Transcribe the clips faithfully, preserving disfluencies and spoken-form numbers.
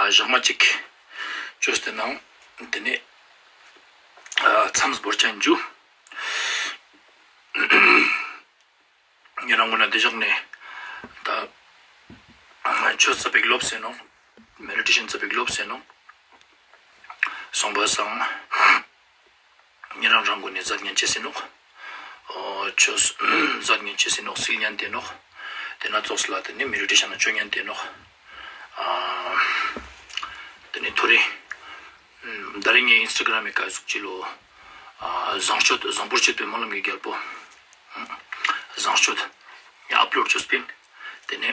ཞག་མ་ཅིག་ཅོས་ཏེ་ནང་ཏེ་ནེ་མཚམས་བོར་ཅན་ཇུ། ཉེ་རང་ངོ་ན་ཏེ་ཞག་ནེ་ད་ཆོས་ཚ་པིག་ལོབས་ཟེར་ནོག། མེ་ཌི་ཊེ་ཤན་ཚ་པིག་ལོབས་ཟེར་ནོག། སོང་པ་སང་ཉེ་རང་རང་ངོ་ནེ་ཛད་ཉན་ཅེས་ཨིན་ནོག། འོ་ཆོས་ཛད་ཉན་ཅེས་ཨིན་ནོག། སིལ་ཉན་ཏེ་ནོག། ཏེ་ན་ཙོགས་ལ་ཏེ་ནེ་མེ་ཌི་ཊེ་ཤན་ན་ཅོ་ཉན་ཏེ་ནོག། ཨ་ཏེ་ནེ་ཐོ་རེ་ད་རིང་ངའི་ཨིན་སི་ཊ་གྲམ་མི་ཀ་ཟུག་ཅིག་ལོ་ཨ་བཟང་སྤྱོད་བཟང་པོར་སྤྱོད་པའི་སྨོན་ལམ་གྱི་རྒྱལ་པོ། བཟང་སྤྱོད་ཡང་ཨབ་ལོཌ་ཅོས་པིན། ཏེ་ནེ་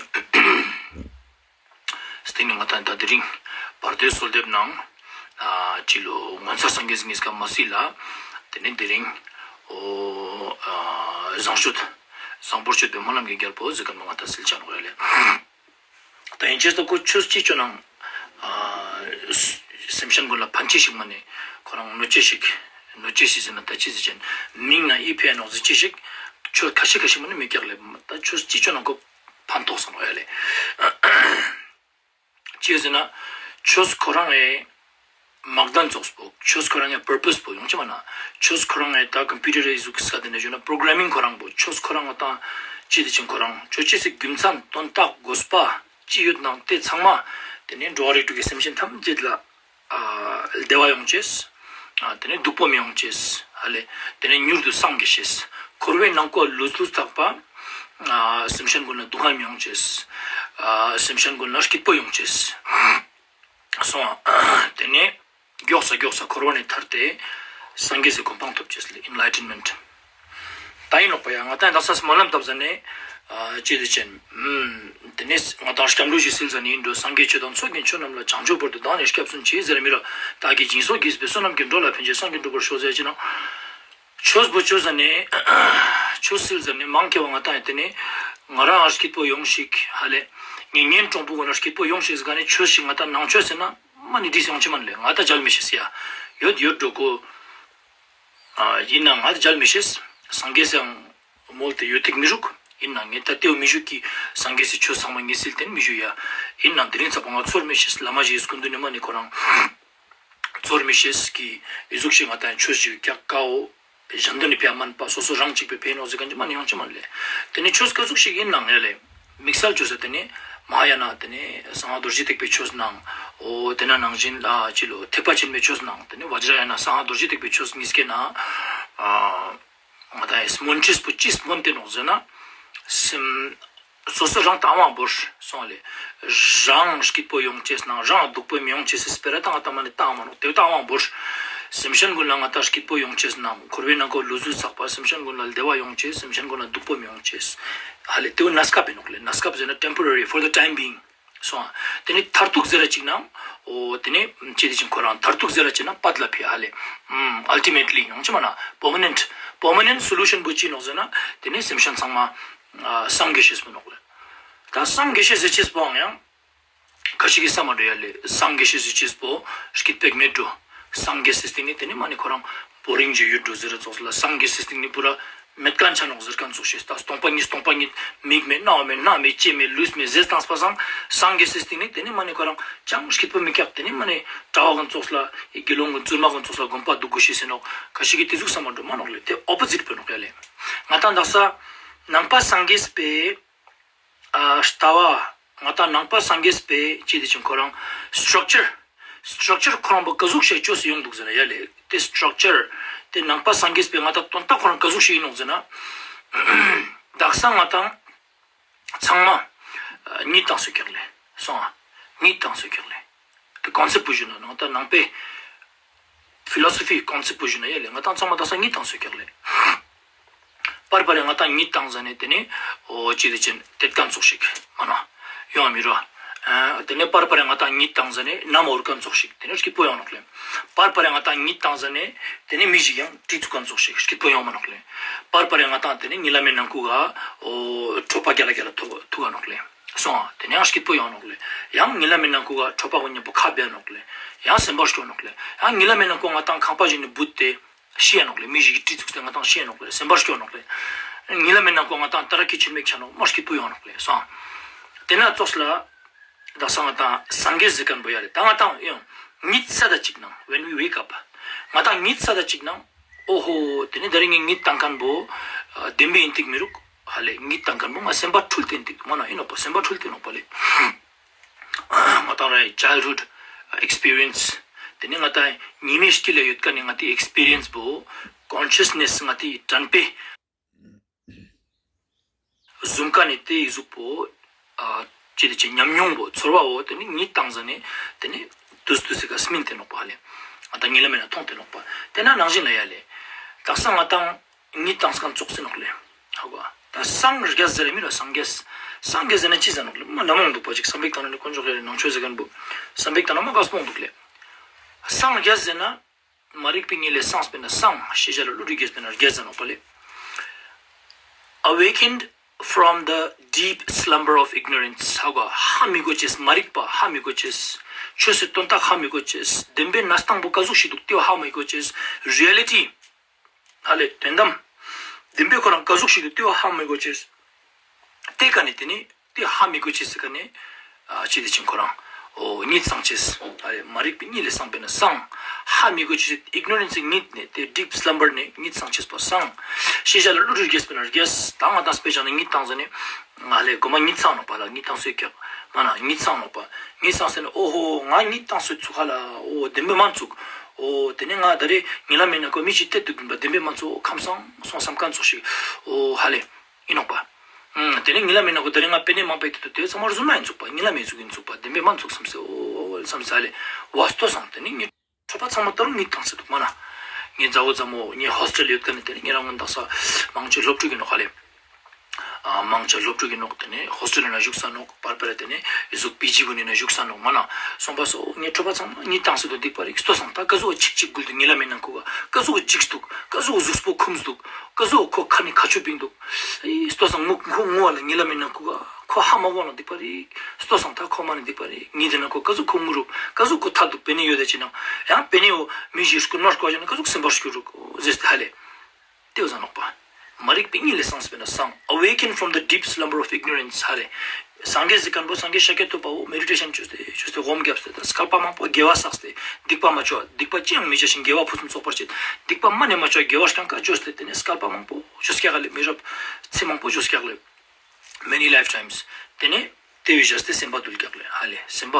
སྟིང་ནེ་ང་ཏང་ད་དེ་རིང་བར་དོའི་གསོལ་འདེབས་ནང་ཨ་ཅི་ལོ་ངོ་མཚར་སངས་རྒྱས་ཉིས་ཀ་མ་སིལ་ལ་ཏེ་ནེ་དེ་རིང་འོ་ཨ་བཟང་སྤྱོད་བཟང་པོར་སྤྱོད་པའི་སྨོན་ལམ་གྱི་རྒྱལ་པོ་ཟེར་ཁན་བོ་ང་ཏང་སིལ་ཆ་ནོག་ཡ་ལེ། ད་ཨིན་ཅེས་ད་ཁོ་ཆོས་ཅི་ཅོ་ནང་ཨ་སེམས་ཅན་གུན་ལ་ཕན་ཅེས་ཤིག་མ་ནེ་ཁོ་རང་གནོད་ཅེས་ཤིག་གནོད་ཅེས་ཤིག་ཟེར་ན་ད་ཅི་ཟེར་ཅན་མིང་ན་ཨི་ཕི་ཨ་ནོག་ཟེར་ཅེས་ཤིག་ཆོས་ཁ་ཤིག་ཁ་ཤིག་མ་ནེ་མི་སྐྱག་ལེ། ད་ཆོས་ཅི་ཅོ་ནང་ཁོ་ཕན་ཐོགས་སོང་ཡ་ལེ། ཅི་ཟེར་ན་ཆོས་ཁོ་རང་ངི་དམག་དོན་ཙོགས་པོ་ཆོས་ཁོ་རང་ངི་པར་པས་པོ་ཡོང་ཅེས་མ་ན། ཆོས་ཁོ་རང་ངི་ད་ཀམ་པུ་ཊར་ཨི་ཟུག་གི་ས་དེ་ནེ་ཞུ་ན་པྲོ་གྲམ་མིང་ཁོ་རང་པོ་ཆོས་ཁོ་རང་ང་ད་ཅི་དེ་ཅིག་ཁོ་རང་ཅོ་ཅེས་སི་རྒྱུ་མཚན་དོན་དག་དགོས་པ་ཅི་ཡོད་ནང་དེ་ཚང་མ་དེ་ནེ་འགྲོ་བ་རིགས་དྲུག་གི་སེམས་ཅན་ཐམས་ཅད་ལ་ཨ་བདེ་བ་ཡོང་ཅེས། ཨ་དེ་ནེ་སྡུག་པོ་མི་ཡོང་ཅེས། ཨ་ལེ། དེ་ནེ་མྱུར་དུ་སངས་རྒྱས་ཤེས། འཁོར་བའི་ནང་ཁོ་ལུས་ལུས་ཐག་པ། ཨ་སེམས་ཅན་གུན་ལ་སྡུག་བསྔལ་མི་ཡོང་ཅེས། ཨ་སེམས་ཅན་གུན་ལ་སྐྱིད་པོ་ཡོང་ཅེས། སོང་། དེ་ནེ་མགྱོགས་ས་མགྱོགས་ས་འཁོར་བ་ནེ་ཐར་ཏེ་སངས་རྒྱས་སི་གོ་འཕང་ཐོབ་ཅེས་ལེ། ཨེན་ལའི་ཊེན་མེནཊ། ད་ཨིན་ནོག་པ་ཡ། ང་ཏང་དག་ས་སྨོན་ལམ་བཏབ་ཟ་ནེ་ཨ་ཅི་དེ་ཅན་ཨུམ་དེ་ནེ་ང་ཏང་སྐྱབས་འགྲོ་ཞིག་སིལ་ཟ་ནེ་ཨིན་འགྲོ། སངས་རྒྱས་ཆོས་དང་ཚོགས་ཀྱི་མཆོག་རྣམས་ལ། བྱང་ཆུབ་བར་དུ་བདག་ནི་སྐྱབས་སུ་མཆི་ཟེར་མི་ར་བདག་གིས་སྦྱིན་སོགས་ཀྱིས་པའི་བསོད་ནམས་ཀྱིས། འགྲོ་ལ་ཕན་ཕྱིར་སངས་རྒྱས་འགྲུབ་པར་ཤོག་ཟེར་ཅེ་ན། ཆོས་པོ་ཅོ་ཟ་ནེ་ཆོས་སིལ་ཟ་ནེ་མང་ཆེ་བ་ང་ཏང་ཡ་དེ་ནེ་ང་རང་ཨ་སྐྱིད་པོ་ཡོང་ཤིག་ཧ་ལེ། ངའི་གཉེན་གྲོགས་པོ་གུན་ཨ་སྐྱིད་པོ་ཡོང་ཤིག་ཟེར་ག་ནེ་ཆོས་ཤིག་ང་ཏང་ནང་ཆོས་ཟེར་ན་མ་ནེ་འདྲིས་ཡོང་ཅེས་མན་ལེ། ང་ཏང་མཇལ་མི་ཤེས་ཡ། ཡོད་ཡོད་འགྲོ་ཁོ། ཨ་ཨིན་ནའང་ང་ཏང་མཇལ་མི་ཤེས། སངས་རྒྱས་སི་ཡང་མོལ་ཏེ་ཡོད་ཐིག་མི་རུག། ཨིན་ནའང་ངས་ད་ལྟེའུ་མི་ཞུ་གི་སངས་རྒྱས་སི་ཆོས་ཚང་མ་ངས་སིལ་ཏེ་མི་ཞུ་ཡ། ཨིན་ནའང་དེ་རིང་ཚ་པོ་ང་ཚོར་མི་ཤེས། བླ་མ་ཞིག་སྐུ་མདུན་ནེ་མ་ནེ་ཁོ་རང་ཚོར་མི་ཤེས་ཀི་ཨི་ཟུག་ཤིག་ང་ཏང་ཆོས་ཤིག་ཀྱག་ཀའོ། གཞན་དོན་ནི་ཕི་ཡ་མན་པ་སོ་སོ་རང་གཅིག་པོའི་ཕི་ཡ་ནོག་ཟེར་ག་ཅི་མ་ནེ་ཡོང་ཅེས་མན་ལེ། དེ་ནེ་ཆོས་ཀ་ཟུག་ཤིག་ཨིན་ནའང་ཡ་ལེ། དམིགས་བསལ་ཆོས་ཟེར་དེ་ནེ་མ་ཧཱ་ཡ་ན་དེ་ནེ་གསང་སྔགས་རྡོ་རྗེ་ཐེག་པའི་ཆོས་ནང་། འོ་དེ་ན་ནང་བཞིན་ཨ་ཅི་ལོ་ཐེག་པ་ཆེན་པོའི་ཆོས་ནང་། དེ་ནེ་བཛྲ་ཡ་ན་གསང་སྔགས་རྡོ་རྗེ་ཐེག་པའི་ཆོས་གཉིས་ཀའི་ནང་ཨ་ང་ཏང་ཡ་སྨོན་ཅེས་པོ་ཅི་སྨོན་ཏེ་ནོག་ཟེར་ན། སེམས་སོ་སོ་རང་ལྟ་བ་བོར་སོང་ལེ། རང་སྐྱིད་པོ་ཡོང་ཅེས་ནང་རང་སྡུག་པོ་མི་ཡོང་ཅེས་སི་སྤེ་ར་ད་ང་ཏང་མ་ནེ་ལྟ་བ་མ་ནོག། དེ་ལྟ་བ་བོར། སེམས་ཅན་གུན་ལ་ང་ཏང་སྐྱིད་པོ་ཡོང་ཅེས་ནང་འཁོར་བའི་ནང་ཁོ་ལུས་ལུས་ཚག་པ་སེམས་ཅན་གུན་ལ་བདེ་བ་ཡོང་ཅེས། སེམས་ཅན་གུན་ལ་སྡུག་པོ་མི་ཡོང་ཅེས། ཧ་ལེ་དེ་བོ་གནས་སྐབས་ཨིན་ནོག་ལེ། གནས་སྐབས་ཟེར་ན་ཊེམ་པོ་ར་རི་for the time being། སོང་། དེ་ནེ་མཐར་ཐུག་ཟེར་ར་ཅིག་ནང་། འོ་དེ་ནེ་ཅི་དེ་ཅིག་ཁོ་རང་མཐར་ཐུག་ཟེར་ར་ཅིག་ནང་པད་ལ་ཕི་ཧ་ལེ། ཨུལ་ཊི་མེཊ་ལི་ཡོང་ཅེས་མ་ན་པར་མ་ནེནཊ་པར་མ་ནེནཊ་སོ་ལུ་ཤན་པོ་ཅི་ནོག་ཟེར་ན། དེ་ནེ་སེམས་ཅན་ཚང་མ་ཨ་སངས་རྒྱས་ཤེས་པོ་ནོག་ལེ། ད་སངས་རྒྱས་ཤེས་ཟེར་ཅེས་པོའང་ཡང་ཁ་ཤིག་གི་སམ་མ་འགྲོ་ཡ་ལེ། སངས་རྒྱས་ཤེས་ཟེར་ཅེས་པོ་སྐྱིད་པོ་མེད་འགྲོ། སངས་རྒྱས་ཟེར་སྟིང་ནེ་དེ་ནེ་མ་ནེ་ཁོ་རང་བོ་རིང་ཅིག་ཡོད་འགྲོ་ཟེར་ར་ཙོགས་ལ། སངས་རྒྱས་ཟེར་སྟིང་ནེ་པུ་ར་མེད་ཁན་ཆ་ནོག་ཟེར་ཁན་ཙོགས་ཤིག། ད་སྟོང་པ་ཉིད་སྟོང་པ་ཉིད་མིག་མེད་རྣ་བ་མེད་སྣ་མེད་ལྕེ་མེད་ལུས་མེད་ཟེར་བཏངས་པ་སང་སངས་རྒྱས་ཟེར་སྟིང་ནེ་དེ་ནེ་མ་ནེ་ཁོ་རང་ཅང་སྐྱིད་པོ་མི་ཀྱག། དེ་ནེ་མ་ནེ་གྲྭ་བ་ཁན་ཙོགས་ལ་དགེ་སློང་གི་བཙུན་མ་ཁན་ཙོགས་ལ་དགོན་པ་འདུག་དགོས་ཤེས་ཟེར་ནོག། ཁ་ཤིག་གི་དེ་ཟུག་སམ་མ་འགྲོ་མ་ནོག་ལེ། དེ་ཨོ་པོ་ཟིཊ་པོ་ནོག་ཡ་ལེ། ང་ཏང་དག་ས་ནང་པ་སངས་རྒྱས་པའི་ཨ་ལྟ་བ། ང་ཏང་ནང་པ་སངས་རྒྱས་པའི་ཅི་དེ་ཅིག་ཁོ་རང་སི་ཊྲག་ཅར། སི་ཊྲག་ཅར་ཁོ་རང་པོ་ཀ་ཟུག་ཤིག་ཅོས་སེ་ཡོང་འདུག་ཟེར་ན་ཡ་ལེ། དེ་སི་ཊྲག་ཅར་དེ་ནང་པ་སངས་རྒྱས་པའི་ང་ཏང་དོན་དག་ཁོ་རང་ཀ་ཟུག་ཤིག་ཨིན་ནོག་ཟེར་ན། དག་ས་ང་ཏང་ཚང་མ་ཨ་གཉིད་བཏང་སོ་ཀྱག་ལེ། སོང་ཨ། གཉིད་བཏང་སོ་ཀྱག་ལེ། དེ་ཀོན་སེབ་པོ་ཞུ་ན་ང་ཏང་ནང་པའི་ཕི་ལོ་སོ་ཕི་ཀོན་སེབ་པོ་ཞུ་ན་ཡ་ལེ། ང་ཏང་ཚང་མ་དག་ས་གཉིད་བཏང་སོ་ཀྱག་ལེ། པར་པར་ཡ་ང་ཏང་གཉིད་བཏང་ཟ་ནེ་དེ་ནེ་འོ་ཅི་དེ་ཅན་དེ་ཀ་ཙོགས་ཤིག་མ་ན་ཡོང་མི་རུག། ཨ་དེ་ནེ་པར་པར་ཡ་ང་ཏང་གཉིད་བཏང་ཟ་ནེ་ནམ་འོར་ཁན་ཙོགས་ཤིག་དེ་ནེ་སྐྱིད་པོ་ཡོང་ནོག་ལེ། པར་པར་ཡ་ང་ཏང་གཉིད་བཏང་ཟ་ནེ་དེ་ནེ་མི་ཞིག་ཡང་གྲི་ཚུགས་ཁན་ཙོགས་ཤིག་སྐྱིད་པོ་ཡོང་མ་ནོག་ལེ། པར་པར་ཡ་ང་ཏང་དེ་ནེ་ཉི་ལམ་མི་ནང་ཁུག་ག་འོ་ཁྲོ་པ་རྒྱལ་ལ་རྒྱལ་ལ་ཐུག་ག་ནོག་ལེ། སོང་ཨ། དེ་ནེ་ཡང་སྐྱིད་པོ་ཡོང་ནོག་ལེ། ཡང་ཉི་ལམ་མི་ནང་ཁུག་ག་ཁྲོ་པ་གུན་ཉམ་པོ་ཁ་བེ་ནོག་ལེ། ཡང་སེམས་པ་སྐྱོ་ནོག་ལེ། ཡང་ཉི་ལམ་མི་ནང་ཁུག་ང་ཏང་ཁང་པ་ཞིག་ནེ་བུད་དེ་ཤི་ཡ་ནོག་ལེ། མི་ཞིག་གི་གྲི་ཚུགས་ཏེ་ང་ཏང་ཤི་ཡ་ནོག་ལེ། སེམས་པ་སྐྱོ་ནོག་ལེ། ཉི་ལམ་མི་ནང་ཁུག་ང་ཏང་ཏ་ར་ཀི་ཆེན་མེད་ཆ་ནོག། མ་སྐྱིད་པོ་ཡོང་ནོག་ལེ། སོང་ཨ། དེ་ན་ཙོགས་ལ་ དག་ས་ང་ཏང་སངས་རྒྱས་ཟེར་ཁན་བོ་ཡ་ལེ། ད་ང་ཏང་ཡང་གཉིད་སད་ད་ཅིག་ནང་། When we wake up, ང་ཏང་གཉིད་སད་ད་ཅིག་ནང་། ཨོ་ཧོ། ཏེ་ནེ་ད་རིང་ངའི་གཉིད་ཏང་ཁན་བོ་ཨ་བདེན་པའི་ཨིན་ཏིག་མི་རུག་ཧ་ལེ། གཉིད་ཏང་ཁན་བོ་ང་སེམས་པ་འཁྲུལ་ཏེ་ཨིན་ཏིག་མ་ན་ཨིན་ནོག་པ། སེམས་པ་འཁྲུལ་ཏེ་ཨིན་ནོག་པ་ལེ། ང་ཏང་རེ་childhood experience ཏེ་ནེ་ང་ཏང་ཉི་མའི་སྐྱིལ་ལ་ཡོད་ཁན་ནི་ང་ཏིའི་ཨེགས་པི་རི་ཡེནས་བོ་consciousness ང་ཏིའི་དྲན་པའི་ཟུམ་ཁན་ནི་ཏེའི་ཟུག་པོ་ཨ་ཅི་ཏེ་ཅི་ཉམས་མྱོང་བོ་ཚོར་བ་བོ་ཏེ་ནེ་གཉིད་ཏང་ཟ་ནེ་ཏེ་ནེ་དུས་དུས་སི་ཀ་སྨིན་ཏེ་ནོག་པ་ལེ། ང་ཏང་གཉིད་ལམ་མེ་ན་ཐོང་ཏེ་ནོག་པ། ཏེ་ན་ནང་བཞིན་ལ་ཡ་ལེ། དག་ས་ང་ཏང་གཉིད་ཏང་ཁན་ཙོགས་སེ་ནོག་ལེ། ཧ་གོ། ད་སངས་རྒྱས་ཟེར་རེ་མི་ར་སངས་རྒྱས། སངས་རྒྱས་ཟེར་ན་ཅི་ཟེར་ནོག་ལེ། མ་ནམ་མོང་འདུག་པ་ཅིག་བསམ་པའི་སྟེང་ནེ་དཀོན་མཆོག་ཡ་ལེ་ནང་ཆོས་ཟེར་ཁན་བོ་བསམ་པའི་སྟེང་ནེ་མ་དཀའ་སྤོང་འདུག་ལེ། སངས་རྒྱས་ཟེར་ན་མ་རིག་པའི་གཉིད་ལས་སངས་པས་ན་སངས། ཤེས་བྱ་ལ་བློ་གྲོས་རྒྱས་པས་ན་རྒྱས་ཟེར་ནོག་པ་ལེ། Awakened from the deep slumber of ignorance. ཧ་གོ། ཧ་མི་གོ་ཅེས། མ་རིག་པ་ཧ་མི་གོ་ཅེས། ཆོས་སི་དོན་དག་ཧ་མི་གོ་ཅེས། བདེན་པའི་གནས་སྟངས་པོ་ཀ་ཟུག་ཞིག་འདུག་ཏེ་བོ་ཧ་མི་གོ་ཅེས། རི་ཡ་ལི་ཊི་ཧ་ལེ་དོན་དམ་བདེན་པའི་ཁོ་རང་ཀ་ཟུག་ཞིག་འདུག་ཏེ་བོ་ཧ་མི་གོ་ཅེས། ཏེ་ཀ་ནེ་ཏེ་ནེ་ཏེ་ཧ་མི་གོ་ཅེས་སི་ཀ་ནེ་ཨ་ཅི་ཏེ་ཅི་ཁོ་རང་ཨོ་གཉིད་སངས་ཅེས། ཨ་རེ་མ་རིག་པའི་གཉིད་ལས་སངས་པས་ན་སངས། ཧ་མི་གོ་ཅེས་སི་ཨིག་ནོ་རེནས་སི་གཉིད་ནེ་ཏེ་ཌིབ་སི་ལམ་བར་ནེ་གཉིད་སངས་ཅེས་པོ་སངས། ཤེས་བྱ་ལ་བློ་གྲོས་རྒྱས་པས་ན་རྒྱས། ད་ང་ཏང་སྤེ་ཆ་ནེ་གཉིད་ཏང་ཟ་ནེ་ང་ལེ་གོ་མ་གཉིད་སངས་ནོག་པ་ལ། གཉིད་ཏང་སོ་ཀྱག་མ་ན་གཉིད་སངས་ནོག་པ། གཉིད་སངས་ཟ་ནེ་ཨོ་ཧོ་ང་གཉིད་ཏང་སོ་ཚུགས་ཧ་ལ། ཨོ་བདེན་པའི་མ་ཚུགས། ཨོ་ཏེ་ནེ་ང་ད་རེ་གཉིད་ལམ་མེ་ན་ཁོ་མི་ཅིག་ཏེ་དུག་གིན་པ་བདེན་པའི་མ་ཚུགས། ཁམས་སངས་སོང་བསམ་ཁན་ཙོགས་ཤིག་ཨོ་ཧ་ལེ་ཨིན་ནོག་པ། ཨུམ། ཏེ་ནེ་གཉིད་ལམ་མེ་ན་ཁོ་ད་རེ་ང་པེ་ནེ་མང་པོ་ཏེ་དུག་ཏེ་ཚང་མ་རྫུན་མ་ཨིན་ཚུགས་པ། གཉིད་ལམ་མེ་ཚུགས་ཨིན་ཚུགས་པ། བདེན་པའི་མ་ཚུགས་བསམ་སེ་ཨོ་བསམ་སེ་ཧ་ལེ་བ་ལྟོས་སང་ཏེ་ནེ་ངའི་གྲོད་པ་ཚང་མ་ད་རུང་གཉིད་ཏང་སེ་དུག་མ་ན། ངའི་མཛའ་བོ་མཛའ་མོ་ངའི་ཧོས་ཊེལ་ཡོད་ཁན་ནི་ཏེ་ནེ་ཉེ་རང་ངོ་དག་ས་མང་ཆེ་སློབ་ཕྲུག་ཨིན་ནོག་ཧ་ལེ། ཨ་མང་ཆེ་སློབ་ཕྲུག་ཨིན་ནོག་ཏེ་ནེ་ཧོས་ཊེལ་ན་བཞུགས་ས་ནོག་པར་པར་ཏེ་ནེ་ཨི་ཟུག་པི་ཇི་གུན་ནི་ན་བཞུགས་ས་ནོག་མ་ན། སོང་པ་སོ་ངའི་གྲོད་པ་ཚང་མ་གཉིད་ཏང་སེ་དུག་སྡིག་པ་རིག་ལྟོས་སང་ད་ཀ་ཟུག་ཅིག་ཅིག་གུལ་དུག་གཉིད་ལམ་མེ་ན་ཁོ་ག་ཀ་ཟུག་ཅིག་དུག་ཀ་ཟུག་གཟུགས་པོ་ཁུམས་དུག་ཀ་ཟུག་ཁོ་ཁ་ནེ་ཁ་ཆུ་བིང་དུག་ཨི་ལྟོས་སང་ངུ་ཁོ་ངུ་བ་ལ་གཉིད་ལམ་མེ་ན་ཁོ་ག་ཁོ་ཧ་མ་གོ་ལ་སྡིག་པ་རིག་ལྟོས་སང་ད་ཁོ་མ་ནེ་སྡིག་པ་རིག་གཉིད་དེ་ན་ཁོ་ཀ་ཟུག་ཁོ་ངུ་རུག་ཀ་ཟུག་ཁོ་ཐད་དུག་པེ་ནེ་ཡོད་དེ་ཅི་ན་ཡང་པེ་ནེ་འོ་མི་ཞིག་སྐུ་ནོར་སྐོར་ཡོད་ན་ཀ་ཟུག་སེམས་པ་སྐྱོ་རུག་ཟེར་ཏེ་ཧ་ལེ། ཏེ་བོ་ཟ་ནོག་པ། མ་རིག་པའི་གཉིད་ལས་སངས་པས་ན་སངས། Awaken from the deep slumber of ignorance. ཧ་ལེ། སངས་རྒྱས་ཟེར་ཁན་བོ་སངས་རྒྱས་ཤཱཀྱ་ཐུབ་པ་བོ་མེ་ཌི་ཊེ་ཤན་ཅོས་ཏེ་ཅོས་ཏེ་སྒོམ་རྒྱབས་ཏེ་ད་སྐལ་པ་མང་པོ་དགེ་བ་བསགས་ཏེ་སྡིག་པ་མ་ཅོ་སྡིག་པ་ཅི་ཡང་མི་བྱ་ཞིང་དགེ་བ་ཕུན་སུམ་ཚོགས་པར་སྤྱད། སྡིག་པ་མ་ནེ་མ་ཅོ་དགེ་བ་རྐྱང་ཀ་ཅོས་ཏེ་ཏེ་ནེ་སྐལ་པ་མང་པོ་ཅོས་ཀྱག་ལེ། མི་རབས་ཚེ་མང་པོ་ཅོས་ཀྱག་ལེ། Many lifetimes. ཏེ་ནེ་ཏེ་བོའི་བཞག་སྟེ་སེམས་པ་དུལ་ཀྱག་ལེ། ཧ་ལེ་སེམས་པ་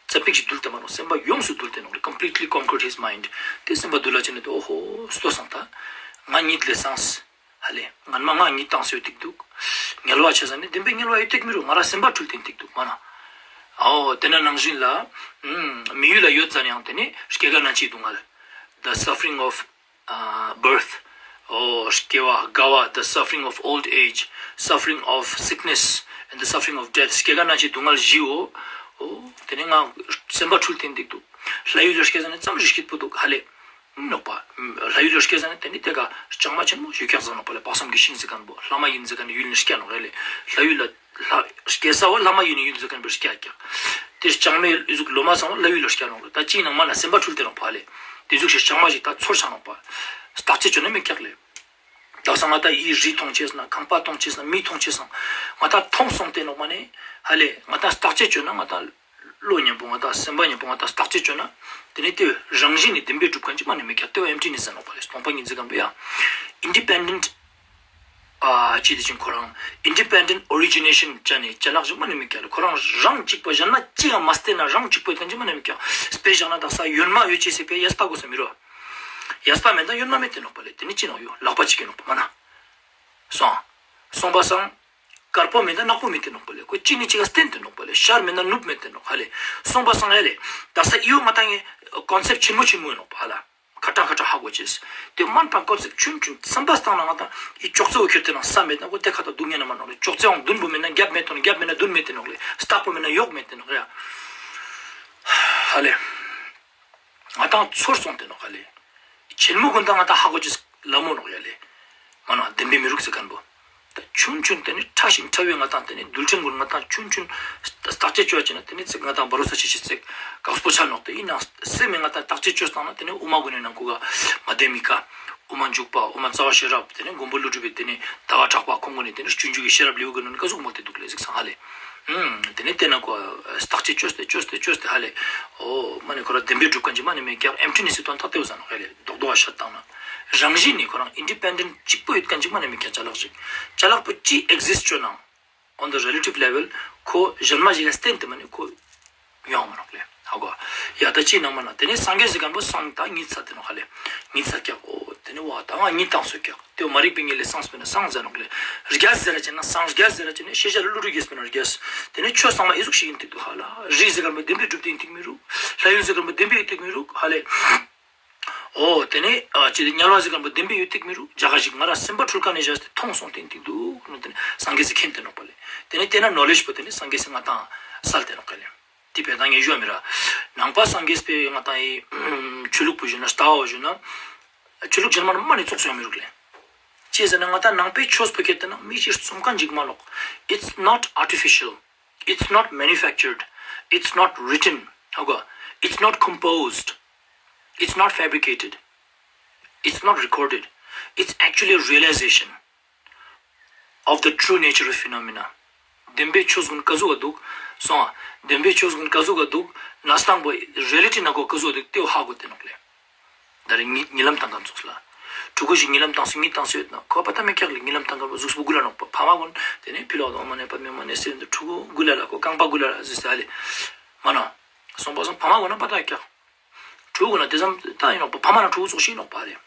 ཙ་པིག་ཞིག་དུལ་ཏེ་མ་ནོག་སེམས་པ་ཡོངས་སུ་དུལ་ཏེ་ནོག་ལེ། Completely conquered his mind. ཏེ་སེམས་པ་དུལ་ལ་ཅི་ནེ་ཏེ་ཨོ་ཧོ་ལྟོས་སང་ད་ང་གཉིད་ལས་སངས། ཧ་ལེ་ངན་མ་ང་གཉིད་ཏང་སེ་ཡོད་ཏིག་དུག་དམྱལ་བ་ཆ་ཟ་ནེ་བདེན་པའི་དམྱལ་བ་ཡོད་ཏིག་མི་རུག་ང་ར་སེམས་པ་འཁྲུལ་ཏེ་ཏིག་དུག་མ་ན། ཨོ་ཏེ་ན་ནང་བཞིན་ལ་ཨུམ་མི་ཡུལ་ལ་ཡོད་ཙ་ན་ཡང་ཏེ་ནེ་སྐྱེ་རྒ་ན་འཆིའི་སྡུག་བསྔལ། The suffering of ཨ་birth. ཨོ་སྐྱེ་བ་རྒ་བ། The suffering of old age, suffering of sickness, and the suffering of death. སྐྱེ་རྒ་ན་འཆིའི་སྡུག་བསྔལ་བཞིའོ། ཨོ་ཏེ་ནེ་ང་སེམས་པ་འཁྲུལ་ཏེ་ཏིག་དུག་ལྷ་ཡུལ་ལ་སྐྱེ་ཟ་ནེ་ཙམ་ཞིག་སྐྱིད་པོ་དུག་ཧ་ལེ། ནོག་པ། ལྷ་ཡུལ་ལ་སྐྱེ་ཟ་ནེ་ཏེ་ནེ་ཏེ་ཀ་ལྕང་མ་ཆེན་མོ་ཞིག་ཀྱག་ཟ་ནོག་པ་ལེ། དཔག་བསམ་གྱི་ཤིང་ཟེར་ཁན་བོ་ལྷ་མ་ཡིན་ཟེར་ཁན་ཡུལ་ནེ་སྐྱེ་ནོག་ཧ་ལེ། ལྷ་ཡུལ་ལ་ལྷ་སྐྱེ་ས་བོ་ལྷ་མ་ཡིན་ཡུལ་ཟེར་ཁན་བོ་སྐྱེ་ཀྱག་ཏེ་ལྕང་མའི་ཨི་ཟུག་ལོ་མ་ཚང་མ་ལྷ་ཡུལ་ལ་སྐྱེ་ནོག་ལེ། ད་ཅི་ནང་མ་ན་སེམས་པ་འཁྲུལ་ཏེ་ནོག་པ་ལེ། ཏེ་ཟུག་ཞིག་ལྕང་མ་ཞིག་ད་ཚོར་ཆ་ནོག་པ། བརྟག་དཔྱད་ཅོ་ན་མི་ཀྱག་ལེ། དག་ས་ང་ཏང་ཨི་རི་མཐོང་ཅེས་ན་ཁང་པ་མཐོང་ཅེས་ན་མི་མཐོང་ཅེས་ན་ང་ཏང་མཐོང་སོང་སྟེ་ནོག་མ་ནེ་ཧ་ལེ་ང་ཏང་བརྟག་དཔྱད་ཅོ་ན་ང་ཏང་བློ་ཉམ་པོ་ང་ཏང་སེམས་པ་ཉམ་པོ་ང་ཏང་བརྟག་དཔྱད་ཅོ་ན་ཏེ་ནེ་ཏེ་རང་བཞིན་ནི་བདེན་པའི་གྲུབ་ཁན་ཅིག་མ་ནེ་མི་ཀྱག་ཏེ་བོ་ཨེམ་ཊི་ནེས་ཟེར་ནོག་པ་ལེ། སྟོང་པ་ཉིད་ཟེར་ཁན་བོ་ཡང་ཨིན་ཌི་པེན་ཌེན་ཊི་ཨ་ཅི་ཏེ་ཅི་ཁོ་རང་ཨིན་ཌི་པེན་ཌེན་ཊི་ཨོ་རི་ཇི་ནེ་ཤན་ཅན་ནི་ཅ་ལག་ཅིག་མ་ནེ་མི་ཀྱག་ལེ། ཁོ་རང་རང་གཅིག་པ་གཞན་མ་ཅི་ཡང་མ་སྟེ་ན་རང་གཅིག་པོ་ཡོད་ཁན་ཅིག་མ་ནེ་མི་ཀྱག་སྤེ་ཆ་ན་དག་ས་ཡོན་མ་ཡོད་ཅེས་སི་ཕིའ་ཡས་པ་གོས་ས་མི་རུག་ཡས་པ་མེད་ན་ཡོན་མ་མེད་དེ་ནོག་པ་ལེ། ཏེ་ནེ་ཅི་ནོག་ཡོད་ལག་པ་ཅིག་གི་ནོག་པ་མ་ན། སོང་། སོང་པ་སང་། དཀར་པོ་མེད་ན་ནག་པོ་མེད་དེ་ནོག་པ་ལེ། ཁོ་གཅིག་ནེ་གཅིག་ག་བརྟེན་ཏེ་ནོག་པ་ལེ། ཤར་མེད་ན་ནུབ་མེད་དེ་ནོག་ཧ་ལེ། སོང་པ་སང་ཧ་ལེ། དག་ས་ཨི་བོ་ང་ཏང་ངི་ཀོན་སེབ་ཆེན་མོ་ཆེན་མོ་ཡིན་ནོག་པ་ཧ་ལ། ཁ་ཏ་ཁ་ཏ་ཧ་གོ་ཅེས། ཏེ་མན་པ་ཀོན་སེབ་ཆུན་ཆུན་བསམ་པ་སྟེང་ན་ང་ཏང་ཨི་ཅོག་ཙེ་བོ་ཁྱེར་ཏེ་ན་ས་མེད་ན་ཁོ་ཏེ་ཁ་ཏ་དུག་ཉན་ན་མ་ནོག་ལེ། ཅོག་ཙེ་བོ་དུན་པོ་མེད་ན་རྒྱབ་མེད་དེ་ནོག་རྒྱབ་མེད་ན་དུན་མེད་དེ་ནོག་ལེ། སྟག་པོ་མེད་ན་ཡོག་མེད་དེ་ནོག་ཡ། ཧ་ལེ། ང་ཏང་ཚོར་སོང་སྟེ་ནོག་ཧ་ལེ། ཆེན་མོ་གུན་ད་ང་ཏང་ཧ་གོ་ཅེས་ལ་མོ་ནོག་ཡ་ལེ། མ་ནོག་བདེན་པའི་མི་རུག་ཟེར་ཁན་བོ། ད་ཆུན་ཆུན་ཏེ་ནེ་ཕྲ་ཞིང་ཕྲ་བའི་ང་ཏང་ཏེ་ནེ་རྡུལ་ཕྲན་གུན་ང་ཏང་ཆུན་ཆུན་བརྟག་དཔྱད་ཅོ་ཅེ་ན་ཏེ་ནེ་ཚིག་ང་ཏང་བ་རོ་ས་ཆེ་ཆེ་ཚིག་ཀག་སྤོ་ཆ་ནོག་ཏེ་ཨིན་ན་སེམས་མེད་ང་ཏང་བརྟག་དཔྱད་ཅོས་ཏང་ན་ཏེ་ནེ་དབུ་མ་གུན་ནི་ནང་ཁུག་ག་མ་བདེན་མི་ཀ་དབུ་མ་འཇུག་པ་དབུ་མ་རྩ་བ་ཤེས་རབ་ཏེ་ནེ་མགོན་པོ་ཀླུ་སྒྲུབ་པའི་ཏེ་ནེ་ཟླ་བ་གྲགས་པ་ཁོང་གུན་ནི་ཏེ་ནེ་སྤྱོད་འཇུག་གི་ཤེས་རབ་ལེའུ་གུན་ནི་ཀ་ཟུག་མོལ་ཏེ་དུག་ལེ་ཟིག་སང་ཧ་ལེ། ཨུམ། དེ་ནས་དེ་ན་ཁོ་བརྟག་དཔྱད་བཅོས་ཏེ་བཅོས་ཏེ་བཅོས་ཏེ་ཧ་ལེ། འོ་མ་ནི་ཁོ་རང་བདེན་པའི་གྲུབ་མཁན་ཅིག་མ་ནི་མེད་ཀྱག་ཨེམ་ཊི་ནེ་སི་དོན་དག་དེ་བོ་ཟེར་ནོག་ཧ་ལེ། རྡོག་རྡོག་ཤད་བཏང་ན། རང་བཞིན་ནི་ཁོ་རང་ཨིན་ཌི་པེན་ཌེན་ཊ་གཅིག་པོ་ཡོད་མཁན་ཅིག་མ་ནི་མེད་ཀྱག་ཅ་ལག་ཅིག་ཅ་ལག་པོ་ཅི་ཨེག་ཟིསྟ་ཅོ་ནའང་on the relative level ཁོ་གཞན་མ་ཞིག་ག་བརྟེན་ཏེ་མ་ནི་ཁོ་ཡོང་མ་ནོག་ལེ། ཧ་གོ། ཡ་ད་ཅི་ནང་མ་ན་དེ་ནས་སངས་རྒྱས་ཟེར་མཁན་པོ་སངས་ད་གཉིད་ཚད་དེ་ནོག་ཧ་ལེ། གཉིད་ཚད་ཀྱག་འོ་དེ་ནས་བ་ད་ང་གཉིད་བཏང་སོང་ཀྱག་དེ་བོ་མ་རིག་པའི་གཉིད་ལས་སངས་པས་ན་སངས་ཟེར་ནོག་ལེ། རྒྱས་ཟེར་ར་ཅེ་ན་སངས་རྒྱས་ཟེར་ར་ཅེ་ན་ཤེས་བྱ་ལ་བློ་རིག་རྒྱས་པས་ན་རྒྱས། དེ་ནས་ཆོས་ཚང་མ་ཨི་ཟུག་ཞིག་ཡིན་ཏིག་འདུག་ཧ་ལེ། རིགས་ཟེར་མཁན་པོ་བདེན་པའི་གྲུབ་དེ་ཡིན་ཏིག་མི་རུག་ལྷ་ཡུལ་ཟེར་མཁན་པོ་བདེན་པའི་ཡིན་ཏིག་མི་རུག་ཧ་ལེ། འོ་དེ་ནས་ཨ་ཅི་དེ་དམྱལ་བ་ཟེར་མཁན་པོ་བདེན་པའི་ཡོད་ཏིག་མི་རུག་རྒྱ་གར་ཞིག་ང་རང་སེམས་པ་འཁྲུལ་མཁན་ནས་བཞག་སྟེ་མཐོང་སོང་སྟེ་ཡིན་ཏིག་འདུག་ནོ། དེ་ནས་སངས་རྒྱས་སི་མཁྱེན་ཏེ་ནོག་པ་ལེ། དེ་ནས་དེ་ན་ནོ་ལེཇ་པོ་དེ་ནས་སངས་རྒྱས་སི་ང་ཏང་སལ་ཏེ་ནོག་ལེ། དེ་བས་ད་ངས་ཞུ་བ་མི་ར། ནང་པ་སངས་རྒྱས་པའི་ང་ཏང་ཨི་ཆོས་ལུགས་པོ་ཞུ་ན་ལྟ་བ་ཞུ་ན། ཆོས་ལུགས་གཞན་མ་ན་མ་ནི་ཙོགས་སུ་ཡང་མི་རུག་ལེ། ཅི་ཟེར་ན་ང་ཏང་ནང་པའི་ཆོས་པོ་ཁྱེར་ཏེ་ན་མི་ཞིག་རྩོམ་མཁན་ཅིག་མ་ནོག It's not artificial. It's not manufactured. It's not written. ཧ་གོ། It's not composed. It's not fabricated. It's not recorded. It's actually a realization of the true nature of phenomena. བདེན་པའི་ཆོས་ཀུན་ཀ་ཟུག་ག་འདུག་སོང་ཨ། བདེན་པའི་ཆོས་ཀུན་ཀ་ཟུག་ག་འདུག་གནས་སྟངས་པོ་རི་ཡལ་ཊི་ནང་ཁོ་ཀ་ཟུག་ག་འདུག་དེ་བོ་ཧ་གོ་དེ་ནོག་ལེ། ད་རེ་ཉི་ཉི་ལམ་བཏང་མཁན་ཙོགས་ལ། ཕྲུ་གུ་ཞིག་ཉི་ལམ་བཏང་སོང་གཉིད་བཏང་སོང་ཡོད་ན་ཁོ་པ་ཏ་མེད་ཀྱག་ལེ། ཉི་ལམ་བཏང་མཁན་པོ་གཟུགས་པོ་འགུལ་ལ་ནོག་པ་ཕ་མ་ཀུན་དེ་ནས་ཕི་ལོག་ཏུ་མ་ནས་པ་མེ་མ་ནས་ཟེར་འདུག་ཕྲུ་གུ་འགུལ་ལ་ལ་ཁོ་རྐང་པ་འགུལ་ལ་ལ་ཟེར་ཟེར་ཨ་ལེ། མ་ན། སོང་པ་སང་ཕ་མ་ཀུན་ན་པ་ཏ་ཡོད་ཀྱག་ཕྲུ་གུ་ན་དེ་ཙམ་ད་ཡིན་ནོག་པ་ཕ་མ་ན་ཕྲུ་གུ་ཙོགས་ཤིག་ཡིན་ནོག་པ་རེད།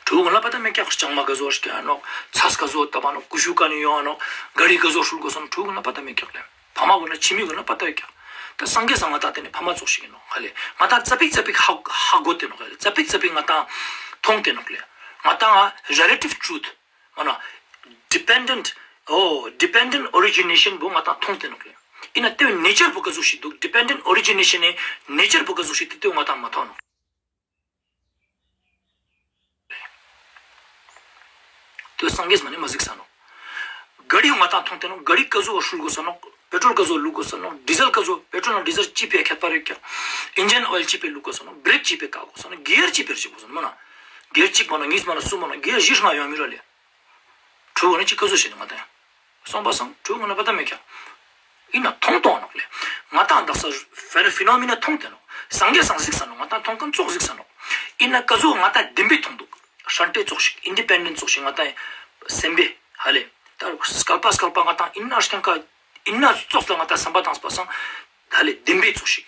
ཕྲུ་གུ་ན་པ་ཏ་མེད་ཀྱག་ལྕང་མ་ག་ཟུག་སྐྱེ་ནོག་ཚས་ག་ཟུག་བཏབ་ནོག་ཀུ་ཤུ་ག་ནས་ཡོང་ནོག་ག་རི་ག་ཟུག་ཧྲུལ་དགོས་སོང་ཕྲུ་གུ་ན་པ་ཏ་མེད་ཀྱག་ལེ། ཕ་མ་ཀུན་ན་ཕྱི་མི་ཀུན་ན་པ་ཏ་ཡོད་ཀྱག་ད་སངས་རྒྱས་སང་ང་ཏང་དེ་ནི་ཕ་མ་ཙོགས་ཤིག་ཡིན་ནོག་ཧ་ལེ། ང་ཏང་ཙ་པིག་ཙ་པིག་ཧ་ཧ་གོ་དེ་ནོག་ཧ་ལེ། ཙ་པིག་ཙ་པིག་ང་ཏང་མཐོང་དེ་ནོག་ལེ། ང་ཏང་ང་རི་ལེ་ཊིབ་ཊྲུ་ཐ་མ་ན། ཌི་པེན་ཌེན་ཊ། འོ། ཌི་པེན་ཌེན་ཊ་ཨོ་རི་ཇི་ནེ་ཤན་པོ་ང་ཏང་མཐོང་སྟེ་ནོག་ལེ། ཨིན་ན་དེའི་ནེ་ཅར་པོ་ག་ཟུག་ཞིག་འདུག་ཌི་པེན་ཌེན་ཊ་ཨོ་རི་ཇི་ནེ་ཤན་ནི་ནེ་ཅར་པོ་ག་ཟུག་ཞིག་འདུག་དེ་ང་ཏང་མ་མཐོང་ནོག་དེ་སངས་རྒྱས་མ་ནི་མ་གཟིགས་ས་ནོག་ག་རི་ང་ཏང་མཐོང་སྟེ་ནོག་ག་རི་ག་ཟུག་ཧྲུལ་དགོས་ས་ནོག་པེ་ཊྲོལ་ག་ཟུག་བླུག་དགོས་ས་ནོག་ཌི་ཟལ་ག་ཟུག་པེ་ཊྲོལ་ནང་ཌི་ཟལ་ཅི་ཕིའ་ཁྱད་པར་ཡོད་ཀྱག་ཨིན་ཇིན་ཨོའིལ་ཅི་ཕིའ་བླུག་དགོས་ས་ནོག་བྷི་རེཀ་ཅི་ཕིའ་བཀག་དགོས་ས་ནོག་གི་ཡར་ཅི་ཕིའ་རྒྱག་དགོས་ས་ནོག་མ་ན། གི་ཡར་གཅིག་མ་ན་གཉིས་མ་ན་གསུམ་མ་ན་གི་ཡར་བཞི་ལྔ་ཡོང་མི་ར་ལེ། ཕྲུ་གུ་ན་ཅི་ག་ཟུག་ཤེས་ནི་ང་ཏང་ཡང་། སོང་པ་སང་ཕྲུ་གུ་ན་པ་ཏ་མེད་ཀྱག་ཨིན་ན་མཐོང་མཐོང་ནོག་ལེ། ང་ཏང་དག་ས་ཕེ་ནོ་མི་ན་མཐོང་སྟེ་ནོག་སངས་རྒྱས་སང་གཟིགས་ས་ནོག་ང་ཏང་མཐོང་མཁན་ཙོགས་གཟིགས་ས་ནོག་ཨིན་ན་ག་ཟུག་ང་ཏང་བདེན་པའི་མཐོང་འདུག་ཧྲན་ཏེ་ཙོགས་ཤིག་ཨིན་ཌི་པེན་ཌེན་ཊ་ཙོགས་ཤིག་ང་ཏང་སེམས་པའི་ཧ་ལེ། ད་སྐལ་པ་སྐལ་པ་ང་ཏང་ཨིན་ན་རྐྱང་ཀ་ཨིན་ན་ཙོགས་ལ་ང་ཏང་བསམ་པ་བཏང་པ་སང་ཧ་ལེ་བདེན་པའི་ཙོགས་ཤིག་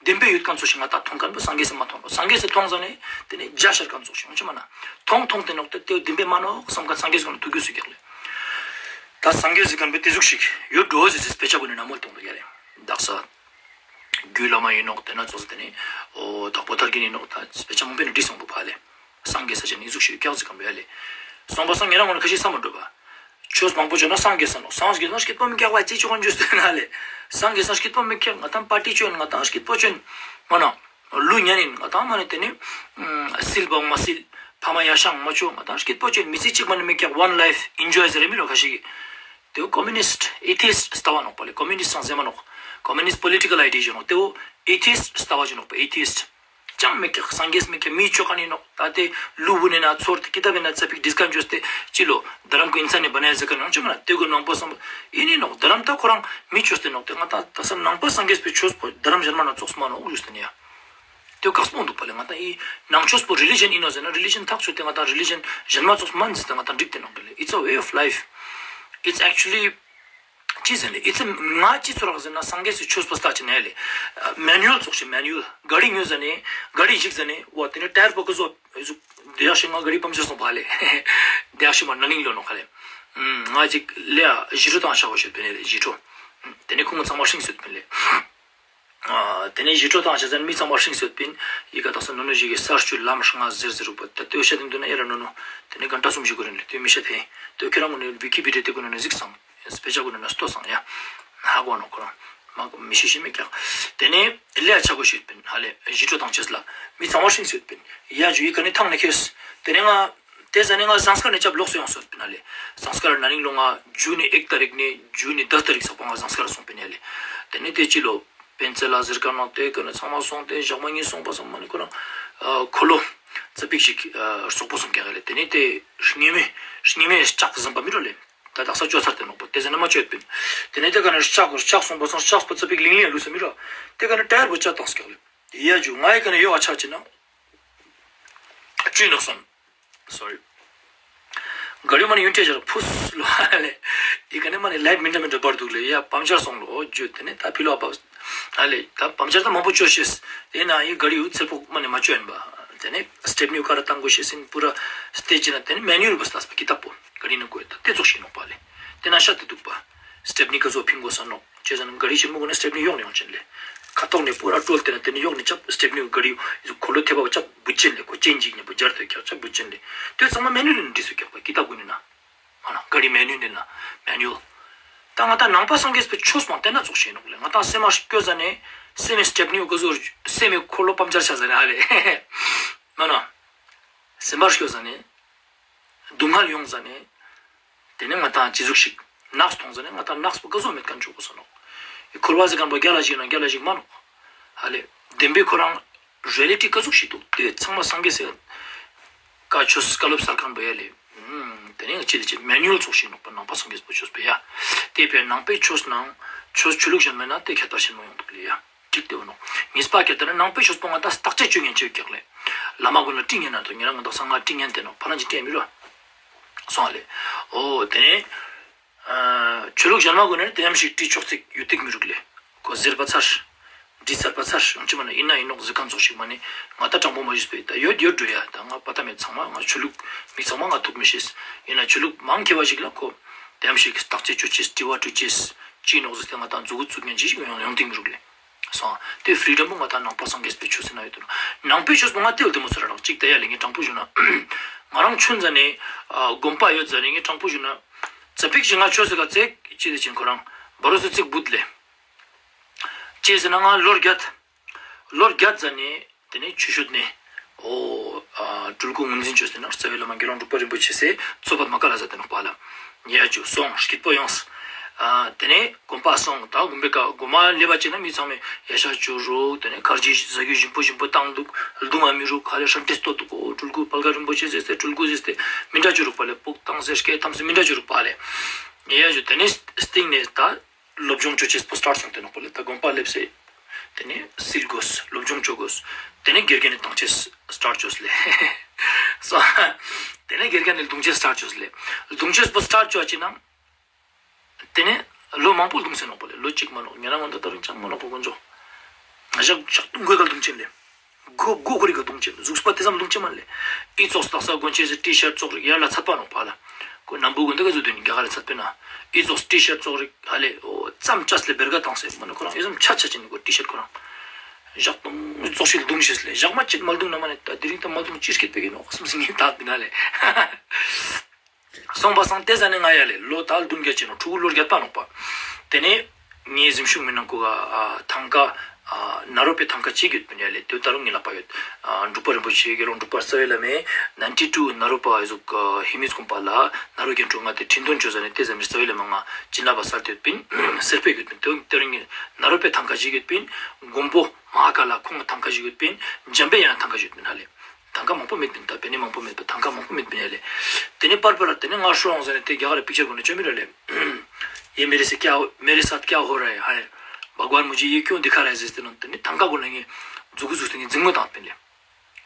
བདེན་པའི་ཡོད་མཁན་ཙོགས་ཤིག་ང་ཏང་མཐོང་མཁན་པོ་སངས་རྒྱས་སི་མ་མཐོང་ནོག་སངས་རྒྱས་སི་མཐོང་ཟ་ནེ་དེ་ནི་རྒྱ་ཤར་མཁན་ཙོགས་ཤིག་ཡོང་ཆ་མ་ན། མཐོང་མཐོང་སྟེ་ནོག་དེ་དེ་བདེན་པའི་མ་ནོག་བསམ་མཁན་སངས་རྒྱས་སི་ཐུགས་རྒྱུས་སུ་རྒྱག་ལེ། ད་སངས་རྒྱས་སི་མཁན་པོ་དེ་ཟུག་ཤིག་ཡོད་འགྲོ་ཟེར་ཟེར་དཔེ་ཆ་ཀུན་ནི་ན་མོལ་གཏོང་དུག་ཡ་ལེ། དག་ས་རྒྱུད་བླ་མ་ཡིན་ནོག་དེ་ན་ཙོགས་ཟེར་དེ་ནི་འོ་དྭགས་པོ་ཐར་རྒྱན་ཡིན་ནོག་ད་དཔེ་ཆ་མང་པོའི་ནང་བྲིས་སོང་པོ་ཕ་ལེ། སངས་རྒྱས་ས་ཆ་ནི་ཟུག་ཤིག་ཀྱག་ཟེར་མཁན་པོ་ཡ་ལེ། སོང་པ་སང་ཉེ་རང་ངོ་ན་ཁ་ཤས་བསམ་མ་འགྲོ་པ། ཆོས་མང་པོ་བྱོན་ན་སངས་རྒྱས་ས་ནོག་སངས་རྒྱས་ན་སྐྱིད་པོ་མི་ཀྱག་པ་ཅི་ཆོག་གོ་འཇུས་ཏེ་ན་ལེ། སངས་རྒྱས་ས་སྐྱིད་པོ་མི་ཀྱག་ང་ཏང་པར་ཊི་བྱོན་ང་ཏང་སྐྱིད་པོ་བྱོན། མ་ན། ལུས་ཉན་ཡིན་ང་ཏང་མ་ནི་དེ་ནི། སིལ་བ་མ་སིལ། ཕ་མ་ཡ་ཤང་མ་ཆོ་ང་ཏང་སྐྱིད་པོ་བྱོན་མི་ཚེ་གཅིག་མ་ནི་མི་ཀྱག one life enjoy ཟེར་མི་རོ་ཁ་ཤས་ཀྱི། དེ་ཀོ་མུ་ནིསྟ་ཨེ་ཐི་ཨིསྟ་ལྟ་བ་ནོག་པ་ལེ། ཀོ་མུ་ནིསྟ་སང་ཟེར་མ་ནོག་ཀོ་མུ་ནིསྟ་པོ་ལི་ཊི་ཀལ་ཨའི་ཌི་ཡ་ནོག་དེ་བོ་ཨེ་ཐི་ཨིསྟ་ལྟ་བ་ཅིག་ནོག་པ་ཨེ་ཐི་ཨིསྟ། ཅང་མེད་ཀྱག་སངས་རྒྱས་མེད་ཀྱག་མི་ཆོ་ག་ནི་ནོག་ད་དེ་ལུས་བུ་ནི་ན་ཚོར་ཏེ་ཀི་ཏ་བི་ན་ཙ་པིག་ཌིས་ཀན་ཅོས་ཏེ་ཅི་ལོ་དྷ་རམ་ཀོ་ཨིན་སན་ནི་བ་ན་ཡ་ཟེར་ཀ་ནང་ཆོ་མ་ན་དེ་གོ་ནང་པོ་སམ་ཨིན་ནི་ནོག་དྷ་རམ་ད་ཁོ་རང་མི་ཆོས་ཏེ་ནོག་དེ་ང་ད་ད་ས་ནང་པ་སངས་རྒྱས་པའི་ཆོས་པོ་དྷ་རམ་གཞན་མ་ན་ཙོགས་མ་ནོག་ཡུས་ཏེ་ནི་ཡ། དེ་བོ་ཀག་སྤོང་འདུག་པ་ལེ། ང་ད་ཨི་ནང་ཆོས་པོ་རི་ལི་ཇན་ཨིན་ནོག་ཟེར་ན་རི་ལི་ཇན་ཐག་ཆོད་དེ་ང་ད་རི་ལི་ཇན་གཞན་མ་ཙོགས་མ་ན་ཟེར་ཏེ་ང་ད་འགྲིག་སྟེ་ནོག་གི་ལེ། It's a way of life. It's actually ཅི་ཟེར་ནི་ཨི་ཙི་ང་ཅི་ཚོར་རག་ཟེར་ན་སངས་རྒྱས་སི་ཆོས་པོ་ལྟ་ཅི་ནས་ལེ། མེ་ནུ་ཨལ་ཙོགས་ཤིག་མེ་ནུ་ཨལ་ག་རི་ཉོས་ཟ་ནེ་ག་རི་ཞིག་ཟ་ནེ་བ་དེ་ནི་ཊ་ཡར་པོ་ཀ་ཟོ་ཟུག་དེ་ཡག་ཤིག་ང་ག་རི་པམ་ཆར་སོང་པ་ལེ། དེ་ཡག་ཤིག་མ་ན་ནིང་ལོ་ནོག་ཁ་ལེ། ང་ཅིག་ལེ་ཨ་ཞི་ཁྲོ་དང་ཤ་བོ་ཤོད་པིན་ལེ་ཞི་ཁྲོ། དེ་ནི་ཁོང་ཚང་མ་ཧྲིང་སོད་པིན་ལེ། དེ་ནས་ཞི་ཁྲོ་དང་ཞེ་ཟན་མི་ཚང་མ་ཧྲིང་སོད་པིན། ཡི་ག་དག་ས་ནོ་ནོ་ཞིག་གི་གསར་བཅོས་ལམ་ལྔ་ཟེར་ཟེར་རུག་པ་ད་དེ་བཤད་དེ་འདུག་ན་ཡ་ར་ནོ་ནོ། དེ་ནས་གན་ཏ་སུམ་ཞིག་གོ་རེ་ནི་དེ་མི་ཤད་དེ། དེ་ཁྱེད་རང་ངོ་ནས་ཝི་ཀི་པི་ཌི་ཡ་དེ་གོ་ནོ་ནས་གཟིགས་སང་། དཔེ་ཆ་གོ་ནོ་ནས་ལྟོས་སང་ཡ། ཧ་གོ་ནོ་ཁོ་རང་། མ་གོ་མི་ཤེས་ཤེས་མེད་ཀྱག་དེ་ནས་ལེ་ཡ་ཆ་གོ་ཤོད་པིན་ཧ་ལེ་ཞི་ཁྲོ་དང་ཅེས་ལ། མི་ཚང་མ་ཧྲིང་སོད་པིན། ཡ་ཇུ་ཡི་ག་ནས་ཐང་ནས་ཁེས། དེ་ནས་ང་། དེ་ཟ་ནེ་ང་ཟངས་དཀར་ནས་ཅབ་ལོགས་སུ་ཡོང་སོད་པིན་ཧ་ལེ། ཟངས་དཀར་ན་ནིང་ལོ་ང་ཇུན་ནི་ཨེག་ཏ་རིག་ནས་ཇུན་ནི་དཱ་ཏ་རིག་ཚག་པ་ང་ཟངས་དཀར་སོང་པིན་ཧ་ལེ། དེ་ནས་དེ་ཅི་ལོ། པེན་ཚེ་ལ་ཟེར་ཀ་ན་དེ་ཀ་ན་ཚང་མ་སོང་སྟེ་ཞག་མ་གཉིས་སོང་པ་སང་མ་ནི་ཁོ་རང་། ཨ་འཁོར་ལོ། ཙ་པིག་ཞིག་ཨ་རྩོག་པོ་སོང་ཀྱག་ལེ། དེ་ནས་དེ་སྙེ་མོའི་སྙེ་མོའི་ལྕགས་ཟམ་པ་མི་རོ་ལེ། ད་དག་ས་ཅོ་ཚར་ཏེ་ནོག་པ། ཏེ་ཟ་ནེ་མ་ཅོ་ཡོད་པིན། ཏེ་ནེ་ཏེ་ཀ་ནེ་ལྕགས་གོ་ལྕགས་སོང་པ་སང་ལྕགས་པོ་ཙ་པིག་ལིང་ལིང་ལུས་ས་མི་ར། ཏེ་ཀ་ནེ་ཊ་ཡར་པོ་ཆ་ཏང་སྐྱག་ལེ། ཡ་ཇུ་ང་ཡི་ཀ་ནེ་ཡོག་ཨ་ཆ་ཅེ་ན། ཅུ་ནོག་སོང་། སོ་རི། ག་རི་མ་ནེ་ཡུན་ཏེ་ཇར་ཕུས་ལོ་ཧ་ལེ། ཡི་ཀ་ནེ་མ་ནེ་ལའིཊ་མི་འདྲ་མི་འདྲ་བར་དུག་ལེ། ཡ་པམ་ཅར་སོང་ལོ་ཇུ། ཏེ་ནེ་ད་ཕི་ལོག་བབས། ཧ་ལེ་ད་པམ་ཅར་ད་མང་པོ་ཅོ་ཤེས། ཏེ་ན་ཡི་ག་རི་ཡུ་ཚེ་ཕོག་མ་ནེ་མ་ཅོ་ཡིན་པ། ཏེ་ནེ་སི་ཊེབ་ནི་ཡུ་ཀ་ར་ཏང་གོ་ཤེས་ཨིན་པུ་ར་སི་ཊེ་ཇི་ན། ཏེ་ནེ་མེ་ནུ་ཨལ་བ་སྟས་པ་ཀི་ཏབ་པོ་ག་རི་ནེ་གོ་ཡ་ད་ཏེ་ཙོགས་ཤིག་ནོག་པ་ལེ། ཏེ་ན་ཤ་ཏེ་དུག་པ། སི་ཊེབ་ནི་ཀ་ཟོ་ཕིང་གོས་ས་ནོག། ཅི་ཟེར་ན་ག་རི་ཆེན་མོ་གུན་ནི་སི་ཊེབ་ནི་ཡོག་ནེ་ཡོང་ཅེན་ལེ། ཁ་ཐོག་ནེ་པུ་ར་ཀྲོལ་ཏེ་ན་ཏེ་ནེ་ཡོག་ནེ་ཅབ་སི་ཊེབ་ནི་ག་རི་ཁོ་ལོ་ཐེབ་བ་ཅབ་བུད་ཅེན་ལེ། ཁོ་ཅེན་ཇིག་ནེ་པུ་ཇར་ཏེ་ཀྱག་ཅབ་བུད་ཅེན་ལེ། ཏེ་ཚང་མ་མེ་ནུ་ཨལ་ནེ་བྲིས་སུ་ཀྱག་པ་ཀི་ཏབ་གུན་ནི་ན། མ་ན་ག་རི་མེ་ནུ་ཨལ་ནེ་ན་མེ་ནུ་ཨལ། ད་ང་ཏང་ནང་པ་སངས་རྒྱས་པའི་ཆོས་མང་ཏེ་ན་ཙོགས་ཤིག་ནོག་ལེ། ང་ཏང་སེམས་མ་སྐྱོ་ཟ་ནེ་སེམས་མེ་སི་ཊེབ་ནི་ཡུ་ཀ་ཟོ་སེམས་མེ་ཁོ་ལོ་པམ་ཅར་ཆ་ཟ་ནེ་ཧ་ལེ། མ་ན། སེམས་པ་སྐྱོ་ཟ་ནེ། སྡུག་བསྔལ་ཡོང་ཟ་ནེ། ཏེ་ནེ་ང་ཏང་ཅི་ཟུག་ཤིག་ནགས་ཐོང་ཟ་ནེ་ང་ཏང་ནགས་པོ་ཀ་ཟུག་མེད་ཁན་ཅོ་གོས་ས་ནོག། ཡི་འཁོར་བ་ཟེར་ཁན་པོ་རྒྱལ་ལ་ཞིག་ན་རྒྱལ་ལ་ཞིག་མ་ནོག། ཧ་ལེ། བདེན་པའི་ཁོ་རང་རི་ཡ་ལི་ཊི་ཀ་ཟུག་ཤིག་དུག། ཏེ་ཚང་མ་སངས་རྒྱས་སི་བཀའ་ཆོས་བཀའ་སློབ་སལ་ཁན་པོ་ཡ་ལེ། ཨུམ། ཏེ་ནེ་ཅི་ལེ་ཅི་མེ་ནུ་ཨལ་ཙོགས་ཤིག་ནོག་པ་ནང་པ་སངས་རྒྱས་པའི་ཆོས་པོ་ཡ། ཏེ་བས་ནང་པའི་ཆོས་ནང་ཆོས་ཆོས་ལུགས་གཞན་མེད་ན་ཏེ་ཁྱད་པར་ཆེན་མོ་ཡོང་དུག་ལེ་ཡ། གཅིག་ཏེ་བོ་ནོག། ཉིས་པ་ཀ་ཏེ་ནེ་ནང་པའི་ཆོས་པོ་ང་ཏང་བརྟག་དཔྱད་ཅོ་ཉན་ཅེས་ཀྱག་ལེ། བླ་མ་གུན་ལ་དྲི་ཉན་ན་དོ་ཉེ་རང་ང་ཏང་སང་ང་དྲི་ཉན་ཏེ་ནོག་ཕ་རང་ཅི་ཏེ་མི་རུ། སོང་ལེ། འོ་ཏེ་ནེ། ཨ་ཆོས་ལུགས་གཞན་མ་གུན་ནི་ཏེ་ཡམ་ཞིག་དྲི་ཆོག་ཚིག་ཡོད་ཏིག་མི་རུག་ལེ། ཁོ་ཟེར་པ་ཚར། དྲི་ཚར་པ་ཚར་ཡང་ཅི་མ་ན་ཨིན་ན་ཨིན་ནོག་ཟེར་ཁན་ཙོགས་ཤིག་མ་ནེ་ང་ཏང་དྲང་པོ་མ་ཞུས་པའི་ད་ཡོད་ཡོད་འགྲོ་ཡ། ད་ང་པ་ཏ་མེད་ཚང་མ་ང་ཆོས་ལུགས་མི་ཚང་མ་ང་ཐུག་མི་ཤེས། ཨིན་ན་ཆོས་ལུགས་མང་ཁེ་བ་ཞིག་ལ་ཁོ་ཏེ་ཡམ་ཞིག་བརྟག་དཔྱད་ཅོ་ཅེས་དྲི་བ་དྲི་ཅེས་ཅི་ནོག་ཟེར་ཏེ་ང་ཏང་མཛུ་གུ་ཚུགས་ཉན་ཅི་ཞིག་ཡོང་ཡོང་ཏིག་མི་རུག་ལེ། སོང་། ཏེ་ཕི་རི་ཌམ་པོ་ང་ཏང་ནང་པ་སངས་རྒྱས་པའི་ཆོས་སི་ན་ཡོད་དུ་ནོག། ནང་པའི་ཆོས་པོ་ང་ཏེ་ལ་ཏེ་མོ་ཟེར་ར་ནོག་ཅིག་ཏ་ཡ་ལེ་ངས་དྲང་པོ་ཞུ་ན། ང་རང་ཆུན་ཟ་ནེ་ཨ་དགོན་པ་ཡོད་ཟ་ནེ་ངས་དྲང་པོ་ཞུ་ན། ཙ་པིག་ཅིག་ང་ཆོས་སི་ཀ་ཙེག་ཅི་ཏེ་ཅིན་ཁོ་རང་བ་རོ་སུ་ཙེག་བུད་ལེ། ཅི་ཟེར་ན་ང་ལོ་རྒྱད། ལོ་རྒྱད་ཟ་ནེ། ཏེ་ནེ་ཆུ་ཤོད་ནེ། འོ། ཨ་སྤྲུལ་སྐུ་ངོས་འཛིན་ཅོས་ཏེ་ནོག་རྩ་བའི་བླ་མ་དགེ་སློང་འབྲུག་པ་རིན་པོ་ཆེ་སི་ཚོགས་པ་མ་ཀ་ལ་ཟ་ཏེ་ནོག་པ་ལ། ཡ་ཇུ་སོང་སྐྱིད་པོ་ཡོངས། ཨ་ཏེ་ནེ་དགོན་པ་སོང་ད་དགོན་པའི་ཀ་དགོན་མ་ལེབ་བ་ཅིག་ན་མི་ཚང་མས་ཡ་ཤ་ཅོ་རུག། ཏེ་ནེ་ཁར་ཇི་ཟ་རྒྱུ་ཞིམ་པོ་ཞིམ་པོ་ཏང་དུག། ལྡུང་ང་མི་རུག། ཁ་ལེ་ཧྲན་ཏེ་སྟོད་དུག། འོ་སྤྲུལ་སྐུ་བལ་ག་རིན་པོ་ཆེ་ཟེར་ཏེ་སྤྲུལ་སྐུ་ཟེར་ཏེ་མི་འདྲ་ཅོ་རུག་པ་ལེ། སྤུག་ཏང་ཟེར་སྐད་ཐམས་སེ་མི་འདྲ་ཅོ་རུག་པ་ལེ། ཡ་ཇུ་ཏེ་ནེ་སྟིང་ནེ་ད། སློབ་སྦྱོང་ཅོ་ཅེས་པོ་སི་ཊཱརྚ་སོང་སྟེ་ནོག་པོ་ལེ། ད་དགོན་པ་ལེབས་སེ། ཏེ་ནེ་སིལ་གོས་སློབ་སྦྱོང་ཅོ་གོས། ཏེ་ནེ་དགེ་རྒན་ནི་ཏང་ཅེས་སི་ཊཱརྚ་ཅོས་ལེ། སོ། ཏེ་ནེ་དགེ་རྒན་ནི་ལྡུང་ཅེས་སི་ཊཱརྚ་ཅོས་ལེ། ལྡུང་ཅེས་པོ་སི་ཊཱརྚ་ཅོ་ཅི་ན། ཏེ་ནེ་ལོ་མང་པོ་ལྡུང་སེ་ནོག་པོ་ལེ། ལོ་ཅིག་མ་ནོག། ཉེ་རང་ང་ད་ད་རུང་ཅང་མ་ནོག་པོ་དཀོན་མཆོག། ང་ཞག་ཞག་ལྡུང་གོས་ག་ལྡུང་ཅེན་ལེ། གོ་གོ་གོ་རི་ག་ལྡུང་ཅེན། གཟུགས་པོ་ཏེ་ཙམ་ལྡུང་ཅེན་མ་ལེ། ཨི་ཙོགས་སྟག་ས་གོན་ཅེས་སི་ཊི་ཤརྚ་ཙོགས་རིག་ཡར་ལ་ཚད་པ་ནོག་པ་ལ། ཁོ་ནམ་བུ་གུན་ཏེ་ག་ཟུག་དུན་རྒྱ་གར་ལ་ཚད་པེ་ན། ཨི་ཙོགས་ཊི་ཤརྚ་ཙོགས་རིག་ཧ་ལེ་འོ་ཙམ་ཅས་ལེ་བེར་ག་ཏང་སེ་མ་ནེ་ཁོ་རང་ཨི་ཙམ་ཆ་ཆ་ཅེན་ནི་གོ་ཊི་ཤརྚ་ཁོ་རང་། ཞག་ལྡུང་ཙོགས་ཤིག་ལྡུང་ཤེས་ལེ། ཞག་མ་ཅིག་མ་ལྡུང་ན་མ་ནེ་ད་དེ་རིང་ད་མ་ལྡུང་ཅི་སྐད་པེ་གི་ནོག་སམ་སེ་ངས་ད་དེ་ན་ལེ། སོང་པ་སང་ཏེ་ཟ་ནེ་ང་ཡ་ལེ་ལོ་ད་ལྡུང་རྒྱ་ཅེ་ནོག་ཕྲུ་གུ་ལོ་རྒྱད་པ་ནོག་པ། ཏེ་ནེ་ངའི་གཟིམ་ཤུགས་མི་ནང་ཁུ་ག་ཨ་ཐང་ཀ་ཨ་ནཱ་རོ་པའི་ཐང་ཀ་ཅིག་ཡོད་པིན་ཡ་ལེ། ཏེ་ད་རུང་ངའི་ལག་པ་ཡོད། ཨ་འབྲུག་པ་རིན་པོ་ཆེ་དགེ་སློང་འབྲུག་པ་རྩ་བའི་བླ་མས་ནཱའིན་ཊི་ཊུ་ནཱ་རོ་པ་ཨི་ཟུག་ཧེ་མིས་ཀུན་པ་ལ་ནཱ་རོ་རྒན་དྲུག་ང་ཏེ་ཁྲིན་ཏུན་ཅོ་ཟ་ནེ་ཏེ་ཟ་ནེ་རྩ་བའི་བླ་མ་ང་བྱིན་རླབས་པ་སལ་ཏེ་ཡོད་པིན། སེར་པོ་ཡོད་པིན། ཏེ་ད་རུང་ངའི་ནཱ་རོ་པའི་ཐང་ཀ་ཅིག་ཡོད་པིན། མགོན་པོ་མ་ཧཱ་ཀཱ་ལ་ཁོང་ཐང་ཀ་ཅིག་ཡོད་པིན། འཇམ་པའི་དབྱངས་ཐང་ཀ་ཅིག་ཡོད་པིན་ཧ་ལེ། ཐང་ཀ་མང་པོ་མེད་པིན། ད་པེ་ནེ་མང་པོ་མེད་པ་ཐང་ཀ་མང་པོ་མེད་པིན་ཡ་ལེ། ཏེ་ནེ་པར་པར་ཏེ་ནེ་ང་ཧྲོ་ཧོང་ཟེར་ནེ་ཏེ་རྒྱ་གར་རི་པིག་ཅར་གུན་ནི་ཅོ་མི་ར་ལེ། ཡེ་མེ་རེ་ས་ཀྱ་ཧོ་ར་ཧེ། བྷ་ག་ཝན་མུ་ཇེ་ཡེ་ཀྱོ་དི་ཁ་ར་ཧེ་ཟེར་ཏེ་ནང་ཏེ་ནེ་ཐང་ཀ་གུན་ལ་ངས་མཛུ་གུ་ཟུག་སྟེ་ངས་འཛིང་མོ་ཏང་པིན་ལེ།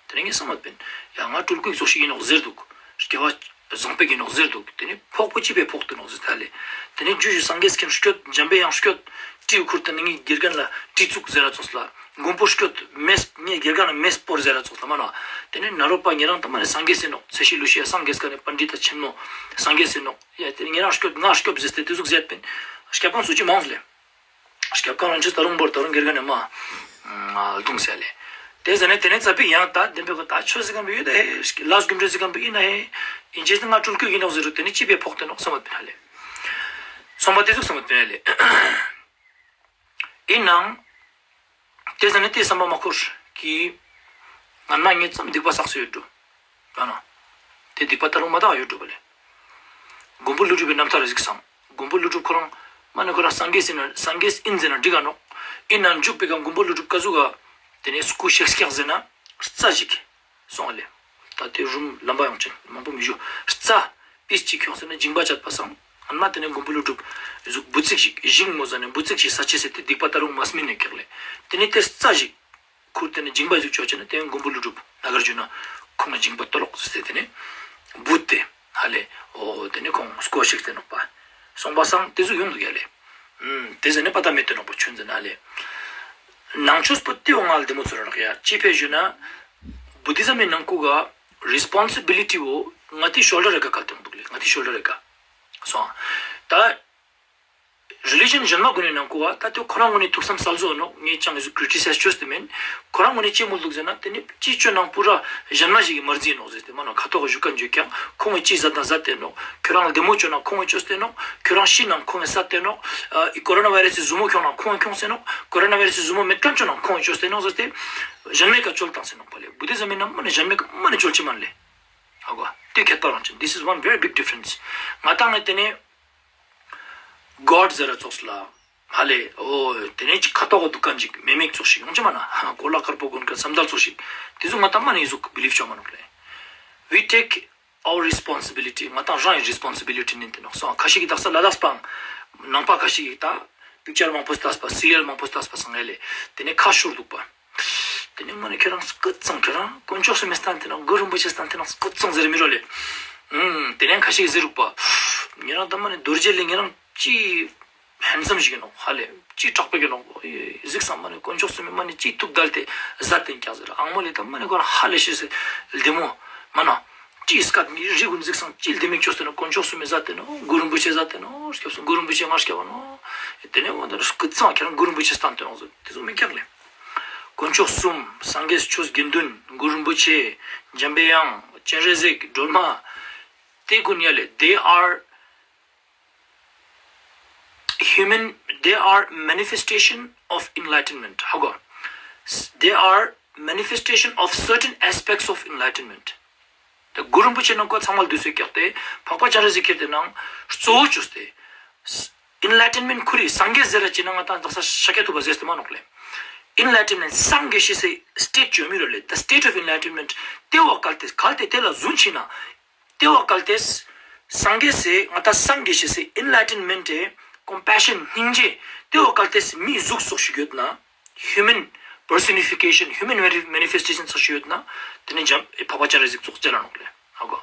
ཏེ་ནེ་ངས་སམ་མད་པིན། ཡ་ང་སྤྲུལ་སྐུ་ཙོགས་ཤིག་ཨིན་ནོག་ཟེར་དུག། སྐྱེ་བ་བཟང་པོ་གི་ནོག་ཟེར་དུག། ཏེ་ནེ་ཕོག་པོ་ཅི་པེ་ཕོག་ཏེ་ནོག་ཟེར་ད་ལེ། ཏེ་ནེ་ཇུ་ཇུ་སངས་རྒྱས་མཁྱེན་སྐྱོད། འཇམ་པའི་དབྱངས་སྐྱོད། ཊི་ཁུར་ཏེ་ནེ་ངའི་དགེ་རྒན་ལ་ཊི་ཚུགས་ཟེར་ར་ཙོགས་ལ། མགོན་པོ་སྐྱོད། མེས་ངའི་དགེ་རྒན་ལ་མེས་སྤོར་ཟེར་ར་ཙོགས་ལ་མ་ན། ཏེ་ནེ་ནཱ་རོ་པ་ཉེ་རང་ད་མ་ནེ་སངས་རྒྱས་ཟེར་ནོག། ཚེ་ཤི་ལུས་ཤི་ཡ་སངས་རྒྱས་ཀ་ནེ་པཎྜི་ཏ་ཆེན་མོ་སངས་རྒྱས་ཟེར་ནོག། ཡ་ཏེ་ནེ་ཉེ་རང་སྐྱོད་ང་སྐྱོད་ཟེར་ཏེ་ཏེ་ཟུག་ཟེར་པིན། སྐྱབས་ཁང་སུ་ཅི་མང་ལེ། སྐྱབས་ཁང་རང་ཆེ་ད་རུང་བོར་ད་རུང་དགེ་རྒན་ནི་མ་ལྡུང་ཟེར་ལེ། ཏེ་ཟ་ནེ་ཏེ་ནེ་ཙ་པིག་ཡང་ད་བདེན་པའི་གོ་ད་ཆོས་ཟེར་ཁན་པོ་ཡོད་ད་ཧེ། ལས་རྒྱུ་འབྲས་ཟེར་ཁན་པོ་ཨིན་ན་ཧེ། ཨིན་ཅེས་ཏེ་ང་སྤྲུལ་སྐུ་ཨིན་ནོག་ཟེར་རུ་ཏེ་ནེ་ཅི་པེ་ཕོག་ཏེ་ནོག་སམ་མད་པིན་ཧ་ལེ། སོང་པ་ཏེ་ཟུག་སམ་མད་པིན་ཧ་ལེ། ཨིན་ནའང་། ཏེ་ཟ་ནེ་ཏེ་སམ་པ་མ་ཁུར་གི། ང་ན་ངེ་ཙམ་སྡིག་པ་བསགས་སེ་ཡོད་འགྲོ། ཨ་ན། ཏེ་སྡིག་པ་ད་རུང་མ་དག་ཡོད་འགྲོ་བ་ལེ། མགོན་པོ་ཀླུ་སྒྲུབ་པའི་རྣམ་ཐར་རེ་གཟིགས་སམ། མགོན་པོ་ཀླུ་སྒྲུབ་ཁོ་རང་མ་ནེ་ཁོ་རང་སངས་རྒྱས་ཟེར་ན་སངས་རྒྱས་ཨིན་ཟེར་ན་འགྲིག་ག་ནོག། ཨིན་ན་འཇུག་པའི་ཀ་མགོན་པོ་ཀླུ་སྒྲུབ་ཀ་ཟུག་ག། ཏེ་ནེ་སྐུ་གཤེགས་སྐྱག་ཟེར་ན་རྩ་ཞིག་སོང་ལེ། ད་ཏེ་རུམ་ལམ་པ་ཡོང་ཅེན་མང་པོ་མི་ཞུ། རྩ་པིས་ཅིག་ཁྱོངས་ཟེར་ན་འཇིང་པ་བཅད་པ་སང་ མ་ཏེ་ནེ་མགོན་པོ་ཀླུ་སྒྲུབ་ཟུག་བུ་ཙིག་ཞིག་ཞིང་མོ་ཟ་ནེ་བུ་ཙིག་ཞིག་ས་ཆེ་སེ་ཏེ་སྡིག་པ་ད་རུང་མ་སྨིན་ནེ་ཀྱག་ལེ། ཏེ་ནེ་ཏེ་རྩ་ཞིག་ཁུར་ཏེ་ནེ་འཇིང་པ་ཟུག་ཅོ་ཅེ་ན་ཏེ་མགོན་པོ་ཀླུ་སྒྲུབ་ན་གར་ཇུ་ན་ཁོང་ང་འཇིང་པ་ཏོ་ལོག་ཟེར་ཏེ་ཏེ་ནེ་བུད་དེ་ཧ་ལེ། འོ་ཏེ་ནེ་ཁོང་སྐོར་ཞིག་སྟེ་ནོག་པ། སོང་པ་སང་ཏེ་ཟུག་ཡོང་འདུག་ཡ་ལེ། ཨུམ་ཏེ་ཟེར་ནེ་པ་ཏ་མེད་དེ་ནོག་པ་ཆུན་ཟེར་ན་ལེ། ནང་ཆོས་པོ་ཏེ་བོ་ང་ལ་བདེ་མོ་ཚོར་རག་ཡ་ཅི་ཕི་ཞུ་ན། བུ་དྷི་ཛམ་མི་ནང་ཁུག་ག་རི་སི་པོན་སི་བི་ལི་ཊི་བོ་ང་ཏི་ཤོལ་ཌར་རེ་ཀ་ཀལ་ཏེ་འདུག་ལེ། ང་ཏི་ཤོལ་ཌར་རེ་ཀ་སོང་། ཏ་རི་ལི་ཇན་ཞན་མ་གུན་ནི་ནང་ཁུག་ག་ཏ་ཏེ་ཁོ་རང་གུན་ནི་ཐུགས་བསམ་སལ་ཟོ་ནོག། ངས་ཅང་ཨི་ཟུག་ཀྲི་ཊི་སའིཛ་ཅོས་ཏེ་མེན། ཁོ་རང་གུན་ནི་ཅི་མོལ་འདུག་ཟེར་ན་ཏེ་ནི་ཅི་ཅོ་ནང་པུ་ར་ཞན་མ་ཞིག་གི་མར་ཟི་ནོག་ཟེར་ཏེ་མ་ནོག། ཁ་ཐོག་ག་ཞུ་ཁན་ཅོ་ཀྱང་ཁོང་གི་ཅི་ཟ་ཏང་ཟ་ཏེ་ནོག། ཁྱོ་རང་ལ་བདེ་མོ་ཅོ་ན་ཁོང་གི་ཅོས་ཏེ་ནོག། ཁྱོ་རང་ཤི་ན་ཁོང་གི་ས་ཏེ་ནོག། ཨ་ཨི་ཀོ་རོ་ན་བའི་རས་སི་ཟུར་མོ་ཁྱོང་ན་ཁོང་གི་ཁྱོངས་ཏེ་ནོག། ཀོ་རོ་ན་བའི་རས་སི་ཟུར་མོ་མེད་ཁན་ཅོ་ན་ཁོང་གི་ཅོས་ཏེ་ནོག་ཟེར་ཏེ་ཞན་མའི་ཀ་ཅོལ་ཏང་ཟེར་ནོག་པ་ལེ། བུ་དྷི་ཛམ་མི་ནང་མ་ནེ་ཞན་མའི་ཀ་མ་ནེ་ཅོལ་ཅེས་མན་ལེ། ཧ་གོ། ཏེ་ཁྱད་པར་རང་ཅན། This is one very big difference. ང་ཏང་ངི་ཏེ་ནེ་གོཌ་ཟེར་ར་ཙོགས་ལ་ཧ་ལེ། འོ་ཏེ་ནེ་ཅིག་ཁ་ཐོག་ག་དུག་ཁན་ཅིག་མེ་མེག་ཙོགས་ཤིག་ཡོང་ཅེས་མ་ན་གོ་ལ་དཀར་པོ་གོན་ཁན་སམ་དལ་ཙོགས་ཤིག་ཏེ་ཟུག་ང་ཏང་མ་ནེ་ཨི་ཟུག་བི་ལིབ་ཅོ་མ་ནོག་ལེ། We take our responsibility. ང་ཏང་རང་ངི་རི་སི་པོན་སི་བི་ལི་ཊི་ནེན་ཏེ་ནོག་སོང་། ཁ་ཤིག་གི་དག་ས་ལ་དྭགས་པའང་ནང་པ་ཁ་ཤིག་གི་ཏ་པིག་ཅར་མང་པོ་ལྟས་པ་སི་རི་ཡལ་མང་པོ་ལྟས་པ་སང་ངེ་ལེ། ཏེ་ནེ་ཁ་ཤོར་དུག་པ། ཏེ་ནེ་མ་ནེ་ཁྱོ་རང་སྐུ་ཚང་ཁྱོ་རང་དཀོན་མཆོག་གསུམ་མི་སྟན་ཏེ་ནོག། གུ་རུ་རིན་པོ་ཆེ་སྟན་ཏེ་ནོག། སྐུ་ཚང་ཟེར་མི་རོ་ལེ། ཨུམ་ཏེ་ནེ་ཁ་ཤིག་གི་ཟེར་རུག་པ། ཉེ་རང་ཏ་མ་ནེ་རྡོ་རྗེ་ལེ་ཉེ་རང་ཅི་ཧན་སམ་ཞིག་ཨིན་ནོག་ཧ་ལེ། ཅི་དྲག་པོ་ཨིན་ནོག་ཟིགས་སང་མ་ནེ་དཀོན་མཆོག་གསུམ་མི་མ་ནེ་ཅི་ཐུགས་དལ་ཏེ་ཟ་ཏེན་ཀྱག་ཟེར། ཨང་མོ་ལེ་ཏ་མ་ནེ་ཁོ་རང་ཧ་ལེ་ཤེས་སེ་ལྡེ་མོ་མ་ན། ཅི་སྐད་ངི་རི་གུན་ཟིགས་སང་ཅི་ལྡེ་མིག་ཅོས་ཏེ་ནོག། དཀོན་མཆོག་གསུམ་མི་ཟ་ཏེ་ནོག། གུ་རུ་རིན་པོ་ཆེ་ཟ་ཏེ་ནོག། སྐྱབས་སུ་གུ་རུ་རིན་པོ་ཆེ་ང་སྐྱབས་ནོག། ཏེ་ནེ་འོ་ཏ་སྐུ་ཚང་ཁྱོ་རང་གུ་རུ་རིན་པོ་ཆེ་སྟན་ཏེ་ནོག་ཟེར། ཏེ་ཟུག་མི་ཀྱག་ལེ། དཀོན་མཆོག་གསུམ་སངས་རྒྱས་ཆོས་དགེ་འདུན་གུ་རུ་རིན་པོ་ཆེ་འཇམ་པའི་དབྱངས་སྤྱན་རས་གཟིགས་སྒྲོལ་མ་ཏེ་གུན་ཡ་ལེ། They are human, they are manifestation of enlightenment. ཧ་གོ། They are manifestation of certain aspects of enlightenment. ཏ་གུ་རུ་རིན་པོ་ཆེ་ནང་ཁུག་ཚང་མ་ལ་དུས་སུ་ཀྱག་སྟེ་འཕགས་པ་སྤྱན་རས་གཟིགས་ཁྱེར་ཏེ་ནང་གཙོ་བོ་ཅོས་ཏེ་ཨིན་ལའི་ཊེན་མེན་ཊ་ཁུར་རེ་སངས་རྒྱས་ཟེར་ར་ཅི་ན་ང་ཏང་དག་ས་ཤཱཀྱ་ཐུབ་པ་ཟེར་ཏེ་མ་ནོག་ལེ། ཨིན་ལའི་ཊེན་མེན་ཊ་སངས་རྒྱས་ཤེས་སི་སི་ཊེཊ་ཅོ་མི་རོ་ལེ། The state of enlightenment. ཏེ་བོ་གལ་ཏེ་གལ་ཏེ་ཏེ་ལ་ཟུན་ཆི་ན། ཏེ་བོ་གལ་ཏེ་སངས་རྒྱས་སི་ང་ཏང་སངས་རྒྱས་ཤེས་སི་ཨིན་ལའི་ཊེན་མེན་ཊ་ཀོམ་པེ་ཤན་སྙིང་རྗེ་ཏེ་བོ་གལ་ཏེ་མིའི་གཟུགས་སོགས་ཤིག་ཡོད་ན། Human personification, human manifestation ཙོགས་ཤིག་ཡོད་ན། ཏེ་ནེ་འཇམ་འཕགས་པ་སྤྱན་རས་གཟིགས་ཙོགས་ཅོ་ལ་ནོག་ལེ། ཧ་གོ།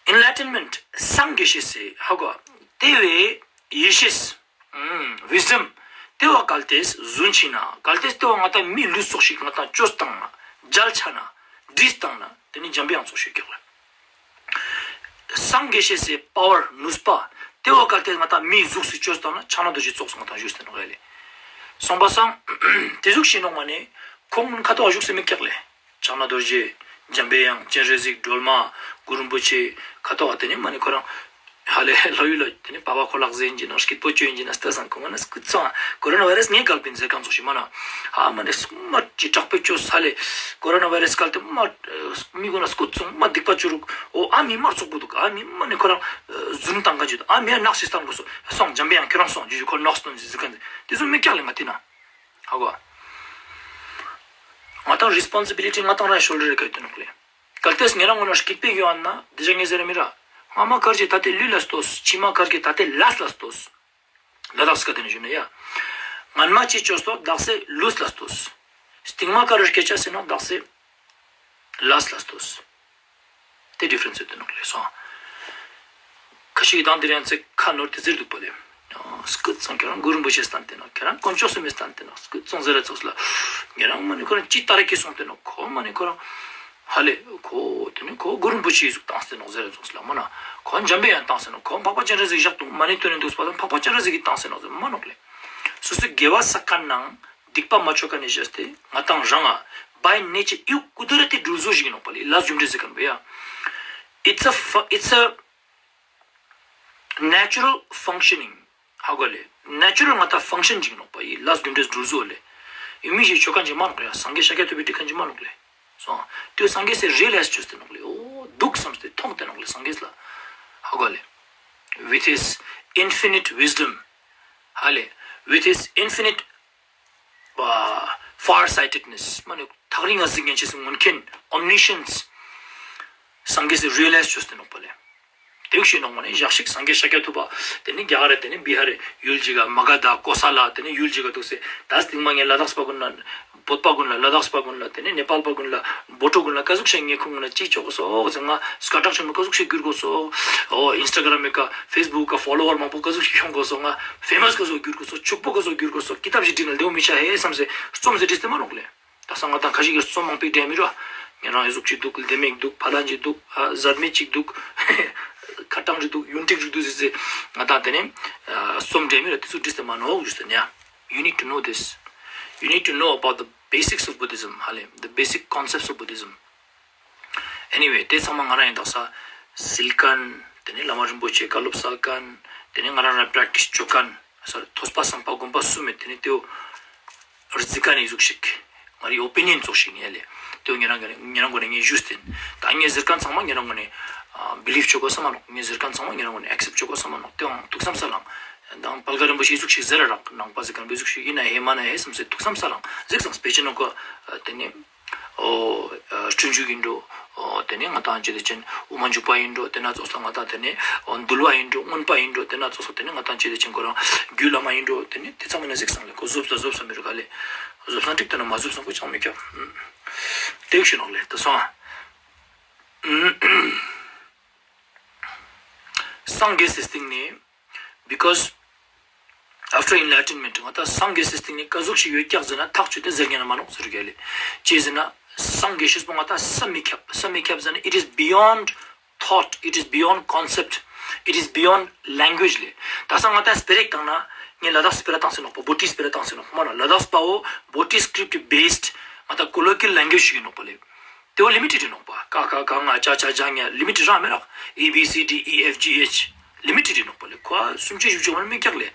ཨིན་ལའི་ཊེན་མེན་ཊ་སངས་རྒྱས་ཤེས་སི་ཧ་གོ། ཏེ་བོའི་ཡེ་ཤེས། ཨུམ། ཝིས་ཌམ། ཏེ་བོ་གལ་ཏེ་ཟུན་ཆི་ན། གལ་ཏེ་ཏེ་བོ་ང་ཏང་མིའི་ལུས་ཙོགས་ཤིག་ང་ཏང་ཅོས་ཏང་ན། འཇལ་ཆ་ན། བྲིས་ཏང་ན། ཏེ་ནེ་འཇམ་པའི་དབྱངས་ཙོགས་ཤིག་ཀྱག་ལེ། སངས་རྒྱས་ཤེས་སི་པ་ཝར་ནུས་པ། ཏེ་བོ་གལ་ཏེ་ང་ཏང་མིའི་གཟུགས་སུ་ཅོས་ཏང་ན་ཕྱག་ན་རྡོ་རྗེ་ཙོགས་སུ་ང་ཏང་བཞུགས་ཏེ་ནོག་ལེ། སོང་པ་སང་ཏེ་ཟུག་ཤེས་ནོག་མ་ནེ་ཁོང་གུན་ཁ་ཐོག་བཞུགས་སེ་མི་ཀྱག་ལེ། ཕྱག་ན་རྡོ་རྗེ་འཇམ་པའི་དབྱངས་སྤྱན་རས་གཟིགས་སྒྲོལ་མ་གུ་རུ་རིན་པོ་ཆེ་ཁ་ཐོག་ཏེ་ནེ་མ་ནེ་ཁོ་རང་ཧ་ལེ་ལྷོ་ཡུལ་ལ་ཏེ་ནེ་པ་པ་ཁོ་ལག་ཟེར་ཨིན་ན་སྐྱིད་པོ་ཅོ་ཨིན་ན་ལྟས་སང་ཁོང་ང་ན་སྐུ་ཚང་ཀོ་རོ་ན་ཝའི་རས་ངའི་གལ་པིན་ཟེར་ཁན་ཙོགས་ཤིག་མ་ན། ཧ་མ་ནེ་མ་ཅི་དྲག་པོ་ཅོས་ཧ་ལེ། ཀོ་རོ་ན་ཝའི་རས་གལ་ཏེ་མ་མི་གུན་ན་སྐུ་ཚང་མ་སྡིག་པ་ཅོ་རུག། འོ་ཨ་མི་མ་ཙོགས་པོ་དུག། ཨ་མི་མ་ནེ་ཁོ་རང་ཟུན་ཏང་ཁན་ཅིག་དུག། ཨ་མི་ཡ་ནག་ཤིག་སྟན་དགོས་སོ། སོང་འཇམ་པའི་དབྱངས་ཁྱོ་རང་སོང་ཇུ་ཇུ་ཁོ་ནོག་སྟོན་ཟེར་ཁན་ཏེ་ཟུག་མི་ཀྱག་ལེ་ང་ཏེ་ན། ཧ་གོ། ང་ཏང་རི་སི་པོན་སི་བི་ལི་ཊི་ང་ཏང་རང་ཤོལ་ཌར་རེ་ཀ་ཡོད་དེ་ནོག་ལེ། གལ་ཏེ་ཉེ་རང་ངོ་ན་སྐྱིད་པོ་ཡོད་ན་ཏེ་ཞག་ངས་ཟེར་མི་ར། སྔ་མ་ཀར་གྱི་ད་ལྟའི་ལུས་ལ་ལྟོས། ཕྱི་མ་ཀར་གྱི་ད་ལྟའི་ལས་ལ་ལྟོས། ལ་དྭགས་སི་སྐད་དེ་ནེ་ཞུ་ན་ཡ། སྔན་མ་ཅི་ཅོས་སོ་དག་སའི་ལུས་ལ་ལྟོས། སྟིང་མ་ཀ་རུ་སྐད་ཆ་ཟེར་ན་དག་སའི་ལས་ལ་ལྟོས། ཏེ་ཌིཕ་རེནས་ཡོད་དེ་ནོག་ལེ་སོང་། ཁ་ཤིག་དང་ཏེ་རིང་ཚེ་ཁ་ནོར་ཏེ་ཟེར་དུག་པ་ལེ། སྐུ་ཚང་ཁྱོ་རང་གུ་རུ་རིན་པོ་ཆེ་སྟན་ཏེ་ནོག། ཁྱོ་རང་དཀོན་མཆོག་གསུམ་མི་སྟན་ཏེ་ནོག། སྐུ་ཚང་ཟེར་ར་ཙོགས་ལ། ཉེ་རང་མ་ནེ་ཁོ་རང་ཅི་ལྟར་ཀྱི་སོང་སྟེ་ནོག། ཁོ་མ་ནེ་ཁོ་རང་ཧ་ལེ་ཁོ་ཏེ་ནེ་ཁོ་གུ་རུ་རིན་པོ་ཆེའི་གཟུགས་བཏང་སྟེ་ནོག་ཟེར་ར་ཙོགས་ལ་མ་ན། ཁོ་འཇམ་པའི་དབྱངས་བཏང་སྟེ་ནོག། ཁོ་འཕགས་པ་སྤྱན་རས་གཟིགས་ཞག་ཏུ་མ་ནེ་སྟོན་ནེ་དུག་པ་དང་འཕགས་པ་སྤྱན་རས་གཟིགས་ཀྱིས་བཏང་སྟེ་ནོག་ཟེར་མ་ནོག་ལེ། སོ་སོའི་དགེ་བ་བསགས་ཁན་ནང་སྡིག་པ་མ་ཅོ་ཁན་ནི་བཞག་སྟེ་ང་ཏང་རང་ང་བའི་ནེ་ཅར་ཡུ་ཀུ་དི་ར་ཏི་འགྲུལ་བཟོ་ཞིག་ཨིན་ནོག་པ་ལེ། ལས་རྒྱུ་འབྲས་ཟེར་ཁན་བོ་ཡ། It's a fu- it's a natural functioning. ཧ་གོ་ལེ། ནེ་ཅུ་རལ་ང་ཏང་ཕང་ཤན་ཅིག་ཨིན་ནོག་པ་ཡི་ལས་རྒྱུ་འབྲས་འགྲུལ་བཟོ་ལེ། ཡུལ་མི་ཞིག་ཅོ་ཁན་ཅིག་མ་ནོག་ཡ། སངས་རྒྱས་ཤཱཀྱ་ཐུབ་པའི་ཀྲིག་ཁན་ཅིག་མ་ནོག་ལེ། སོང་། ཏེ་སངས་རྒྱས་སི་རི་ཡ་ལའིཛ་ཅོས་ཏེ་ནོག་ལེ། འོ་དུག་སམ་སྟེ་ཐོང་སྟེ་ནོག་ལེ་སངས་རྒྱས་ལ། ཧ་གོ་ལེ། With his infinite wisdom. ཧ་ལེ། With his infinite ཨ་far sightedness. མ་ནེ་ཐག་རིང་ང་གཟིགས་ཉན་ཅེས་སི་མངོན་མཁྱེན། Omniscience. སངས་རྒྱས་སི་རི་ཡ་ལའིཛ་ཅོས་ཏེ་ནོག་པ་ལེ། དེ་ཞིག་ནོག་མ་ནེ་ཞག་ཞིག་སངས་རྒྱས་ཤཱཀྱ་ཐུབ་པ་དེ་ནེ་རྒྱ་གར་རེ་དེ་ནེ་བི་ཧར་རེ་ཡུལ་ཅིག་ག་མ་ག་དྷ་ཀོ་ས་ལ་དེ་ནེ་ཡུལ་ཅིག་ག་འདུག་སེ་ད་སྟིང་མ་ངས་ལ་དྭགས་པ་ཀུན་ལ་བོད་པ་ཀུན་ལ་ལ་དྭགས་པ་ཀུན་ལ་དེ་ནེ་ནེ་པཱལ་པ་ཀུན་ལ་བོ་ཊོ་ཀུན་ལ་ཀ་ཟུག་ཞིག་ངས་ཁོང་ཀུན་ལ་ཅི་ཅོ་གོས་སོག་ཟེར། ང་སྐད་གྲགས་ཆེན་མོ་ཀ་ཟུག་ཞིག་གྱུར་གོས་སོག། འོ་ཨིན་སི་ཊ་གྲམ་མེ་ཀ་ཕེ་སི་བུག་ག་ཕོ་ལོ་ཝར་མང་པོ་ཀ་ཟུག་ཞིག་ཡོང་གོས་སོག། ང་ཕེ་མ་སི་ཀ་ཟུག་གྱུར་གོས་སོག། ཕྱུག་པོ་ཀ་ཟུག་གྱུར་གོས་སོག། ཀི་ཏབ་ཞིག་བྲིས་ན་ལེའུ་མི་ཆ་ཧེ་བསམ་སེ་རྩོམ་ཟེར་བྲིས་ཏེ་མ་ནོག་ལེ། ད་སང་ང་དང་ཁ་ཤས་ཀྱིས་རྩོམ་མང་པོ་བྲིས་མི་རུ། ཉེ་རང་ཨི་ཟུག་ཅིག་འདུག། ལྡེ་མིག་འདུག། ཕ་ལན་ཅིག་འདུག། ཨ་ཟད་མེད་ཅིག་འདུག། ཁ་ཏང་ཅིག་འདུག། ཡུན་ཏིག་ཅིག་འདུག་ཟེར་ཟེར་ང་དང་དེ་ནེ་ཨ་རྩོམ་བྲིས་མི་རུ་དེ་ཚོ་བྲིས་ཏེ་མ་ནོག་ཞུས་ཏེ་ནེ། You need to know this. You need to know about the basics of Buddhism. ཧ་ལེ། The basic concepts of Buddhism. Anyway, དེ་ཚང་མ་ང་རང་ཡིན་དག་ས་སིལ་ཁན། དེ་ནེ་བླ་མ་རིན་པོ་ཆེ་བཀའ་སློབ་སལ་ཁན། དེ་ནེ་ང་རང་རང་པྲེག་ཊིས་ཅོ་ཁན། ས་ཐོས་པ་བསམ་པ་སྒོམ་པ་གསུམ་མེད་དེ་ནེ་དེའོ་རྩི་ཁན་ནི་ཟུག་ཞིག། ང་རི་ཨོ་པི་ནི་ཡན་ཙོགས་ཤིག་ཡིན་ལེ། དེའོ་ཉེ་རང་གི་ཉེ་རང་གོ་ནེ་ངས་ཞུས་ཏེ་ཡིན། ད་ངས་ཟེར་ཁན་ཚང་མ་ཉེ་རང་གོ་ནེ་ཨ་བི་ལིབ་ཅོ་གོས་ས་མ་ནོག། ངས་ཟེར་ཁན་ཚང་མ་ཉེ་རང་གོ་ནེ་ཨེག་སེབ་ཅོ་གོས་ས་མ་ནོག། དེའང་ཐུགས་བསམ་སལ་ལང་། དང་བལ་ག་རིན་པོ་ཆེ་ཟུག་ཞིག་ཟེར་ར་རག། ནང་པ་ཟེར་ཁན་བོ་ཟུག་ཞིག་ཡིན་ན་ཧེ་མ་ན་ཧེ་བསམ་སེ་ཐུགས་བསམ་སལ་ལང་། ཟིགས་སང་སྤེ་ཆེ་ནོ་ཀ་དེ་ནེ། འོ་ཨ་སྤྱོད་འཇུག་ཡིན་འགྲོ། འོ་དེ་ནེ་ང་དང་ཅི་དེ་ཅན་དབུ་མ་འཇུག་པ་ཡིན་འགྲོ། དེ་ན་ཙོགས་ས་ང་དང་དེ་ནེ་འོ་འདུལ་བ་ཡིན་འགྲོ། མངོན་པ་ཡིན་འགྲོ། དེ་ན་ཙོགས་ས་དེ་ནེ་ང་དང་ཅི་དེ་ཅན་ཁོ་རང་རྒྱུད་བླ་མ་ཡིན་འགྲོ། དེ་ནེ་དེ་ཚང་མ་ན་ཟིགས་སང་ལེ། ཁོ་ཟུབ་ས་ཟུབ་ས་མི་རུ་ག་ལེ། ཟུབ་སང་ཀྲིག་ཏུ་ན་མ་ཟུབ་སང་ཁོ་ཅང་མི་ཁྱབ། དེ་ཞིག་ནོག་ལེ། ད་སོང་ཨ་སངས་རྒྱས་སི་སྟིང་ནེ། Because after enlightenment ང་དང་སངས་རྒྱས་སི་སྟིང་ནེ་ཀ་ཟུག་ཞིག་ཡོད་ཀྱག་ཟེར་ན་ཐག་ཆོད་དེ་ཟེར་ཉན་ན་མ་ནོག་ཟེར་ག་ལེ། ཅི་ཟེར་ན་སངས་རྒྱས་ཤེས་པོ་ང་དང་བསམ་མི་ཁྱབ། བསམ་མི་ཁྱབ་ཟེར་ན་it is beyond thought, it is beyond concept, it is beyond language ལེ། ད་སང་ང་དང་སྤེ་ར་ཞིག་བཏང་ན་ངས་ལ་དྭགས་སི་སྤེ་ར་བཏང་སེ་ནོག་པ། བོ་ཊི་སྤེ་ར་བཏང་སེ་ནོག་པ་མ་ན། ལ་དྭགས་པའོ་བོ་ཊི་སི་ཀྲིབ་ཊི་བེསི་ཌི་ང་དང་ཀོ་ལོ་ཀི་ཡལ་ལེང་གུ་ཨེཇ་ཞིག་ཡིན་ནོག་པ་ལེ། དེའོ་ལི་མི་ཊེཌ་ཡིན་ནོག་པ། ཀ་ཁ་ག་ང་ཅ་ཆ་ཇ་ཉ་ལི་མི་ཊེཌ་རང་མེད་རག། A B C D E F G H ལི་མི་ཊེཌ་ཡིན་ནོག་པ་ལེ། ཁོ་སུམ་ཅུ་བཞི་བཅུ་མ་ནེ་མེད་ཀྱག་ལེ།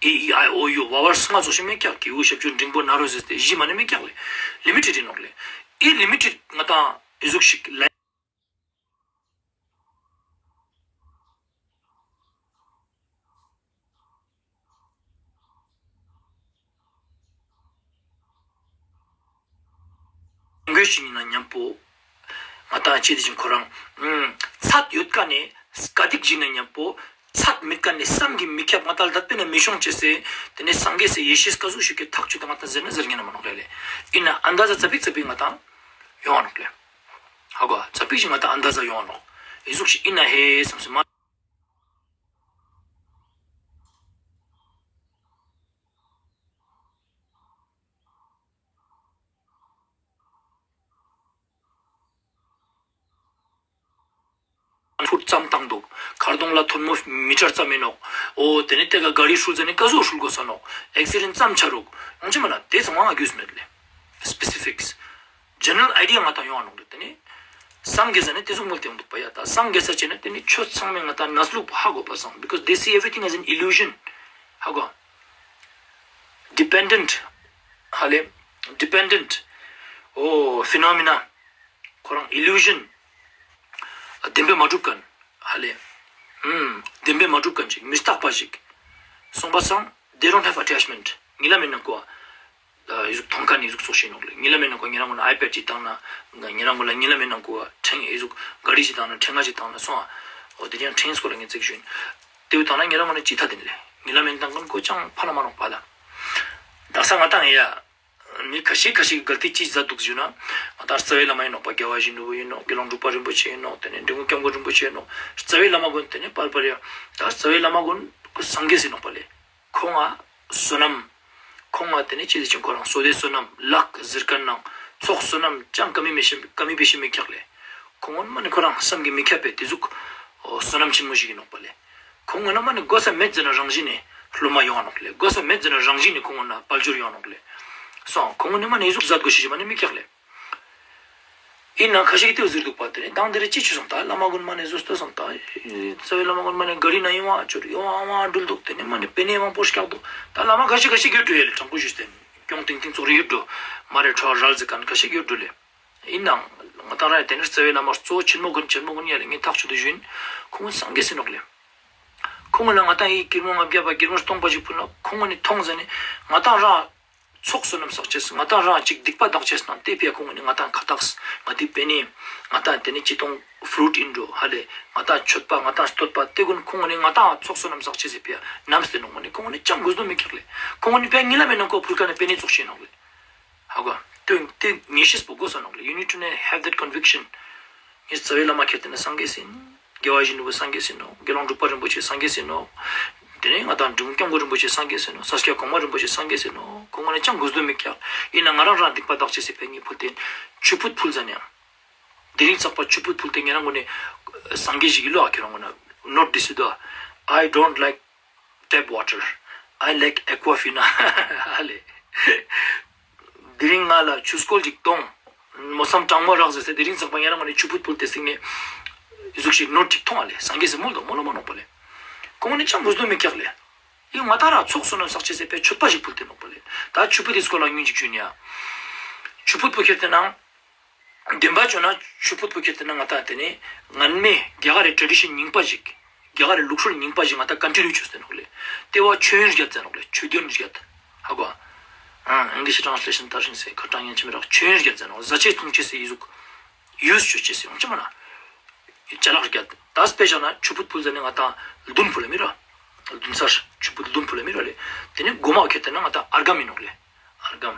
A E I O U vowel ལྔ་ཙོགས་ཤིག་མེད་ཀྱག། ཀེའུ་ཞབས་ཀྱུ་འགྲེང་བུ་ན་རོ་ཟེར་ཏེ་བཞི་མ་ནེ་མེད་ཀྱག་ལེ། ལི་མི་ཊེཌ་ཡིན་ནོག་ལེ། ཨི་ལི་མི་ཊེཌ་ང་དང་ཨི་ཟུག་ཞིག་ལེ། ལེང་གུ་ཨེཇ་ཞིག་ཡིན་ན་མཉམ་པོ་ང་དང་ཅི་དེ་ཅན་ཁོ་རང་ཚད་ཡོད་ཀ་ནེ་སྐད་ཡིག་ཞིག་ཡིན་ན་མཉམ་པོ་ཚད་མེད་ཀ་ནེ་བསམ་གྱིས་མི་ཁྱབ། ང་དང་ལ་དད་པེ་ན་མི་ཤོང་ཅེས་སེ་དེ་ནེ་སངས་རྒྱས་སི་ཡེ་ཤེས་ཀ་ཟུག་ཞིག་གི་ཐག་ཆོད་དེ་ང་དང་ཟེར་ན་ཟེར་ཉན་ན་མ་ནོག་ལེ། ཡིན་ན་ཨན་དཱ་ཛ་ཙ་པིག་ཙ་པིག་ང་དང་ཡོང་ང་ནོག་ལེ། ཧ་གོ། ཙ་པིག་ཞིག་ང་དང་ཨན་དཱ་ཛ་ཡོང་ང་ནོག། ཨི་ཟུག་ཞིག་ཡིན་ན་ཧེ་བསམ་སེ་མ། ཧྥུཊ་ཙམ་བཏང་འདུག། ཁར་གདོང་ལ་ཐོན་མོ་མི་ཊར་ཙམ་ཡིན་ནོག། འོ་དེ་ནེ་དེ་ག་ག་རི་ཧྲུལ་ཟ་ནེ་ཀ་ཟུག་ཧྲུལ་གོས་ས་ནོག། ཨེག་སི་ཌེན་ཊ་ཙམ་ཆ་རུག། ཡང་ཅི་མ་ན་དེ་ཚང་མ་རྒྱུས་མེད་ལེ། སྤེ་སི་ཕིགས། ཇེ་ནེ་རལ་ཨའི་ཌི་ཡ་ང་དང་ཡོང་ང་ནོག་ལེ། དེ་ནེ་སངས་རྒྱས་ས་ནེ་དེ་ཟུག་མོལ་ཏེ་ཡོང་འདུག་པ་ཡ། ད་སངས་རྒྱས་ས་ཅེ་ན་དེ་ནེ་ཆོས་ཚང་མའི་ང་དང་གནས་ལུགས་ཧ་གོ་པ་སང་། Because they see everything as an illusion. ཧ་གོ། ཌི་པེན་ཌེན་ཊ། ཧ་ལེ། ཌི་པེན་ཌེན་ཊ། འོ་ཕི་ནོ་མི་ན། ཁོ་རང་ཨི་ལུ་ཞན། བདེན་པའི་མ་གྲུབ་ཁན། ཧ་ལེ། ཨུམ། བདེན་པའི་མ་གྲུབ་ཁན་ཞིག། མི་རྟག་པ་ཞིག། སོང་པ་སང་། They don't have attachment. ཉེ་ལམ་མེན་ན་ཀོ། ཨ་ཨི་ཟུག་ཐོང་ཁན་ཨི་ཟུག་ཙོགས་ཤིག་ནོག་ལེ། ཉེ་ལམ་མེན་ན་ཀོ་ཉེ་རང་ངོ་ན་ཨའི་པེཌ་ཅིག་བཏང་ན། ཉེ་རང་ངོ་ལ་ཉེ་ལམ་མེན་ན་ཀོ་ཕྲེང་ཨི་ཟུག་ག་རི་ཅིག་བཏང་ན་ཕྲེང་ང་ཅིག་བཏང་ན་སོང་ཨ། འོ་དེ་ཀྱང་ཕྲེང་སྐོར་ལ་ངས་ཙིག་ཞུ་ཡིན། དེ་བོ་བཏང་ན་ཉེ་རང་ངོ་ན་ཅི་ཐ་དེ་ནི་ལེ། ཉེ་ལམ་མེན་ན་ཀོ་ཅང་ཕ་ན་མ་ནོག་པ་ལ། དག་ས་ང་དང་ཡ། མི་ཁ་ཤས་ཁ་ཤས་གལ་ཏེ་ཅི་ཟ་འདུག་ཞུ་ན། ང་དང་རྩ་བའི་བླ་མ་ཡིན་ནོག་པ། རྒྱལ་བ་ཡིད་བཞིན་ནོར་བུ་ཡིན་ནོག། དགེ་སློང་འབྲུག་པ་རིན་པོ་ཆེ་ཡིན་ནོག། དེ་ནས་འབྲི་གུང་སྐྱབས་མགོན་རིན་པོ་ཆེ་ཡིན་ནོག། རྩ་བའི་བླ་མ་གུན་དེ་ནས་པར་པར་ཡ། ད་རྩ་བའི་བླ་མ་གུན་ཁོ་སངས་རྒྱས་ཡིན་ནོག་པ་ལེ། ཁོང་ང་བསོད་ནམས། ཁོང་ང་དེ་ནས་ཅི་ཟེར་ཅིང་ཁོ་རང་བསོད་བདེ་བསོད་ནམས་ལག་ཟེར་ཁན་ནང་ཚོགས་བསོད་ནམས་ཅང་ཀ་མི་མི་ཤེས་ཀ་མི་བེ་ཤེས་མི་ཁྱག་ལེ། ཁོང་ངོ་ན་མ་ནི་ཁོ་རང་བསམ་གྱིས་མི་ཁྱབ་པའི་དེ་ཟུག་བསོད་ནམས་ཆེན་མོ་ཞིག་ཡིན་ནོག་པ་ལེ། ཁོང་ངོ་ན་མ་ནི་དགོས་ས་མེད་ཟེར་ན་རང་བཞིན་ནས་སློབ་མ་ཡོང་ང་ནོག་ལེ། དགོས་ས་མེད་ཟེར་ན་རང་བཞིན་ནས་ཁོང་ངོ་ན་དཔལ་འབྱོར་ཡོང་ང་ནོག་ལེ། སོང་ཁོང་ངོ་ན་མ་ནི་ཨི་ཟུག་ཟ་དགོས་ཤེས་ཤེས་མ་ནི་མི་ཁྱག་ལེ། ཡིན་ནའང་ཁ་ཤས་ཀྱིས་དེ་ཟེར་འདུག་པ། དེ་ནས་དང་དེ་རེ་ཅི་ཆུ་སོང་ད་བླ་མ་གུན་མ་ནི་བཟོ་ལྟོས་སོང་ད། རྩ་བའི་བླ་མ་གུན་མ་ནི་ག་རི་ན་ཡོང་བ་ཅོར་ཡོང་བ་འགྲུལ་འདུག། དེ་ནས་མ་ནི་པེ་ནེ་མང་པོ་ཞིག་འདུག། ད་བླ་མ་ཁ་ཤས་ཁ་ཤས་ཡོད་འགྲོ་ཡ་ལེ། དྲང་པོ་ཞུས་ཏེ་ཀྱོང་ཏིང་ཏིང་ཙོགས་རེ་ཡོད་འགྲོ། མ་རེ་ཁྲོ་རལ་ཟེར་ཁན་ཁ་ཤས་ཡོད་འགྲོ་ལེ། ཡིན་ནའང་ང་དང་རང་ཡ་དེ་ནས་རྩ་བའི་བླ་མ་གཙོ་བོ་ཆེན་མོ་གུན་ཆེན་མོ་གུན་ཡ་ལེ་ངས་ཐག་ཆོད་དུ་ཞུ་ཡིན། ཁོང་ངོ་སངས་རྒྱས་ཡིན་ནོག་ལེ། ཁོང་ངོ་ན་ང་དང་ཡི་ཀིར་མོ་ལྔ་བརྒྱ་པ་ཀིར་མོ་སྟོང་པ་ཞིག་ཕུལ་ན་ཁོང་ངོ་ནི་ཐོང་ཟ་ནི་ང་དང་རང་ཚོགས་བསོད་ནམས་བསགས་ཅེས་ང་དང་རང་ཅིག་སྡིག་པ་དག་ཅེས་ནང་དེ་ཕི་ཡ་ཁོང་ངོ་ནི་ང་དང་ཁ་ཐག་ང་དེ་པེ་ནེ་ང་དང་དེ་ནི་ཅི་ཐོང་ ཕྲུཊ་ཨིན་འགྲོ་ཧ་ལེ། ང་ཏང་མཆོད་པ་ང་ཏང་བསྟོད་པ་ཏེ་གུན་ཁོང་ངོ་ནི་ང་ཏང་ཚོགས་བསོད་ནམས་བསགས་ཅེས་སི་ཕིའ་ནམས་ཏེ་ནོག་ངོ་ནི། ཁོང་ངོ་ནི་ཅང་དགོས་དོན་མི་ཀྱག་ལེ། ཁོང་ངོ་ནི་ཕིའ་ཉི་ལ་མེ་ནང་ཀོ་ཕུལ་ཁན་ནི་པེ་ནེ་ཙོགས་ཤིག་ནོག་ལེ། ཧ་གོ། ཏེ་ཏེ་ངེས་ཤེས་པོ་དགོས་ས་ནོག་ལེ། You need to have that conviction. ངས་རྩ་བའི་བླ་མ་ཁྱེར་ཏེ་ན་སངས་རྒྱས་ཨིན། རྒྱལ་བ་ཡིད་བཞིན་ནོར་བུ་སངས་རྒྱས་ཨིན་ནོག། དགེ་སློང་འབྲུག་པ་རིན་པོ་ཆེ་སངས་རྒྱས་ཨིན་ནོག། ཏེ་ནེ་ང་ཏང་འབྲི་གུང་སྐྱབས་མགོན་རིན་པོ་ཆེ་སངས་རྒྱས་ཨིན་ནོག། ས་སྐྱ་གོང་མ་རིན་པོ་ཆེ་སངས་རྒྱས་ཨིན་ནོག། ཁོང་ངོ་ནི་ཅང་དགོས་དོན་མི་ཀྱག། ཨིན་ན་ང་རང་རང་སྡིག་པ་དག་ཅེས་སི་ཕིའ་ངས་ཕུལ་ཏེ་ཆུ་ཕུད་ཕུལ་ཟ་ནེ་ཡང་། དེ་རིང་ཚག་པ་ཆུ་ཕུད་ཕུལ་ཏེ་ཉེ་རང་ངོ་ནི་སངས་རྒྱས་ཤིག་ཨིན་ལོ། ཨ་ཁྱེ་རང་ངོ་ན་ནོཊ་དིས་ཨིན་དོ། I don't like tap water. I like Aquafina. ཧ་ལེ། དེ་རིང་ང་ལ་ཆུ་སྐོལ་ཅིག་ཏོང་། མོ་སམ་གྲང་མོ་རག་ཟེར་ཏེ་དེ་རིང་ཚག་པ་ཉེ་རང་ངོ་ནི་ཆུ་ཕུད་ཕུལ་ཏེ་སྟིང་ནེ་ཟུག་ཤིག་ནོཊ་ཅིག་ཐོང་ཨ་ལེ། སངས་རྒྱས་སི་མོལ་དོ་མོལ་ལ་མ་ནོག་པ་ལེ། ཁོང་ངོ་ནི་ཅང་དགོས་དོན་མི་ཀྱག་ལེ། ཨིན་ང་ཏང་རང་ཚོགས་བསོད་ནམས་བསགས་ཅེས་སི་ཕིའ་མཆོད་པ་ཞིག་ཕུལ་ཏེ་ནོག་པ་ལེ། ད་ཆུ་ཕུད་དི་སྐོར་ལ་ཉུང་ཅིག་ཞུ་ནི་ཡ། ཆུ་ཕུད་པོ་ཁྱེར་ཏེ་ན། བདེན་པ་བཅོས་ན་ཆུ་ཕུད་པོ་ཁྱེར་ཏེ་ན་ང་ཏང་ཏེ་ནེ་སྔན་མའི་རྒྱ་གར་རི་ཊྲེ་ཌི་ཤན་རྙིང་པ་ཞིག། རྒྱ་གར་རི་ལུགས་སྲོལ་རྙིང་པ་ཞིག་ང་ཏང་ཀོན་ཊི་ནིའུ་བཅོས་ཏེ་ནོག་ལེ། ཏེ་བོ་མཆོད་ཡོན་བརྒྱད་ཟེར་ནོག་ལེ། མཆོད་ཡོན་བརྒྱད། ཧ་གོ། ཨ་ཨིང་ལིཤ་ཊྲན་སི་ལེ་ཤན་ཏར་ཤིན་སེ་ཁ་ཏང་ཡན་ཆི་མི་རག། མཆོད་ཡོན་བརྒྱད་ཟེར་ནོག། ཟ་ཅེས་འཐུང་ཅེས་སི་ཨི་ཟུག། ཡུས་བཅོ་ཅེས་སི་ཡོང་ཅི་མ་ན། ཅ་ལག་བརྒྱད། ད་དཔེ་བཞག་ན་ཆུ་ཕུད་ཕུལ་ཟ་ནེ་ང་ཏང་རྡུན་ཕུལ་ལ་མི་ར། རྡུན་སར་ཆུ་ཕུད་རྡུན་ཕུལ་ལ་མི་ར་ལེ། ཏེ་ནེ་གོ་མ་ཁྱེར་ཏེ་ན་ང་ཏང་ཨརྒྷམ་ཨིན་ནོག་ལེ། ཨརྒྷམ།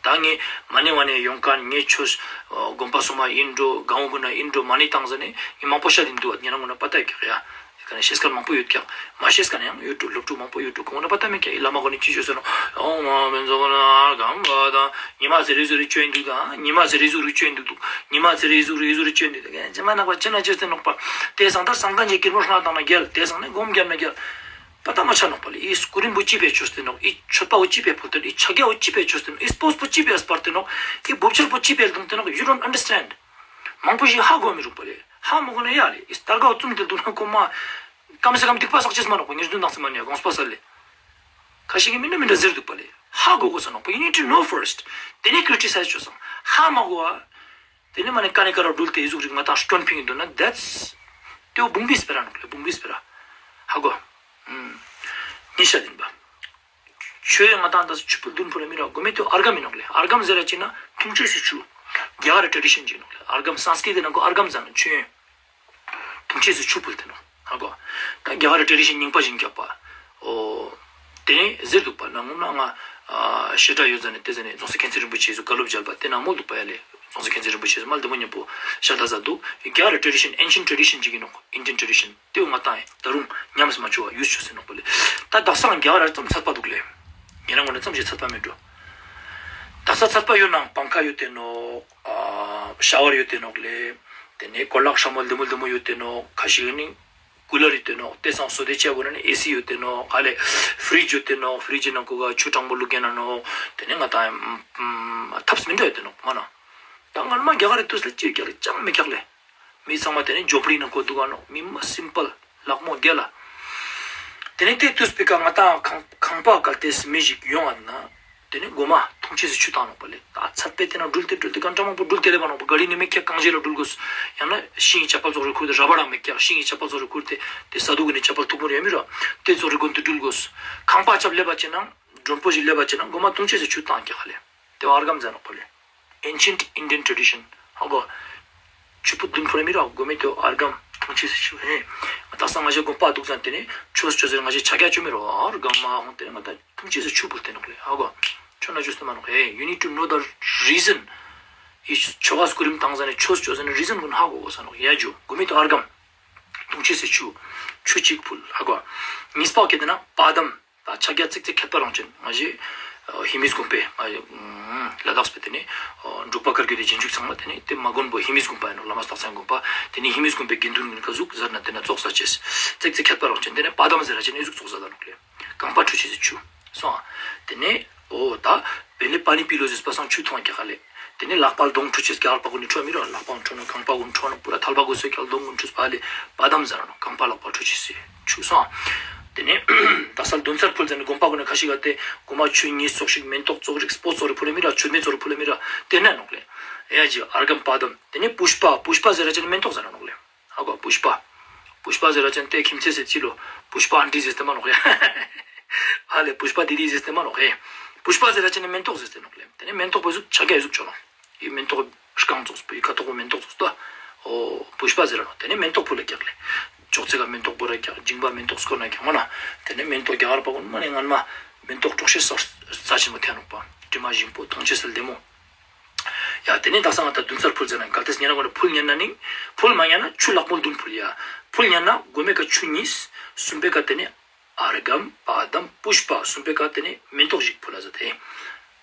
ད་ངས་མ་ཎི་ཝ་ཎི་ཡོང་ཁན་ངས་ཆོས་དགོན་པ་སོ་མ་ཨིན་འགྲོ་གང་བོ་གུན་ན་ཨིན་འགྲོ་མ་ཎི་བཏང་ཟ་ནེ་ངས་མང་པོ་ཤད་དེ་འདུག་པ། ཉེ་རང་ངོ་ན་པ་ཏ་ཡོད་ཀྱག་ཡ། ཨེ་ཀ་ནེ་ཤེས་ཁན་མང་པོ་ཡོད་ཀྱག། མ་ཤེས་ཁན་ཡང་ཡོད་འགྲོ། སློབ་ཕྲུག་མང་པོ་ཡོད་འགྲོ། ཁོང་ངོ་ན་པ་ཏ་མེད་ཀྱག། ཨི་བླ་མ་གུན་ནི་ཅི་བཅོས་ཟེར་ནོག། ཨོཾ་ཨ་མི་ཛོ་ན་ཨརྒྷམ་པ་ཏ། ཉི་མ་ཚེ་རེ་ཟུག་རེ་བཅོས་འདུག་ད། ཉི་མ་ཚེ་རེ་ཟུག་རེ་བཅོས་འདུག་འདུག། ཉི་མ་ཚེ་རེ་ཟུག་རེ་ཟུག་རེ་བཅོས་འདུག་འདུག། ཨེ་ཅི་མ་ནག་པ་ཅི་ན་བཅོས་ཏེ་ནོག་པ། ཏེ་སང་ད་སང་ད་ཉེ་ཀིར་མོ་ཧྲང་དང་ན་རྒྱལ། ཏེ་སང་ནེ་སྒོམ་རྒྱབ་ན་རྒྱལ། པ་ཏ་མ་ཆ་ནོག་པ་ལེ། ཨི་སྐུ་རིམ་པོ་ཅི་བེ་བཅོས་ཏེ་ནོག། ཨི་མཆོད་པ་བོ་ཅི་བེ་ཕུལ་ཏེ་ནོག། ཨི་ཕྱག་རྒྱ་བོ་ཅི་བེ་བཅོས་ཏེ་ནོག། ཨི་སྤོས་པོ་ཅི་བེ་སྤར་ཏེ་ནོག། ཨི་བུབ་ཆལ་པོ་ཅི་བེ་ལྡུང་ཏེ་ནོག། You don't understand. མང་པོ་ཞིག་ཧ་གོ་མི་རུག་པ་ལེ། ཧ་མ་གོ་ན་ཡ་ལེ། ཨི་སྟར་ག་བོ་བཙུམ་སྟེ་འདུག་ན་ཁོ་མ་ཀམ་སེ་ཀམ་སྡིག་པ་བསགས་ཅེས་མ་ནོག་པ། ཉེར་བདུན་དང་སེ་མ་ནེ་དགོངས་པ་སལ་ལེ། ཁ་ཤས་ཀྱིས་མི་འདྲ་མི་འདྲ་ཟེར་འདུག་པ་ལེ། ཧ་གོ་གོས་ས་ནོག་པ། You need to know first. ཏེ་ནེ་ཀྲི་ཊི་སའིཛ་བཅོས་སང་ཧ་མ་གོ་བ། ཏེ་ནེ་མ་ནེ་ཀ་ནེ་ཀ་ར་འགྲུལ་ཏེ་ཨི་ཟུག་རིག་ང་ཏང་སྐྱོན་ཕིང་ཨིན་འདུག་ན། That's ཏེ་བོ་བུམ་པའི་སྤེ་ར་ནོག་ལེ། བུམ་པའི་སྤེ་ར། ཧ་གོ། ཨུམ། ཉེ་ཤ་ལྡན་པ། ཆུ་ཡོད་ང་ཏང་ད་ཆུ་ཕུད་རྡུན་ཕུལ་ལ་མི་ར། གོ་མེ་ཏེ་ཨརྒྷམ་ཨིན་ནོག་ལེ། ཨརྒྷམ་ཟེར་ར་ཅི་ན་འཐུང་ཅེས་སི་ཆུ། རྒྱ་གར་རི་ཊྲེ་ཌི་ཤན་ཅིག་ཨིན་ནོག་ལེ། ཨརྒྷམ་སཾ་སྐྲྀཏ་ཏེ་ནང་གོ་ཨརྒྷམ་ཟེར་ན་མཆོད་ཡོན། འཐུང་ཅེས་སི་ཆུ་ཕུལ་ཏེ་ནོག། ཧ་གོ། ད་རྒྱ་གར་རི་ཊྲེ་ཌི་ཤན་རྙིང་པ་ཞིག་རྒྱབ་པ། འོ། ཏེ་ནེ་ཟེར་འདུག་པ། ན་ངོ་ན་ང་ཨ་བཤད་གྲྭ་ཡོད་ཟ་ནེ་ཏེ་ཟ་ནེ་རྫོང་སྲས་མཁྱེན་བརྩེ་རིན་པོ་ཆེ་ཟུག་བཀའ་སློབ་མཇལ་བ་ཏེ་ན་མོལ་འདུག་པ་ཡ་ལེ། རྫོང་སྲས་མཁྱེན་བརྩེ་རིན་པོ་ཆེ་ཟུག་མ་ལྡེ་མོ་ཉམ་པོ་ཤ་ད་ཟ་འདུག། རྒྱ་གར་རི་ཊྲེ་ཌི་ཤན་ཨེན་ཤེན་ཊི་ཊྲེ་ཌི་ཤན་ཅིག་ཨིན་ནོག། ཨིན་ཌི་ཡན་ཊྲེ་ཌི་ཤན་ཏེ་བོ་ང་ཏང་ད་རུང་ཉམས་སུ་མ་བཅུག་པ་ཡུས་བཅོས་ཏེ་ནོག་པ་ལེ། ད་དག་ས་རྒྱ་གར་རི་ཙམ་ཚད་པ་འདུག་ལེ། ཉེ་རང་ངོ་ན་ཙམ་ཞིག་ཚད་པ་མེད་འགྲོ། དག་ས་ཚད་པ་ཡོད་ན་པང་ཁ་ཡོད་ཏེ་ནོག། ཨ་ཤ་ཝར་ཡོད་ཏེ་ནོག་ལེ། ཏེ་ནེ་གོ་ལག་ཤ་མོ་ལྡེ་མོ་ལྡེ་མོ་ཡོད་ཏེ་ནོག། ཁ་ཤས་ནི་ཀུ་ལར་ཡོད་ཏེ་ནོག། ཏེ་སང་སོ་ཏེ་ཆ་བོ་ན་ནི་ཨེ་སི་ཡོད་ཏེ་ནོག། ཧ་ལེ་ཕྲིཇ་ཡོད་ཏེ་ནོག། ཕྲིཇ་ནང་གོ་ག་ཆུ་གྲང་མོ་བླུག་ཉན་ན་ནོག། ཏེ་ནེ་ང་ཏང་ཐབས་མི་འདྲ་ཡོད་ཏེ་ནོག་མ་ན། ད་སྔན་མ་རྒྱ་གར་རི་ཏུས་ལ་ཅི་ཡོད་ཀྱག་ལེ། ཅང་མེད་ཀྱག་ལེ། མི་ཚང་མ་ཏེ་ནེ་ཇོ་པ་ཌི་ནང་གོ་འདུག་ག་ནོག། མི་མ་སིམ་པལ་ལག་མོ་རྒྱལ་ལ། ཏེ་ནེ་ཏེ་ཏུས་པེ་ཀ་ང་ཏང་ཁང་ཁང་པ་གལ་ཏེ་མི་ཞིག་ཡོང་ང་ན། ཏེ་ནེ་གོ་མ་འཐུང་ཅེས་སི་ཆུ་བཏང་ནོག་པ་ལེ། ད་ཚད་པེ་ཏེ་ན་འགྲུལ་ཏེ་འགྲུལ་ཏེ་གང་འདྲ་མང་པོ་འགྲུལ་ཏེ་ལེབ་བ་ནོག་པ། ག་རི་ནི་མེད་ཀྱག་གངས་ཅན་ལ་འགྲུལ་དགོས། ཡང་ན་ཤིང་གི་ཅ་པལ་ཙོགས་རེ་ཁུར་ཏེ་ར་བར་རང་མེད་ཀྱག་ཤིང་གི་ཅ་པལ་ཙོགས་རེ་ཁུར་ཏེ་ཏེ་ས་དུག་གི་ནི་ཅ་པལ་མཐུག་མོ་རེ་ཡ་མི་ར། ཏེ་ཙོགས་རེ་གོན་ཏེ་འགྲུལ་དགོས། ཁང་པ་ཆབ་ལེབ་བ་ཅེ་ན་མགྲོན་པོ་ཞིག་ལེབ་བ་ཅེ་ན་གོ་མ་འཐུང་ཅེས་སི་ཆུ་བཏང་ཀྱག་ཧ་ལེ། ཏེ་བོ་ཨརྒྷམ་ཟེར་ནོག་པ་ལེ། Ancient Indian tradition ཧ་གོ། ཆུ་ཕུད་རྡུན་ཕུལ་ལ་མི་ར། གོ་མེ་ཏེ་ཨརྒྷམ་འཐུང་ཅེས་སི་ཆུ་ཧེ། ད་སང་ང་ཞའི་དགོན་པ་འདུག་ཙང་ཏེ་ནེ་ཆོས་ཆོས་ཟེར་ང་ཞའི་ཆ་རྒྱ་ཅོ་མི་ར། ཨརྒྷམ་མ་ཧོང་ཏེ་ནེ་ང་ད་འཐུང་ཅེས་སི་ཆུ་ཕུལ་ཏེ་ནོག་ལེ། ཧ་གོ། ཆོས་ན་ཆོས་ཏེ་མ་ནོག་ཧེ། You need to know the reason. ཨི་ཆོ་ག་སྐུ་རིམ་བཏང་ཟ་ནེ་ཆོས་ཆོས་ཟ་ནེ་རི་ཟན་གུན་ཧ་གོ་གོས་ས་ནོག་ཡ་ཇོ། གོ་མེ་ཏེ་ཨརྒྷམ་འཐུང་ཅེས་སི་ཆུ། ཆུ་ཅིག་ཕུལ་ཧ་གོ། ཉིས་པ་ཁྱེར་ཏེ་ན་པ་དམ། ད་ཕྱག་རྒྱ་ཙིག་ཙིག་ཁྱད་པར་རང་ཅན། ང་ཞའི་ཧེ་མིས་དགོན་པའི་ང་ཞའི་ལ་དྭགས་པའི་ཏེ་ནེ་འབྲུག་པ་བཀའ་བརྒྱུད་དི་རྗེས་འཇུག་ཚང་མ་ཏེ་ནེ་ཏེ་མ་དགོན་པོ་ཧེ་མིས་དགོན་པ་ཨིན་ནོག། བླ་མ་སྟག་ཚང་དགོན་པ། ཏེ་ནེ་ཧེ་མིས་དགོན་པའི་དགེ་འདུན་གུན་ཀ་ཟུག་ཟ་ན་ཏེ་ན་ཙོགས་ཟ་ཅེས། ཙིག་ཙིག་ཁྱད་པར་རང་ཅན། ཏེ་ནེ་པ་དམ་ཟེར་ར་ཅན་ཨི་ཟུག་ཙོགས་ཟ་ད་ནོག་ལེ། རྐང་པ་འཁྲུ་ཅེས་སི་ཆུ། སོང་། ཏེ་ནེ་འོ་ད་བེ་ལེ་པ་ནི་པི་ལོ་ཟེར་པ་སང་ཆུ་འཐུང་ཀྱག་ཧ་ལེ། ཏེ་ནེ་ལག་པ་གདོང་འཁྲུ་ཅེས་རྒྱ་གར་པ་གུན་ནི་འཁྲུ་མི་ར། ལག་པ་འཁྲུ་ན་རྐང་པ་གུན་འཁྲུ་ན་པུ་ར་ཐལ་བ་གོས་སོ་ཀྱག་གདོང་གུན་འཁྲུ་པ་ལེ། པ་དམ་ཟེར་ར་ནོག། རྐང་པ་ལག་པ་འཁྲུ་ཅེས་སི་ཆུ་སོང་། ཏེ་ནེ་ད་སལ་རྡུན་སར་ཕུལ་ཟ་ནེ་དགོན་པ་གུན་ན་ཁ་ཤས་ཀ་ཏེ་གོ་མ་ཆུ་ཉིས་ཙོགས་ཤིག་མེན་ཏོག་ཙོགས་རིགས་སྤོས་ཙོགས་རིགས་ཕུལ་ལ་མི་ར། མཆོད་མེ་ཙོགས་རིགས་ཕུལ་ལ་མི་ར། ཏེ་ན་ནོག་ལེ། ཡ་ཇི་ཨརྒྷམ་པ་དམ། ཏེ་ནེ་པུཤ་པ། པུཤ་པ་ཟེར་ར་ཅན་མེན་ཏོག་ཟེར་ར་ནོག་ལེ། ཧ་གོ། པུཤ་པ། པུཤ་པ་ཟེར་ར་ཅན་ཏེ་ཁྱིམ་མཚེས་སི་ཅི་ལོ། པུཤ་པ་ཨན་ཊི་ཟེར་ཏེ་མ་ནོག་ཧེ། ཧ་ལེ་པུཤ་པ་དི་དི་ཟེར་ཏེ་མ་ནོག་ཧེ། པུཤ་པ་ཟེར་ར་ཅན་མེན་ཏོག་ཟེར་ཏེ་ནོག་ལེ། ཏེ་ནེ་མེན་ཏོག་པོ་ཟུག་ཕྱག་རྒྱ་ཟུག་ཅོ་ནོག། ཨི་མེན་ཏོག་རྐང་ཙོགས་པོ་ཨི་ཁ་ཐོག་པོ་མེན་ཏོག་ཙོགས་ཏོ། ཨོ་པུཥྤ་ཟེར་ར་ནོག། ཏེ་ནེ་མེན་ཏོག་ཕུལ་ལ་ཀྱག་ལེ། ཅོག་ཙེ་ག་མེན་ཏོག་བོར་ར་ཀྱག། མཇིང་པ་མེན་ཏོག་སྐོར་ན་ཀྱག་མ་ན། ཏེ་ནེ་མེན་ཏོག་རྒྱ་གར་པ་གུན་མ་ནེ་སྔན་མ་མེན་ཏོག་དྲོག་ཤེས་སོ་རྩ་ཆེན་མོ་ཐེན་ནོག་པ། དྲི་མ་ཞིམ་པོ་མཐོང་ཅེས་སི་ལྡེ་མོ། ཡ་ཏེ་ནེ་དག་ས་ང་ཏ་བདུན་ཚར་ཕུལ་ཟེར་ན་གལ་ཏེ་ཉན་ན་གོ་ནེ་ཕུལ་ཉན་ན་ནི། ཕུལ་མ་ཉན་ན་ཆུ་ལྷག་མོ་བདུན་ཕུལ་ཡ། ཕུལ་ཉན་ན་གོ་མའེ་ཀ་ཆུ་ཉིས། སུམ་པའེ་ཀ་ཏེ་ནེ་ཨརྒྷམ་པཱ་དམ་པུཥྤ། སུམ་པའེ་ཀ་ཏེ་ནེ་མེན་ཏོག་ཞིག་ཕུལ་ལ་ཟེར་ཏེ།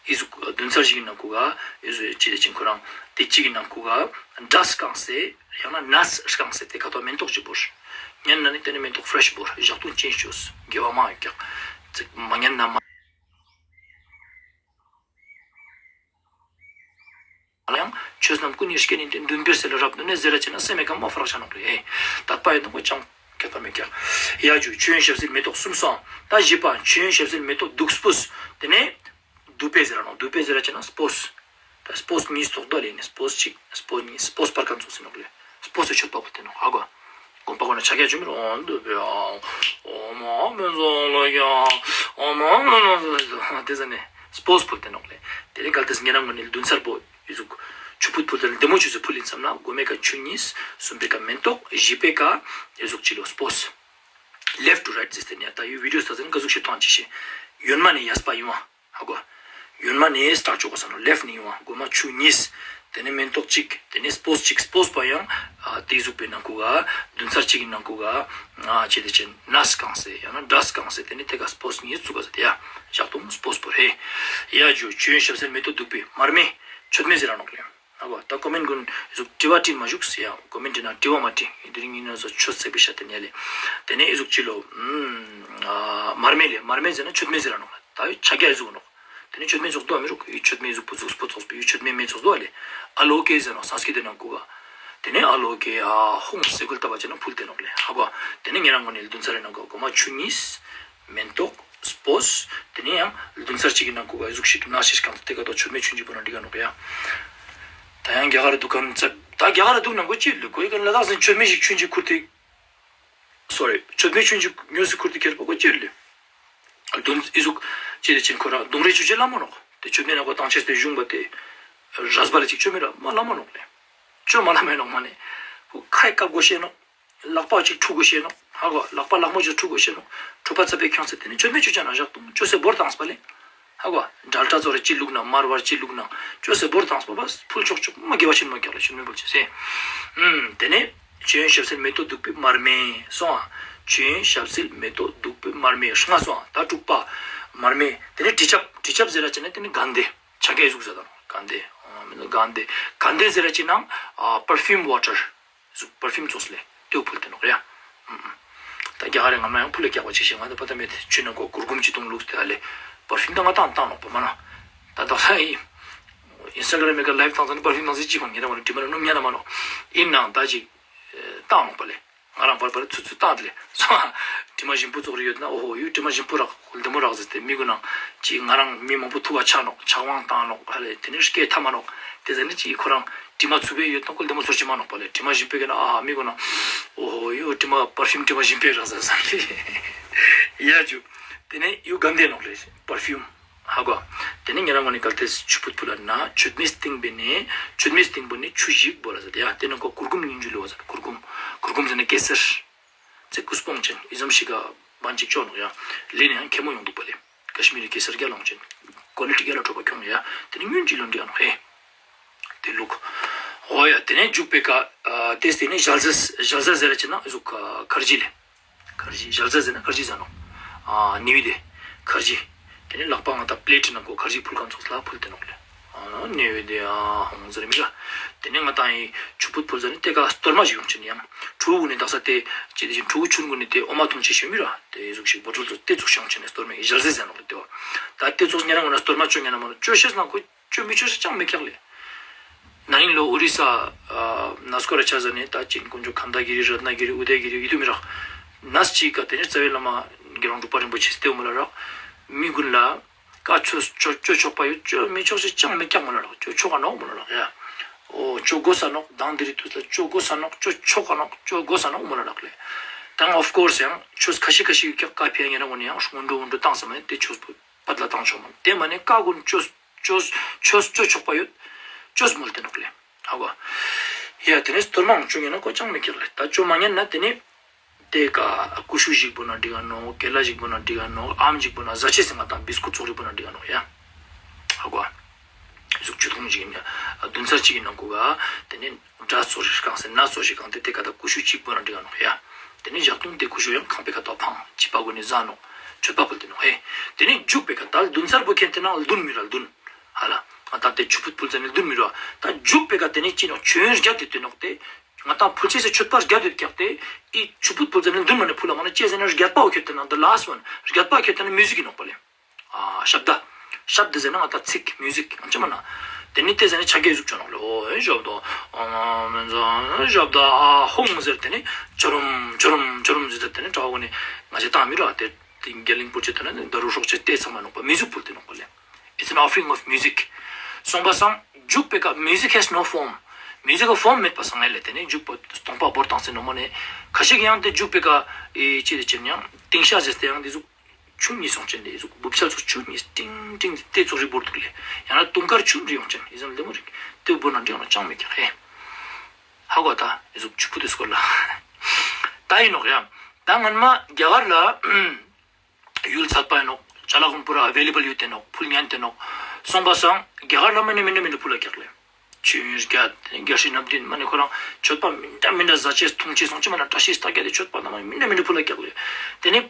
ཨི་ཟུག་བདུན་ཚར་ཞིག་གི་ནང་ཁུ་ག་ཨི་ཟུག་ཅི་ལེ་ཅིན་ཁོ་རང་ཏེ་ཅིག་གི་ནང་ཁུ་ག་འབྲས་རྐང་སེ་ཡང་ན་ནས་རྐང་སེ་ཏེ་ཀ་ཏོ་མེན་ཏོག་ཅིག་བོར། ཉན་ན་ནི་ཏེ་ནེ་མེན་ཏོག་ཕྲེཤ་བོར་ཞག་དུང་ཅན་ཅོས་དགེ་བ་མང་ཡོད་ཀྱག། ཙིག་མ་ཉན་ན་མ། ཡང་ཆོས་རྣམས་ཀུན་ནི་རྐྱེན་ཡིན་ཏེ། འདུན་པའི་ཟེར་ལ་རབ་འདུན་ནས་ཟེར་ར་ཅེ་ན་སེམས་མེད་ཀ་མ་ཕ་རག་ཆ་ནོག་ལེ། དད་པ་ཡོད་ན་ཁོ་ཅང་ཁྱད་པར་མེད་ཀྱག། ཡ་ཇུ་མཆོད་ཡོན་ཞབས་བསིལ་མེ་ཏོག་གསུམ་སོང་། ད་བཞི་པ་མཆོད་ཡོན་ཞབས་བསིལ་མེ་ཏོག་བདུག་སྤོས། ཏེ་ནེ་བདུག་པའེ་ཟེར་ར་ནོག། བདུག་པའེ་ཟེར་ར་ཅེ་ན་སྤོས། ད་སྤོས་ཉིས་ཙོགས་དོ་ལེ་ནི་སྤོས་ཅིག་སྤོས་ཉིས་སྤོས་པར་ཁན་ཙོགས་ཟེར་ནོག་ལེ། སྤོས་སི་མཆོད་པ་ཕུལ་ཏེ་ནོག་ཧ་གོ། དགོན་པ་གུན་ན་ཕྱག་རྒྱ་ཅོ་མི་རུང་འདུག་པའེ་ཨོ་མ་མེན་ཙོགས་ལོ་ཡ་ཨོ་མ་མེན་ཙོགས་ལོ་ཡ་ཏེ་ཟེར་ནེ་སྤོས་ཕུལ་ཏེ་ནོག་ལེ། ཏེ་ནེ་གལ་ཏེ་ཉན་ན་གོ་ནེ་བདུན་ཚར་པོ་ཨི་ཟུག་ཆུ་ཕུད་ཕུལ་ཏེ་ལྡེ་མོ་ཅོས་སེ་ཕུལ་ཡིན་སམ་ན་གོ་མའེ་ཀ་ཆུ་ཉིས། སུམ་པའེ་ཀ་མེན་ཏོག། བཞི་པའེ་ཀ་ཨི་ཟུག་ཅི་ལོ་སྤོས། left to right ཟེར་ཏེ་ནེ་ད་ཡུ་བི་ཌི་ཡོ་ལྟ་ཟེར་ན་ཀ་ཟུག་ཤིག་ཐོང་ཅི་ཤེས། གཡོན་མ་ནེ་ཡས་པ་ཡོང་བ། ཧ་གོ། གཡོན་མ་ནེ་སྟར་ཅོ་གོས་ས་ནོག། ལེཕ་ནེ་ཡོང་བ། གོ་མ་ཆུ་ཉིས། ཏེ་ནེ་མེན་ཏོག་ཅིག། ཏེ་ནེ་སྤོས་ཅིག། སྤོས་པ་ཡང་ཨ་ཏེ་ཟུག་པའེ་ནང་ཁུ་ག་བདུན་ཚར་ཅིག་གི་ནང་ཁུ་ག་ཨ་ཅི་ཏེ་ཅན་ནས་རྐང་སེ་ཡང་ན་འབྲས་རྐང་སེ་ཏེ་ནེ་ཏེ་ཀ་སྤོས་ཉིས་ཙུགས་ས་ཏེ་ཡ་ཞག་དུང་སྤོས་པོ་རེ། ཡ་ཇུ་མཆོད་ཡོན་ཞབས་བསིལ་མེ་ཏོག་བདུག་པའེ་མར་མེ་མཆོད་མེ་ཟེར་ར་ནོག་ལེ། ཨ་བ་ད་ཀོ་མེན་ཊ་གུན་ཨི་ཟུག་དྲི་བ་དྲིས་མ་བཞུགས་ཟེར་ཡ། ཀོ་མེན་ཊ་ན་དྲི་བ་མ་དྲིས། ཨི་དེ་རིང་ཨིན་ན་ཟོ་ཆོས་ཚེག་པའེ་ཤ་ཏེ་ཉལ་ལེ། ཏེ་ནེ་ཨི་ཟུག་ཅི་ལོ། ཨ་མར་མེ་ལེ། མར་མེ་ཟེར་ན་མཆོད་མེ་ཟེར་ར་ནོག་ལེ། ད་ཡོད་ཆ་གྱ་ཨི་ཟུག་ནོག། ཏེ་ནེ་མཆོད་མེ་ཙོགས་དོ་མི་རུག། ཡུ་མཆོད་མེ་ཟུག་པོ་ཟུག་པོ་ཙོགས་པོ་ཡུ་མཆོད་མེ་མེ་ཙོགས་དོ་ལེ། ཨ་ལོ་ཀེ་ཟེར་ནོག་སཾསྐྲྀཏ་ནང་ཁུ་ག། ཏེ་ནེ་ཨ་ལོ་ཀེ་ཨ་ཧོང་སེ་གུལ་ཏ་བ་ཅེ་ན་ཕུལ་ཏེ་ནོག་ལེ། ཧ་གོ། ཏེ་ནེ་ཉན་ན་གོ་ནེ་བདུན་ཚར་རེ་ནང་གོ་གོ་མ་ཆུ་ཉིས། མེན་ཏོག་སྤོས། ཏེ་ནེ་ཡང་བདུན་ཚར་ཅིག་གི་ནང་ཁུ་ག་ཨི་ཟུག་ཤིག་ནས་ཤིག་རྐང་ཏེ་ཀ་ཏོ་མཆོད་མེ་ཆུན་ཅིག་པོ་ན་འགྲིག་ག་ནོག་ཡ། ད་ཡང་རྒྱ་གར་ར་དུག་གམ་ཙ། ད་རྒྱ་གར་ར་དུག་ནང་གོ་ཅི་ལེ་གོ་ཡི་ག་ལ་དྭགས་སི་མཆོད་མེ་ཞིག་ཆུན་ཅིག་ཁུར་ཏེ། སོ་རི། མཆོད་མེ་ཆུན་ཅིག་ཉོས་སེ་ཁུར་ཏེ་ཁྱེར་པ་གོ་ཅི་ལེ། དུང་ཨི་ཟུག་ཅི་ལེ་ཅན་ཁོ་ར་དུང་རེ་ཆུ་ཅེ་ལ་མོ་ནོག། ཏེ་མཆོད་མེ་ནང་གོ་ཏང་ཅེས་ཏེ་གཞུང་པ་ཏེ་རས་པ་ལེ་ཅིག་ཆོ་མེ་ར་མ་ལ་མོ་ནོག་ལེ། ཆོ་མ་ལ་མེ་ནོག་མ་ནེ། ཁོ་ཁའི་ཀ་གོ་ཤེས་ནོག། ལག་པ་ཅིག་འཁྲུ་གོས་ཤེས་ནོག། ཧ་གོ། ལག་པ་ལག་མོ་ཅིག་འཁྲུ་གོས་ཤེས་ནོག། འཁྲུ་པ་ཙ་པེ་ཁྱོངས་སེ་ཏེ་ནེ་མཆོད་མེ་ཆུ་ཅན་ན་ཞག་དུང་ཅོས་སེ་བོར་ཏངས་པ་ལེ། ཧ་གོ། འབྲེལ་སྒྲ་ཚོ་རེ་ཅི་ལུག་ན་མར་བར་ཅི་ལུག་ན་ཅོས་སེ་བོར་ཏངས་པ་བ་ཕུལ་ཆོག་ཆོག་མ་དགེ་བ་ཆེན་མོ་ཀྱག་ལེ་མཆོད་མེ་ཕུལ་ཅེས་སེ། ཨུམ། ཏེ་ནེ་མཆོད་ཡོན་ཞབས་བསིལ་མེ་ཏོག་བདུག་པའི་མར་མེ་སོང་ཨ། མཆོད་ཡོན་ཞབས་བསིལ་མེ་ཏོག་བདུག་པའི་མར་མེ་ལྔ་སོང་ཨ། ད་དྲུག་པ་མར་མེ། ཏེ་ནེ་དྲི་ཆབ། དྲི་ཆབ་ཟེར་ར་ཅེ་ན་ཏེ་ནེ་གན་དེ། ཆ་ག་ཨི་ཟུག་ཟེར་ད་ནོག་གན་དེ། ཨ་མི་ནོ་གན་དེ། གན་དེ་ཟེར་ར་ཅེ་ན་ཨ་པར་ཕིའུམ་ཝ་ཊར། ཟུག་པར་ཕིའུམ་ཙོགས་ལེ་ཏེའུ་ཕུལ་ཏེ་ནོག་ཡ། ཨུམ་ཨུམ། ད་རྒྱ་གར་རི་ང་མ་ཡང་ཕུལ་ལ་རྒྱག་པ་ཅིག་ཤེས་ང་ད་པ་ད་མེད་ཆུ་ནང་གོ་གུར་གུམ་ཅིག་དུང་ལུགས་ཏེ་ཨ་ལེ། པར་ཕིའུམ་ད་ང་ཏང་ཏང་ནོག་པ་མ་ན། ད་ད་ས་ཡི་ཨིན་སི་ཊ་གྲམ་མི་ཀ་ལའིབ་ཏང་ཙ་ན་པར་ཕིའུམ་ཏང་ཙ་ཅིག་ཁོང་ཉེ་ར་མ་ནོག་དྲི་མ་ནོག་ཉ་ན་མ་ནོག། ཨིན་ནའང་ད་ཅིག་ཏང་ནོག་པ་ལེ། ང་རང་པར་པར་ཚུ་ཚུ་ཏང་ལེ། སོང་ཨ། དྲི་མ་ཞིམ་པོ་ཙོགས་རེ་ཡོད་ན་ཨོ་ཧོ་ཡུ་དྲི་མ་ཞིམ་པོ་རག་ལྡེ་མོ་རག་ཟེར་ཏེ་མི་གུན་ནང་ཅིག་ང་རང་མི་མང་པོ་ཐུག་ག་ཆ་ནོག་ཆག་དབང་ཏང་ནོག་ཧ་ལེ་ཏེ་ནེ་སྐད་ཐ་མ་ནོག་ཏེ་ཟ་ནེ་ཅིག་ཁོ་རང་དྲི་མ་ཚུ་བེ་ཡོད་ན་ཁོ་ལྡེ་མོ་ཚོར་ཅི་མ་ནོག་པ་ལེ། དྲི་མ་ཞིམ་པོ་གི་ན་ཨ་མི་གུན་ནང་ཨོ་ཧོ་ཡུ་དྲི་མ་པར་ཕིའུམ་དྲི་མ་ཞིམ་པོ་རག་ཟེར་ཟ་ནེ་ཡ་ཇུ། ཏེ་ནེ་ཡུ་གན་དེ་ནོག་ལེ་པར་ཕིའུམ། ཧ་གོ། ཏེ་ནེ་ཉེ་རང་ངོ་ནེ་གལ་ཏེ་ཆུ་ཕུད་ཕུལ་ལ་ན་མཆོད་མེ་སྟེང་པེ་ནེ་མཆོད་མེ་སྟེང་པོ་ནེ་ཆུ་ཞིག་བོར་ལ་ཟེར་ཏེ་ཡ་ཏེ་ནེ་ཁོ་གུར་གུམ་ཉུང་ཇུ་ལེ་བ་ཟེར་གུར་གུམ། གུར་གུམ་ཟེར་ན་གེ་སར། ཙེ་སྐུ་སྤོང་ཅན་ཨི་ཙམ་ཞིག་ག་བན་ཅིག་ཅོ་ནོག་ཡ། ལེ་ནེ་ཡང་ཁེ་མོ་ཡོང་དུག་པ་ལེ། ཀ་ཤི་མིར་རི་གེ་སར་རྒྱ་ལོང་ཅན། ཀོ་ལི་ཊི་རྒྱ་ལ་ཁྲོ་བ་ཁྱོང་ཡ། ཏེ་ནེ་ཉུང་ཇུ་ལོན་འདྲི་ཡ་ནོག་ཧེ། ཏེ་ལུག། ཨོ་ཡ་ཏེ་ནེ་མཇུག་པེ་ཀ་ཨ་ཏེ་སྟེ་ནེ་ཞལ་ཟས་ཞལ་ཟས་ཟེར་ར་ཅེ་ན་ཨི་ཟུག་ཁར་ཇི་ལེ། ཁར་ཇི་ཞལ་ཟས་ཟེར་ན་ཁར་ཇི་ཟེར་ནོག། ཨ་ནི་བི་དེ། ཁར་ཇི། ཏེ་ནེ་ལག་པ་ང་ཏང་པླེ་ཊི་ནང་གོ་ཁར་ཇི་ཕུལ་ཁན་ཙོགས་ལ་ཕུལ་ཏེ་ནོག་ལེ། ཨ་ནི་བི་དེ་ཨ་ཧོང་ཟེར་མི་ར། ཏེ་ནེ་ང་ཏང་ཨི་ཆུ་ཕུད་ཕུལ་ཟ་ནེ་ཏེ་ཀ་སྟོར་མ་ཞིག་ཡོང་ཅེན་ཡང་། ཕྲུ་གུ་གུན་ནི་དག་ས་ཏེ་ཅི་ཏེ་ཅིན་ཕྲུ་གུ་ཆུན་གུན་ནི་ཏེ་འོ་མ་འཐུང་ཅེས་ཤེས་མི་ར། ཏེ་ཨི་ཟུག་ཞིག་བོ་ཊལ་ཙོགས་ཏེ་ཙོགས་ཤིག་ཡོང་ཅེན་ནི་སྟོར་མ་ཞལ་ཟས་ཟེར་ནོག་ལེ་ཏེ་བ། ད་ཏེ་ཙོགས་ཉེ་རང་ངོ་ན་སྟོར་མ་ཅོ་ཉན་ན་མ་ནོག་ཅོ་ཤེས་ན་ཁོ་ཅོ་མི་ཅོ་ཤེས་ཅང་མེད་ཀྱག་ལེ། ན་ནིང་ལོ་ཨོ་རི་ས་ཨ་ནས་ཀོ་ར་ཆ་ཟ་ནེ་ད་ཅིན་དཀོན་མཆོག་ཁན་ད་གི་རི་རཏ་ན་གི་རི་ཨུ་དེ་གི་རི་ཡི་དུ་མི་རག། ནས་ཅིག་ག་ཏེ་ནེ་རྩ་བའི་བླ་མ་དགེ་སློང་འབྲུག་པ་རིན་པོ་ཆེ་སྟེ་འོ་མོ་ལ་རག། མི་གུན་ལ་ཀ་ཆོས་ཅོ་ཅོ་ཆོག་པ་ཡོད་ཅོ་མི་ཆོག་ཅེས་ཅང་མེད་ཀྱག་མོ་ལ་རག། ཅོ་ཆོག་ག་ནོག་མོ་ལ་རག་ཡ། ཨོ་ཅོ་གོས་ས་ནོག་དང་དེ་རིང་དུས་ལ་ཅོ་གོས་ས་ནོག་ཅོ་ཆོག་ག་ནོག་ཅོ་གོས་ས་ནོག་མོ་ལ་རག་ལེ། དང་ཨོཕ་ཀོརས་ཡང་ཆོས་ཁ་ཤས་ཁ་ཤས་ཡོད་ཀྱག་ཀ་ཕི་ཡ་ཉེ་རང་ངོ་ནེ་ཡང་སྔོན་འགྲོ་སྔོན་འགྲོ་བཏང་ས་མ་ནེ་ཏེ་ཆོས་པོ། པད་ལ་བཏང་ཆོག་མ་ཏེ་མ་ནེ་ཀ་གུན་ཅོས་ཅོས་ཅོས་ཅོ་ཆོག་པ་ཡོད། ཅོས་མོལ་ཏེ་ནོག་ལེ། ཧ་གོ། ཡ་དེ་ནས་སྟོར་མང་ཅུང་ཡིན་ན་ཁོ་ཅང་མི་ཁྱེར་ལེ། ད་ཅོ་མ་ཉན་ན་དེ་ནས་དེ་ཀ་ཀུ་ཤུ་ཞིག་བོ་ན་འགྲིག་ག་ནོག། ཀེ་ལ་ཞིག་བོ་ན་འགྲིག་ག་ནོག། ཨམ་ཞིག་བོ་ན་ཟ་ཆེས་སི་ང་དང་བིས་ཀུད་ཚོགས་རིགས་བོ་ན་འགྲིག་ག་ནོག་ཡ། ཧ་གོ། ཟུག་ཆུ་ཐུང་ཞིག་ཡིན་ན་བདུན་ཚར་གཅིག་གི་ནང་ཁུ་ག་དེ་ནས་འབྲས་ཚོགས་ཤིག་གང་སེ་ན་ཚོགས་ཤིག་གང་དེ་དེ་ཀ་ད་ཀུ་ཤུ་གཅིག་བོ་ན་འགྲིག་ག་ནོག་ཡ། དེ་ནས་ཞག་དུང་དེ་ཀུ་ཤུ་ཡང་ཁང་པའི་ཁ་ཐོག་ཕང་བྱིས་པ་གུན་ནི་ཟ་ནོག། མཆོད་པ་ཕུལ་ཏེ་ནོག་ཧེ། དེ་ནས་མཇུག་པའི་ཀ་ད་བདུན་ཚར་བོ་ཁྱེར་ཏེ་ན་བདུན་མི་ར་བདུན། ཧ་ལ། ང་དང་དེ་ཆུ་ཕུད་ཕུལ་ཟ་ནི་བདུན་མི་ར། ད་མཇུག་པའི་ཀ་དེ་ནས་ཅི་ནོག་ཆོས་བརྒྱད་དེ་དེ་ནོག་དེ། ང་དང་ཕུལ་ཆེས་སི་མཆོད་པ་བརྒྱད་དེ་ཀྱག་དེ། ཨི་ཆུ་ཕུད་ཕུལ་ཟ་ནི་བདུན་མ་ནས་ཕུལ་ལ་མ་ན་ཅི་ཟེར་ན་བརྒྱད་པ་བོ་ཁྱེར་ཏེ་ན་the last one བརྒྱད་པ་ཁྱེར་ཏེ་ན་མིའུ་ཟིག་གི་ནོག་པ་ལེ། ཨ་ཤབ་དཱ། ཤབ་དཱ་ཟེར་ན་ང་དང་ཚིག་མིའུ་ཟིག་ཨང་ཅི་མ་ན། དེ་ནི་དེ་ཟེར་ན་ཆ་གེ་ཟུག་ཅོ་ནོག་ལེ། ཨོ་ཨེ་ཤབ་དཱ། ཨ་མེན་ཟ་ཤབ་དཱ་ཨ་ཧོང་ཟེར་དེ་ནི་ཅོ་རུམ་ཅོ་རུམ་ཅོ་རུམ་ཟེར་དེ་ནི་གྲྭ་བ་གུན་ནི་ང་ཅི་བཏང་མི་ར་དེ་དེ་རྒྱ་གླིང་པོ་ཅི་དེ་ན་ནི་ད་རུ་སྲོག་ཅི་དེ་ཚང་མ་ནོག་པ་མིའུ་ཟིག་ཕུལ་ཏེ་ནོག་པ་ལེ། It's an offering of music. སོང་པ་སང་མཇུག་པའི་ཀ་music has no form. མིའུ་ཟིག་གི་ཕོརམ་མེད་པ་སང་ཨེ་ལེ། དེ་ནི་མཇུག་པ་སྟོང་པ་བོར་བཏང་སེ་ནོག་མ་ནི་ཁ་ཤས་ཀྱི་ཡང་དེ་མཇུག་པའི་ཀ་ཨི་ཅི་དེ་ཅི་ཡང་ཏིང་ཤ་ཟེར་ཏེ་ཡང་དེ་ཟུག་ཆུ་གཉིས་སོང་ཅན་དེ་ཟུག་བུབ་ཆལ་ཚོགས་ཆུ་གཉིས་ཏིང་ཏིང་དེ་ཚོགས་རིགས་བོར་འདུག་ལེ། ཡང་ན་དུང་དཀར་ཆུ་འདྲི་ཡོང་ཅན་ཨི་ཙམ་ལྡེ་མོ་རིགས་དེ་བོར་ན་འདྲི་ཡོང་ན་ཅང་མི་ཁྱག་ཧེ། ཧ་གོ་ད་ཨི་ཟུག་ཆུ་ཕུད་དེ་སྐོར་ལ། ད་ཡིན་ནོག་ཡ། ད་སྔན་མ་རྒྱ་གར་ལ་ཡུལ་ཚད་པ་ཡིན་ནོག། ཅ་ལག་གུན་པུ་ར་ཨ་བེ་ལེ་བལ་ཡོད་དེ་ནོག། ཕུལ་ཉན་དེ་ནོག། སོང་པ་སང་རྒྱ་གར་ལ་མ་ནི་མི་འདྲ་མི་འདྲ་ཕུལ་ལ་ཁྱག་ལེ། ཆོས་བརྒྱད་དེ་ནི་རྒྱལ་སྲིད་རྣམ་བདུན་མ་ནི་ཁོ་རང་མཆོད་པ་མི་འདྲ་མི་འདྲ་ཟ་ཆེས་འཐུང་ཆེས་སོང་ཅི་མ་ན་བཀྲ་ཤིས་རྟགས་བརྒྱད་དེ་མཆོད་པ་རྣམ་མི་འདྲ་མི་འདྲ་ཕུལ་ལ་ཁྱག་ལེ། དེ་ནི་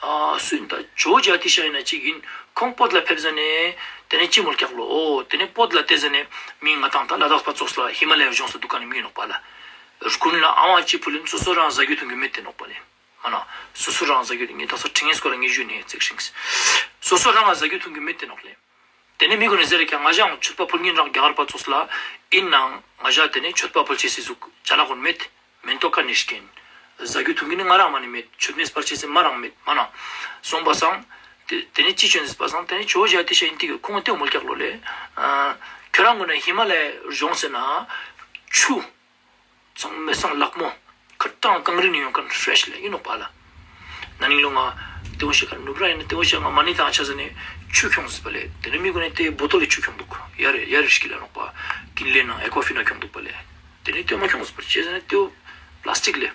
ཨ་སུ་ཡིན་ད་ཇོ་ཇ་ཏི་ཤ་ཡིན་ན་ཅིག་ཡིན། ཁོང་བོད་ལ་ཕེབས་ཟ་ནས་དེ་ནས་ཅི་མོལ་ཀྱག་ལོ། འོ་དེ་ནས་བོད་ལ་བལྟས་ཟ་ནས་མི་ང་དང་ད་ལ་དྭགས་པ་ཙོགས་ལ་ཧི་མ་ལ་ཡའི་ལྗོངས་སུ་འདུག་ག་ནི་མི་ནོག་པ་ལ། རྐུན་ལ་ཨ་བ་ཅི་ཕུལ་ཡིན་སོ་སོ་རང་ཟ་རྒྱུ་འཐུང་རྒྱུ་མེད་དེ་ནོག་པ་ལེ། མ་ན་སོ་སོ་རང་ཟ་རྒྱུ་དེ་ངས་ད་ས་ཁྲིང་ངའི་སྐོར་ལ་ངས་ཞུས་ནས་ཚིག་ཤིང་། སོ་སོ་རང་ང་ཟ་རྒྱུ་འཐུང་རྒྱུ་མེད་དེ་ནོག་ལེ། དེ་ནས་མི་གུན་ནས་ཟེར་ཀྱང་ང་ཞའང་མཆོད་པ་ཕུལ་ཉིན་རང་རྒྱ་གར་པ་ཙོགས་ལ་ཡིན་ནའང་ང་ཞ་དེ་ནས་མཆོད་པ་ཕུལ་ཆེས་སི་ཟུག་ཅ་ལག་གུན་མེད། མེན་ཏོག་ཀ་ནི་སྐྱེན། ཟ་རྒྱུ་འཐུང་རྒྱུ་ནི་ང་རང་མ་ནི་མེད། མཆོད་མེ་སྤར་ཆེས་སི་མ་རང་མེད་མ་ན། སོང་པ་སང་། དེ་དེ་ནས་ཅི་བྱོན་ཟེར་པ་སང་དེ་ནས་ཇོ་ཇ་ཏི་ཤ་ཡིན་དེ་གི་ཁོང་དེ་མོལ་ཀྱག་ལོ་ལེ། ཨ་ཁྱོད་རང་གུན་ནས་ཧི་མ་ལ་ཡའི་ལྗོངས་ཟེར་ན་ཆུ། གཙང་མའི་སང་ལག་མོ། ཁ་གྲང་གངས་རི་ནས་ཡོང་མཁན་ཕྲེཤ་ལེ་ཡིན་ནོག་པ་ལ། ན་ནིང་ལོ་ང་ཏེ་བོ་ཤེས་ཀ་ནུབ་ར་ཡིན་ན་ཏེ་བོ་ཤེས་ང་མ་ནི་དང་ཆ་ཟ་ནས་ཆུ་ཁྱོང་ཟེར་པ་ལེ། དེ་ནས་མི་གུན་ནས་ཏེ་བོ་ཏོལ་ལས་ཆུ་ཁྱོང་འདུག། ཡ་རེ་ཡ་རེ་ཤིག་ལ་ནོག་པ། ཀིན་ལེ་ནང་ཨེ་ཀོ་ཕི་ན་ཁྱོང་འདུག་པ་ལེ། དེ་ནས་ཏེ་མ་ཁྱོང་ཟེར་པ་ཅི་ཟེར་ན་ཏེ་བོ་པ་ལ་སི་ཊིག་ལེ།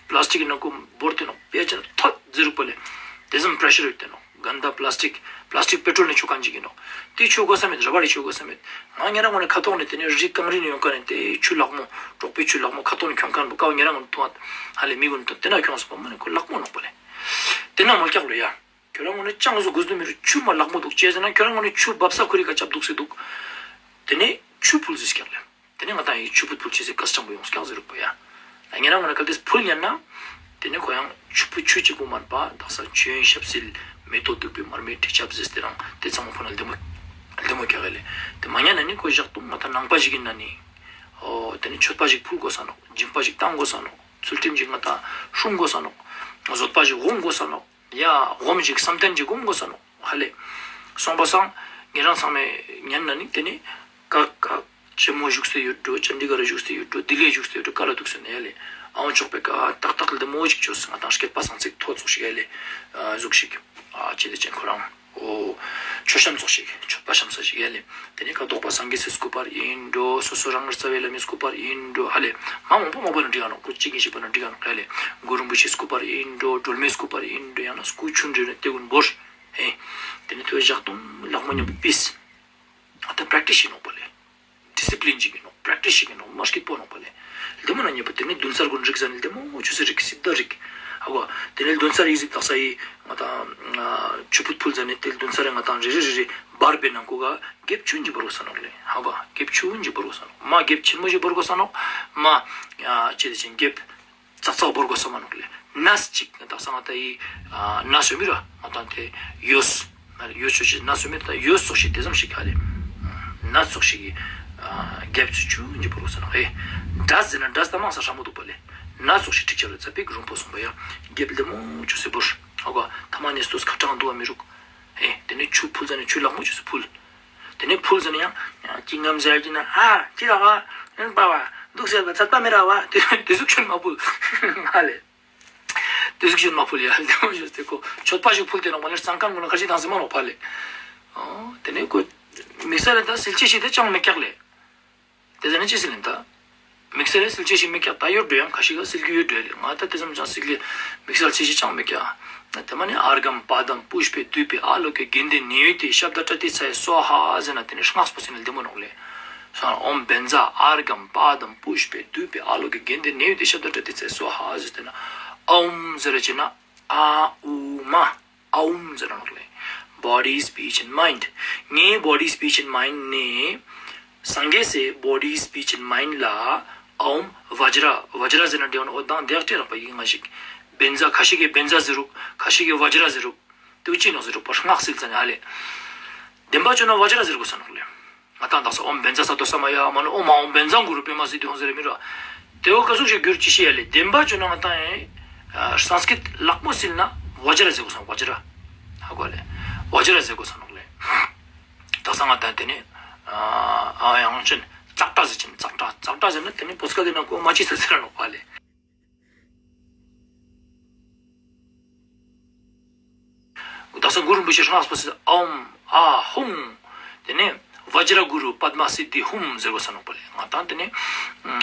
པ་ལ་སི་ཊིག་གི་ནང་ཁུ་བོར་ཏེ་ནོག་པེ་ཅན་ཐོད་ཟེར་རུག་པ་ལེ། དེ་ཙམ་པྲེ་ཤར་ཡོད་དེ་ནོག། གན་དྷ་པ་ལ་སི་ཊིག། པ་ལ་སི་ཊིག་པེ་ཊྲོལ་ནས་ཆོ་མཁན་ཅིག་ཡིན་ནོག། དེ་ཆོ་དགོས་ས་མེད། ར་བ་རི་ཆོ་དགོས་ས་མེད། ང་ཉེ་རང་ངོ་ནས་ཁ་ཐོག་ནས་དེ་ནས་རི་གངས་རི་ནས་ཡོང་མཁན་ནས་དེ་ཆུ་ལག་མོ་གྲོག་པོའི་ཆུ་ལག་མོ་ཁ་ཐོག་ནས་ཁྱོང་མཁན་པོ་ཀ་བ་ཉེ་རང་ངོ་ནས་མཐོང་བ། ཧ་ལེ་མི་གུན་ནས་དེ་ན་ཁྱོང་ཟེར་པ་མ་ནི་ཁོ་ལག་མོ་ནོག་པ་ལེ། དེ་ན་མོལ་ཀྱག་ལོ་ཡ། ཁྱོད་རང་ངོ་ནས་ཅང་བཟོ་དགོས་དུ་མི་རུ་ཆུ་མ་ལག་མོ་འདུག་ཅེས་ཟེར་ན་ཁྱོད་རང་ངོ་ནས་ཆུ་འབབ་ས་ཁོ་རི་ཀ་ཅབ་འདུག་སེ་འདུག། དེ་ནས་ཆུ་ཕུལ་ཟེར་ཀྱག་ལེ། དེ་ནས་ང་དང་ཡི་ཆུ་ཕུད་ཕུལ་ཆེས་སི་ཀ་སི་ཆང་པོ་ཡོངས་ཀྱག་ཟེར་རུག་པ་ཡ། ད་ཉེ་རང་ངོ་ན་གལ་ཏེ་ཕུལ་ཉན་ན། དེ་ནས་ཁོ་ཡང་ཆུ་ཕུད་ཆུ་གཅིག་པོ་མན་པ་དག་ས་མཆོད་ཡོན་ཞབས་བསིལ་མེ་ཏོག་བདུག་སྤོས་མར་མེ་དྲི་ཆབ་ཟེར་ཏེ་རང་དེ་ཚང་མ་ཕུལ་ན་ལྡེ་མོ། ལྡེ་མོ་ཀྱག་ལེ། དེ་མ་ཉན་ན་ནི་ཁོ་ཞག་ཏུ་ང་དང་ནང་པ་ཞིག་ཡིན་ན་ནི། ཨོ་དེ་ནས་མཆོད་པ་ཞིག་ཕུལ་དགོས་ས་ནོག། སྦྱིན་པ་ཞིག་བཏང་དགོས་ས་ནོག། ཚུལ་ཁྲིམས་ཞིག་ང་དང་སྲུང་དགོས་ས་ནོག། བཟོད་པ་ཞིག་སྒོམ་དགོས་ས་ནོག། ཡ་སྒོམ་ཞིག་བསམ་གཏན་ཞིག་སྒོམ་དགོས་ས་ནོག། ཧ་ལེ། སོང་པ་སང་ཉེ་རང་ཚང་མས་ཉན་ན་ནི་དེ་ནི་ཀ་ཀ་ཆེན་མོ་བཞུགས་སེ་ཡོད་འགྲོ། ཅན་དི་གར་བཞུགས་སེ་ཡོད་འགྲོ། ལྡི་ལི་བཞུགས་སེ་ཡོད་འགྲོ། ཀ་ལ་འདུག་ཟེར་ན་ཡ་ལེ། ཨ་བོ་ཅོག་པའི་ཀ་ཏག་ཏག་ལྡེ་མོ་ཞིག་བཅོས་ང་དང་སྐྱེད་པ་སང་ཚིག་ཐོ་ཚོགས་ཤིག་ཡ་ལེ། ཨ་ཟུག་ཞིག། ཨ་ཅི་དེ་ཅན་ཁོ་རང་། ཨོ། མཆོད་བཤམས་ཚོགས་ཤིག། མཆོད་པ་བཤམས་ས་ཞིག་ཡ་ལེ། དེ་ནས་ཀ་དོག་པ་སངས་རྒྱས་སི་སྐུ་པར་ཡིན་འགྲོ། སོ་སོ་རང་རྩ་བའི་བླ་མའི་སྐུ་པར་ཡིན་འགྲོ། ཧ་ལེ། མ་མང་པོ་མང་པོ་ན་འགྲིག་ག་ནོག། ཁོ་གཅིག་གིས་ཤེས་པ་ན་འགྲིག་ག་ནོག་ཡ་ལེ། གུ་རུ་རིན་པོ་ཆེའི་སྐུ་པར་ཡིན་འགྲོ། སྒྲོལ་མའི་སྐུ་པར་ཡིན་འགྲོ། ཡང་ན་སྐུ་ཆུང་འདྲ་ན་དེ་གུན་བོར། ཧེ། དེ་ནས་ཐོས་ཞག་དུང་ལག་མོ་མཉམ་པོ་པིས། ཨ་ད་པྲེག་ཊིས་ཡིན་ནོག་པ་ལེ། ཌི་སི་པི་ལིན་ཅིག་ཡིན་ནོག། པྲེག་ཊིས་ཅིག་ཡིན་ནོག། མ་སྐྱིད་པོ་ནོག་པ་ལེ། ལྡེ་མོ་ན་ཉེ་པོ་དེ་ནས་བདུན་ཚར་གུན་རིག་ཟ་ནི་ལྡེ་མོ་ཆུ་སེ་རིག་སི་ད་རིག། ཨ་གོ། དེ་ནས་བདུན་ཚར་ཡིག་ཟིག་དག་ས་ཡི་ང་དང་ཆུ་ཕུད་ཕུལ་ཟ་ནི་དེ་བདུན་ཚར་ཡི་ང་དང་རེ་རེ་རེ་རེ་འབར་བའི་ནང་ཁུ་ག་རྒྱབ་ཆུན་གྱི་བོར་གོ་ས་ནོག་ལེ། ཧ་གོ། རྒྱབ་ཆུན་གྱི་བོར་གོ་ས་ནོག། མ་རྒྱབ་ཆེན་མོ་ཞིག་བོར་གོ་ས་ནོག། མ་ཅི་དེ་ཅན་རྒྱབ་ཙག་ཙག་བོར་གོ་ས་མ་ནོག་ལེ། ནས་ཅིག་དག་ས་ང་དང་ཡི་ནས་ཡོད་མི་ར་ང་དང་དེ་ཡོས། ཡོས་ཆོས་ཤིག་ན་སུ་མེད་ད་ཡོས་ཙོགས་ཤིག་དེ་ཙམ་ཞིག་ག་ལེ། ན་ཙོགས་ཤིག་གི་རྒྱབ་ཚུ་ཆུ་འཇི་བོར་གོ་ས་ནོག་ཧེ། འདྲ་ཟེར་ན་འདྲ་ད་མང་ས་ཧྲ་མོ་འདུག་པ་ལེ། ན་ཙོགས་ཤིག་ཁྲིག་ཆ་རུ་ཙ་པིག་རུང་པོ་སོང་པ་ཡ། རྒྱབ་ལྡེ་མོ་ཆུ་སེ་བོར། ཧ་གོ། ཐ་མ་ནས་སྟོས་ཁ་གྲང་འདུག་བ་མི་རུག། ཧེ། དེ་ནས་ཆུ་ཕུལ་ཟ་ནས་ཆུ་ལག་མོ་ཆུ་སེ་ཕུལ། དེ་ནས་ཕུལ་ཟ་ནས་ཡང་ཅི་ངམ་ཟེར་གྱི་ན་ཨ་ཅི་ར་བ་ཨན་པ་བ་འདུག་ཟེར་བ་ཚད་པ་མི་ར་བ་དེ་དེ་ཟུག་ཆུན་མ་ཕུལ། ཧ་ལེ། དེ་ཟུག་ཅིག་མ་ཕུལ་ཡ། དེ་མོ་ཞིག་དེ་ཁོ་མཆོད་པ་ཞིག་ཕུལ་ཏེ་ནོག་མ་ནི་གཙང་ཁང་ངོ་ན་ཁ་ཅིག་དང་སེ་མ་ནོག་པ་ལེ། ཨོ། དེ་ནས་ཁོ་མི་ས་ལེ་ད་སིལ་ཅི་ཞིག་དེ་ཅང་མི་སྐྱག་ལེ། དེ་ཟ་ནི་ཅི་སིལ་ལེ་ད། དམིགས་བསལ་ལ་སིལ་ཅེས་ཤིག་མེད་ཀྱག། ད་ཡོད་འགྲོ་ཡང་ཁ་ཤས་ཀ་སིལ་རྒྱུ་ཡོད་འགྲོ་ཡ་ལེ། ང་ད་དེ་ཙམ་ཅང་སིལ་རྒྱུ་དམིགས་བསལ་ཅེས་ཤིག་ཅང་མེད་ཀྱག། ན་དེ་མ་ནི་ཨརྒྷཾ་པཱདམ་པུཥྤེ་དྷཱུ་པེ་ཨཱ་ལོ་ཀེ་གནྡྷེ་ནཻ་ཡུདྡྷེ་ཤབྡ་པྲ་ཏཱིཙྪ་ཡ་སྭཱ་ཧཱ་ཟེར་ན་དེ་ནི་སྔགས་པོ་སིལ་ན་བདེ་མོ་ནོག་ལེ། སོང་ཨོཾ་བཛྲ་ཨརྒྷཾ་པཱདམ་པུཥྤེ་དྷཱུ་པེ་ཨཱ་ལོ་ཀེ་གནྡྷེ་ནཻ་ཡུདྡྷེ་ཤབྡ་པྲ་ཏཱིཙྪ་ཡ་སྭཱ་ཧཱ་ཟེར་ཏེ་ན། ཨོཾ་ཟེར་ར་ཅེ་ན་ཨ་ཨུ་མ། ཨོཾ་ཟེར་ར་ནོག་ལེ། Body, speech and mind. ངའི་body, speech and mind ནི་སངས་རྒྱས་སི་body, speech and mind ལ་ཨོཾ་བཛྲ། བཛྲ་ཟེར་ན་འདྲེ་བ་ནོག། འོ་དང་དེ་ཡག་སྤྲད་རག་པ་ཡིན་ང་ཞིག། བཛྲ། ཁ་ཤས་ཀྱིས་བཛྲ་ཟེར་རུག། ཁ་ཤས་ཀྱིས་བཛྲ་ཟེར་རུག། དེ་བོ་ཅི་ནོག་ཟེར་རུག་པ། སྔགས་སིལ་ཙ་ན་ཧ་ལེ། བདེན་པ་བཅོས་ན་བཛྲ་ཟེར་དགོས་ས་ནོག་ལེ། ང་དང་དག་ས་ཨོཾ་བཛྲ་སཏྭ་སྭཱ་ཧཱ་ཡ་མ་ནི་ཨོཾ་ཨཱཿཧཱུྃ་བཛྲ་གུ་རུ་པདྨ་སིདྡྷི་ཧཱུྃ་ཟེར་རེ་མི་ར། དེ་བོ་ཀ་ཟུག་ཞིག་གྱུར་ཅི་ཤེས་ཡ་ལེ། བདེན་པ་བཅོས་ན་ང་དང་ཨེ་སཾ་སྐྲྀཏ་ལག་མོ་སིལ་ན་བཛྲ་ཟེར་དགོས་ས་ནོག། བཛྲ། ཧ་གོ་ལེ། བཛྲ་ཟེར་དགོས་ས་ནོག་ལེ། དག་ས་ང་དང་དེ་ནི་ཨ་ཡང་ཅིན་ཙཀྲ་ཟེར་ཅིན་ཙཀྲ། ཙཀྲ་ཟེར་ན་དེ་ནི་བོད་སྐད་དེ་ན་གོ་མ་ཅི་ཟེར་ཟེར་ར་ནོག་པ་ལེ། དག་ས་གུ་རུ་རིན་པོ་ཆེ་སྔགས་པོ་སིལ་ཨོཾ་ཨཱཿ་ཧཱུྃ། དེ་ནས་བཛྲ་གུ་རུ་པདྨ་སིདྡྷི་ཧཱུྃ་ཟེར་དགོས་ས་ནོག་པ་ལེ། ང་དང་དེ་ནས་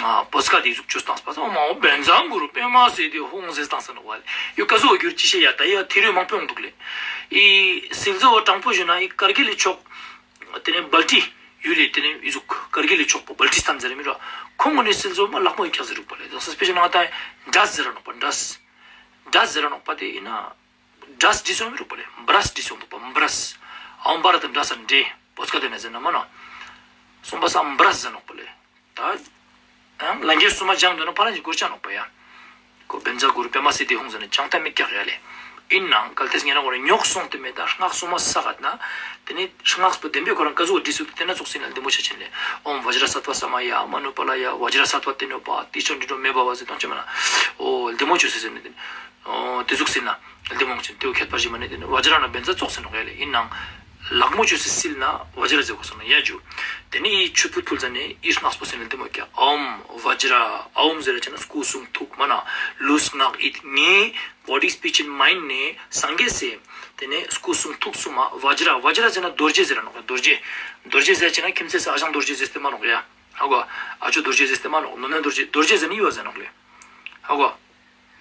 ཨ་བོད་སྐད་དེ་ཟུག་བཅོས་བཏང་སྤ་ས་ཨོཾ་ཨཱཿཧཱུྃ་བཛྲ་གུ་རུ་པདྨ་སིདྡྷི་ཧཱུྃ་ཟེར་བཏང་ས་ནོག་པ་ལེ། ཡོད་ཀ་ཟུག་གྱུར་ཅི་ཤེས་ཡ། ད་ཡ་ཐི་རི་མང་པོ་ཡོང་འདུག་ལེ། ཨི་སིལ་ཟོ་བོ་དྲང་པོ་ཞུ་ན་ཨི་ཀར་གིལ་ལི་ཕྱོགས་དེ་ནས་སྦལ་ཏི་ཡུལ་ལི་དེ་ནས་ཨི་ཟུག་ཀར་གིལ་ལི་ཕྱོགས་པོ་སྦལ་ཏི་སྟན་ཟེར་རེ་མི་ར། ཁོང་གུན་ནི་སིལ་ཟོ་མ་ལག་མོ་ཡོད་ཀྱག་ཟེར་རུག་པ་ལེ། དག་ས་སྤེ་ཤལ་ང་དང་འབྲས་ཟེར་ར་ནོག་པ། འབྲས། འབྲས་ཟེར་ར་ནོག་པ་དེ་ཡིན་ན། འབྲས་བྲིས་སོང་མི་རུག་པ་ལེ། འབྲས་བྲིས་སོང་འདུག་པ། འབྲས། ཨོཾ་བྷ་ར་ཏ་འབྲས་ས་འབྲས། བོད་སྐད་དེ་ན་ཟེར་ན་མ་ན། སོང་པ་ས་འབྲས་ཟེར་ནོག་པ་ལེ། ད་ཡང་ལན་གྱི་སུ་མ་སྦྱང་འདོད་ན་ཕ་ར་ཅིག་གོ་ཆ་ནོག་པ་ཡ། ཁོ་བཛྲ་གུ་རུ་པདྨ་སིདྡྷི་ཧཱུྃ་ཟེར་ན་ཅང་ཏ་མི་ཀྱག་ཡ་ལེ། ཡིན་ནའང་གལ་ཏེ་ངེ་རང་ངོ་རེ་ཉོག་སོང་སྟེ་མེད་ད་སྔགས་སུ་མ་ས་ག་ན། དེ་ནི་སྔགས་པོ་བདེན་པའི་ཁོ་རང་ཀ་ཟུག་བྲིས་སུ་དེ་ན་ཙོགས་སེ་ན་བདེ་མོ་ཆ་ཆེན་ལེ། ཨོཾ་བཛྲ་སཏྭ་ས་མ་ཡ་མ་ནུ་པཱ་ལ་ཡ། བཛྲ་སཏྭ་ཏེ་ནོ་པ་ཏི་ཤ་འདི་འགྲོ་མེ་བྷ་བ་ཟེར་དང་ཅི་མ་ན། ཨོ་བདེ་མོ་ཆོས་སེ་ཟེར་ནི་དེ་ནི། ཨོ་དེ་ཟུག་སེ་ན། བདེ་མོ་ཆེན་དེའོ་ཁྱད་པར་ཞིག་མ་ནི་དེ་ནི་བཛྲ་ན་བཛྲ་ཙོགས་སེ་ནོག་ཡ་ལེ། ཡིན་ནའང་། ལག་མོ་ཆོས་སེ་སིལ་ན་བཛྲ་ཟེར་དགོས་སོང་ན་ཡ་ཇུ། དེ་ནི་ཡི་མཆོད་པ་ཕུལ་ཟ་ནེ་ཡི་སྔགས་པོ་སེ་ན་བདེ་མོ་ཀྱག། ཨོཾ་བཛྲ། ཨོཾ་ཟེར་ར་ཅེ་ན་སྐུ་གསུང་ཐུགས་མ་ན་ལུས་ངག་ཡིད་ངའི་body speech and mind ནི་སངས་རྒྱས་སི་དེ་ནི་སྐུ་གསུང་ཐུགས་སུ་མ་བཛྲ། བཛྲ་ཟེར་ན་རྡོ་རྗེ་ཟེར་ར་ནོག་ཡ། རྡོ་རྗེ། རྡོ་རྗེ་ཟེར་ཅེ་ན་ཁྱིམ་མཚེས་སི་ཨ་ཞང་རྡོ་རྗེ་ཟེར་ཏེ་མ་ནོག་ཡ། ཧ་གོ། ཨ་ཅོ་རྡོ་རྗེ་ཟེར་ཏེ་མ་ནོག། ནོ་ནོ་རྡོ་རྗེ། རྡོ་རྗེ་ཟེར་ནི་ཡོད་ཟེར་ནོག་ལེ། ཧ་གོ།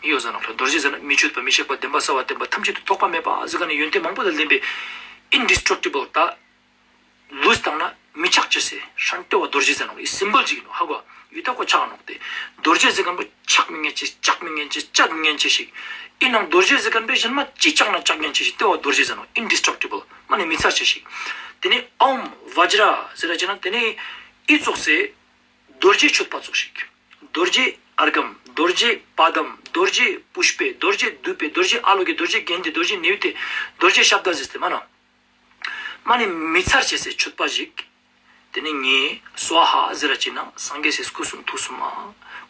ཡོད་ཟེར་ནོག་ལེ། རྡོ་རྗེ་ཟེར་ན་མི་བསྐྱོད་པ་མི་གཤེགས་པ་བདེན་པ་གསལ་བ་བརྟན་པ་ཐམས་ཅད་དུ་ཐོགས་པ་མེད་པ་ཟེར་ཁན་ནི་ཡོན་ཏན་མང་པོ་དང་ལྡན་པའི་indestructible ད་ལུས་བཏང་ན་མི་ཆག་ཅེས་སི་ཧྲན་ཏེ་བ་རྡོ་རྗེ་ཟེར་ནོག་ལེ། སིམ་བོལ་ཅིག་ཨིན་ནོག། ཧ་གོ། ཡུ་ཏ་ཁོ་ཆག་ནོག་སྟེ། རྡོ་རྗེ་ཟེར་ཁན་པོ་ཆག་མི་ཉན་ཅེས་ཆག་མི་ཉན་ཅེས་ཆག་མི་ཉན་ཅེས་ཤིག། ཨིན་ནང་རྡོ་རྗེ་ཟེར་ཁན་པོ་གཞན་མ་ཅི་ཆག་ན་ཆག་ཉན་ཅེས་ཤིག་ཏེ་བ་རྡོ་རྗེ་ཟེར་ནོག། indestructible མ་ནེ་མི་ཚར་ཅེས་ཤིག། དེ་ནེ་ཨོཾ་བཛྲ་ཟེར་ར་ཅེ་ན་དེ་ནེ་ཨི་ཙོགས་སི་རྡོ་རྗེ་མཆོད་པ་ཙོགས་ཤིག། རྡོ་རྗེ་ཨརྒྷཾ། རྡོ་རྗེ་པཱདམ། རྡོ་རྗེ་པུཥྤེ། རྡོ་རྗེ་དྷཱུ་པེ། རྡོ་རྗེ་ཨཱ་ལོ་ཀེ། རྡོ་རྗེ་གནྡྷེ། རྡོ་རྗེ་ནཻ་ཡུདྡྷེ། རྡོ་རྗེ་ཤབྡ་ཟེར་ཏེ་མ་ན། མ་ནེ་མི་ཚར་ཅེས་སི་མཆོད་པ་ཞིག། དེ་ནེ་ངའི་སྭཱ་ཧཱ་ཟེར་ར་ཅེ་ན་སངས་རྒྱས་སི་སྐུ་གསུང་ཐུགས་སུ་མ།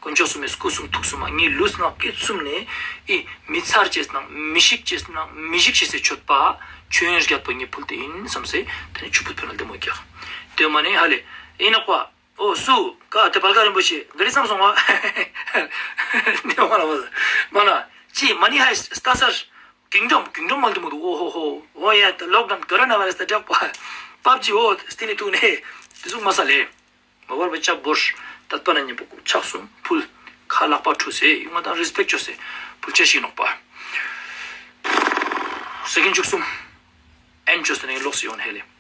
དཀོན་མཆོག་གསུམ་མི་སྐུ་གསུང་ཐུགས་སུ་མ་ངའི་ལུས་ངག་ཡིད་གསུམ་ནེ་ཨི་མི་ཚར་ཅེས་ནང་མི་ཞིག་ཅེས་ནང་མི་ཞིག་ཅེས་སི་མཆོད་པ་མཆོད་ཡོན་བརྒྱད་པོ་ངས་ཕུལ་ཏེ་ཨིན་བསམ་སེ་དེ་ནེ་ཆུ་ཕུད་ཕུལ་ན་བདེ་མོ་ཀྱག། དེ་མ་ནེ་ཧ་ལེ་ཨིན་ནོག་པ། ཨོ་སུ་ཀ་ཏེ་བལ་ག་རིན་པོ་ཆེ་ག་རི་སམ་སོང་བ། ནེ་མ་ལ་བ་མ་ན་ཅི་མ་ནི་ཧའི་སྟ་སར་ཀིང་ཌོམ་ཀིང་ཌོམ་མ་ལ་དེ་མོ་འདུག། ཨོ་ཧོ་ཧོ། ཨོ་ཡ་ད་ལོག་ཌའུན་ཀོ་རོ་ན་བྷ་ར་སི་ད་དྲག་པ་པབ་ཇི་ཨོ་སྟི་ནི་ཐུག་ནེ་དེ་ཟུག་མ་ས་ལེ། མ་བར་བ་ཅབ་བོར་ཏད་པ་ན་ཉེ་པོ་ཆག་སུམ་ཕུལ་ཁ་ལག་པ་ཁྲུས་སེ་ཡུང་ང་དང་རེས་པེཀྚ་ཅོས་སེ་ཕུལ་ཅེས་ཤིག་ནོག་པ། སེ་ཀེན་ཌ་བཅུ་གསུམ་ཨེན་ཅོས་ཏེ་ནེ་ལོགས་སེ་ཡོང་ཧེ་ལེ།